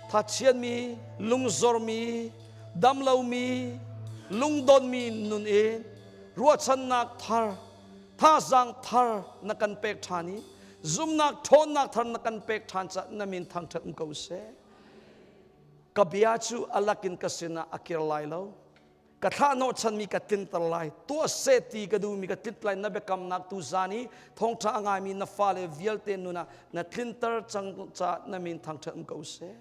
thachianmi, lungzormi, damlomi, lungdonmi nun in ruahchannak thar thazaang thar na kan pek ṭhan i zumnak ṭhawnnak thar na kan pek ṭhan caah na min thangṭhat um ko seh. Ka bia cu a lakin ka sinah a kir lai lo. Ka thlah hnawhchanmi ka tlinter lai. Tuah seh ti ka duhmi ka tlint lai. Na biakamnak tu zan i thawngṭha a ngaimi na fale vialte nun ah na tlinter cang caah na min thangṭhat um ko seh.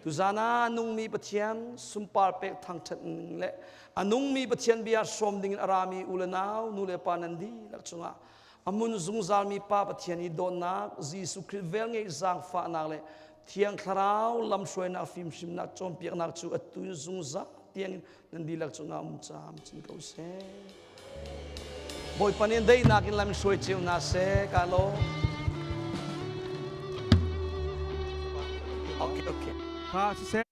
Tuzan ah a nungmi Pathian sunpar pek thangṭhat ning le a nungmi Pathian bia hrawm dingin a rami u le nau nu le pa nan dihlak cungah a mun zungzalmi Pa Pathian i dawtnak Jesuh Khrih velngeih zaangfahnak le Thiang Thlarau lamhruainak fimhrimnak cawnpiaknak cu atu in zungzal tiangin nan dihlak cungah um camcin ko seh. Bawipa nih daihnak in lam hruai cio hna seh ka lawm. Okay, okay. Kha siseh.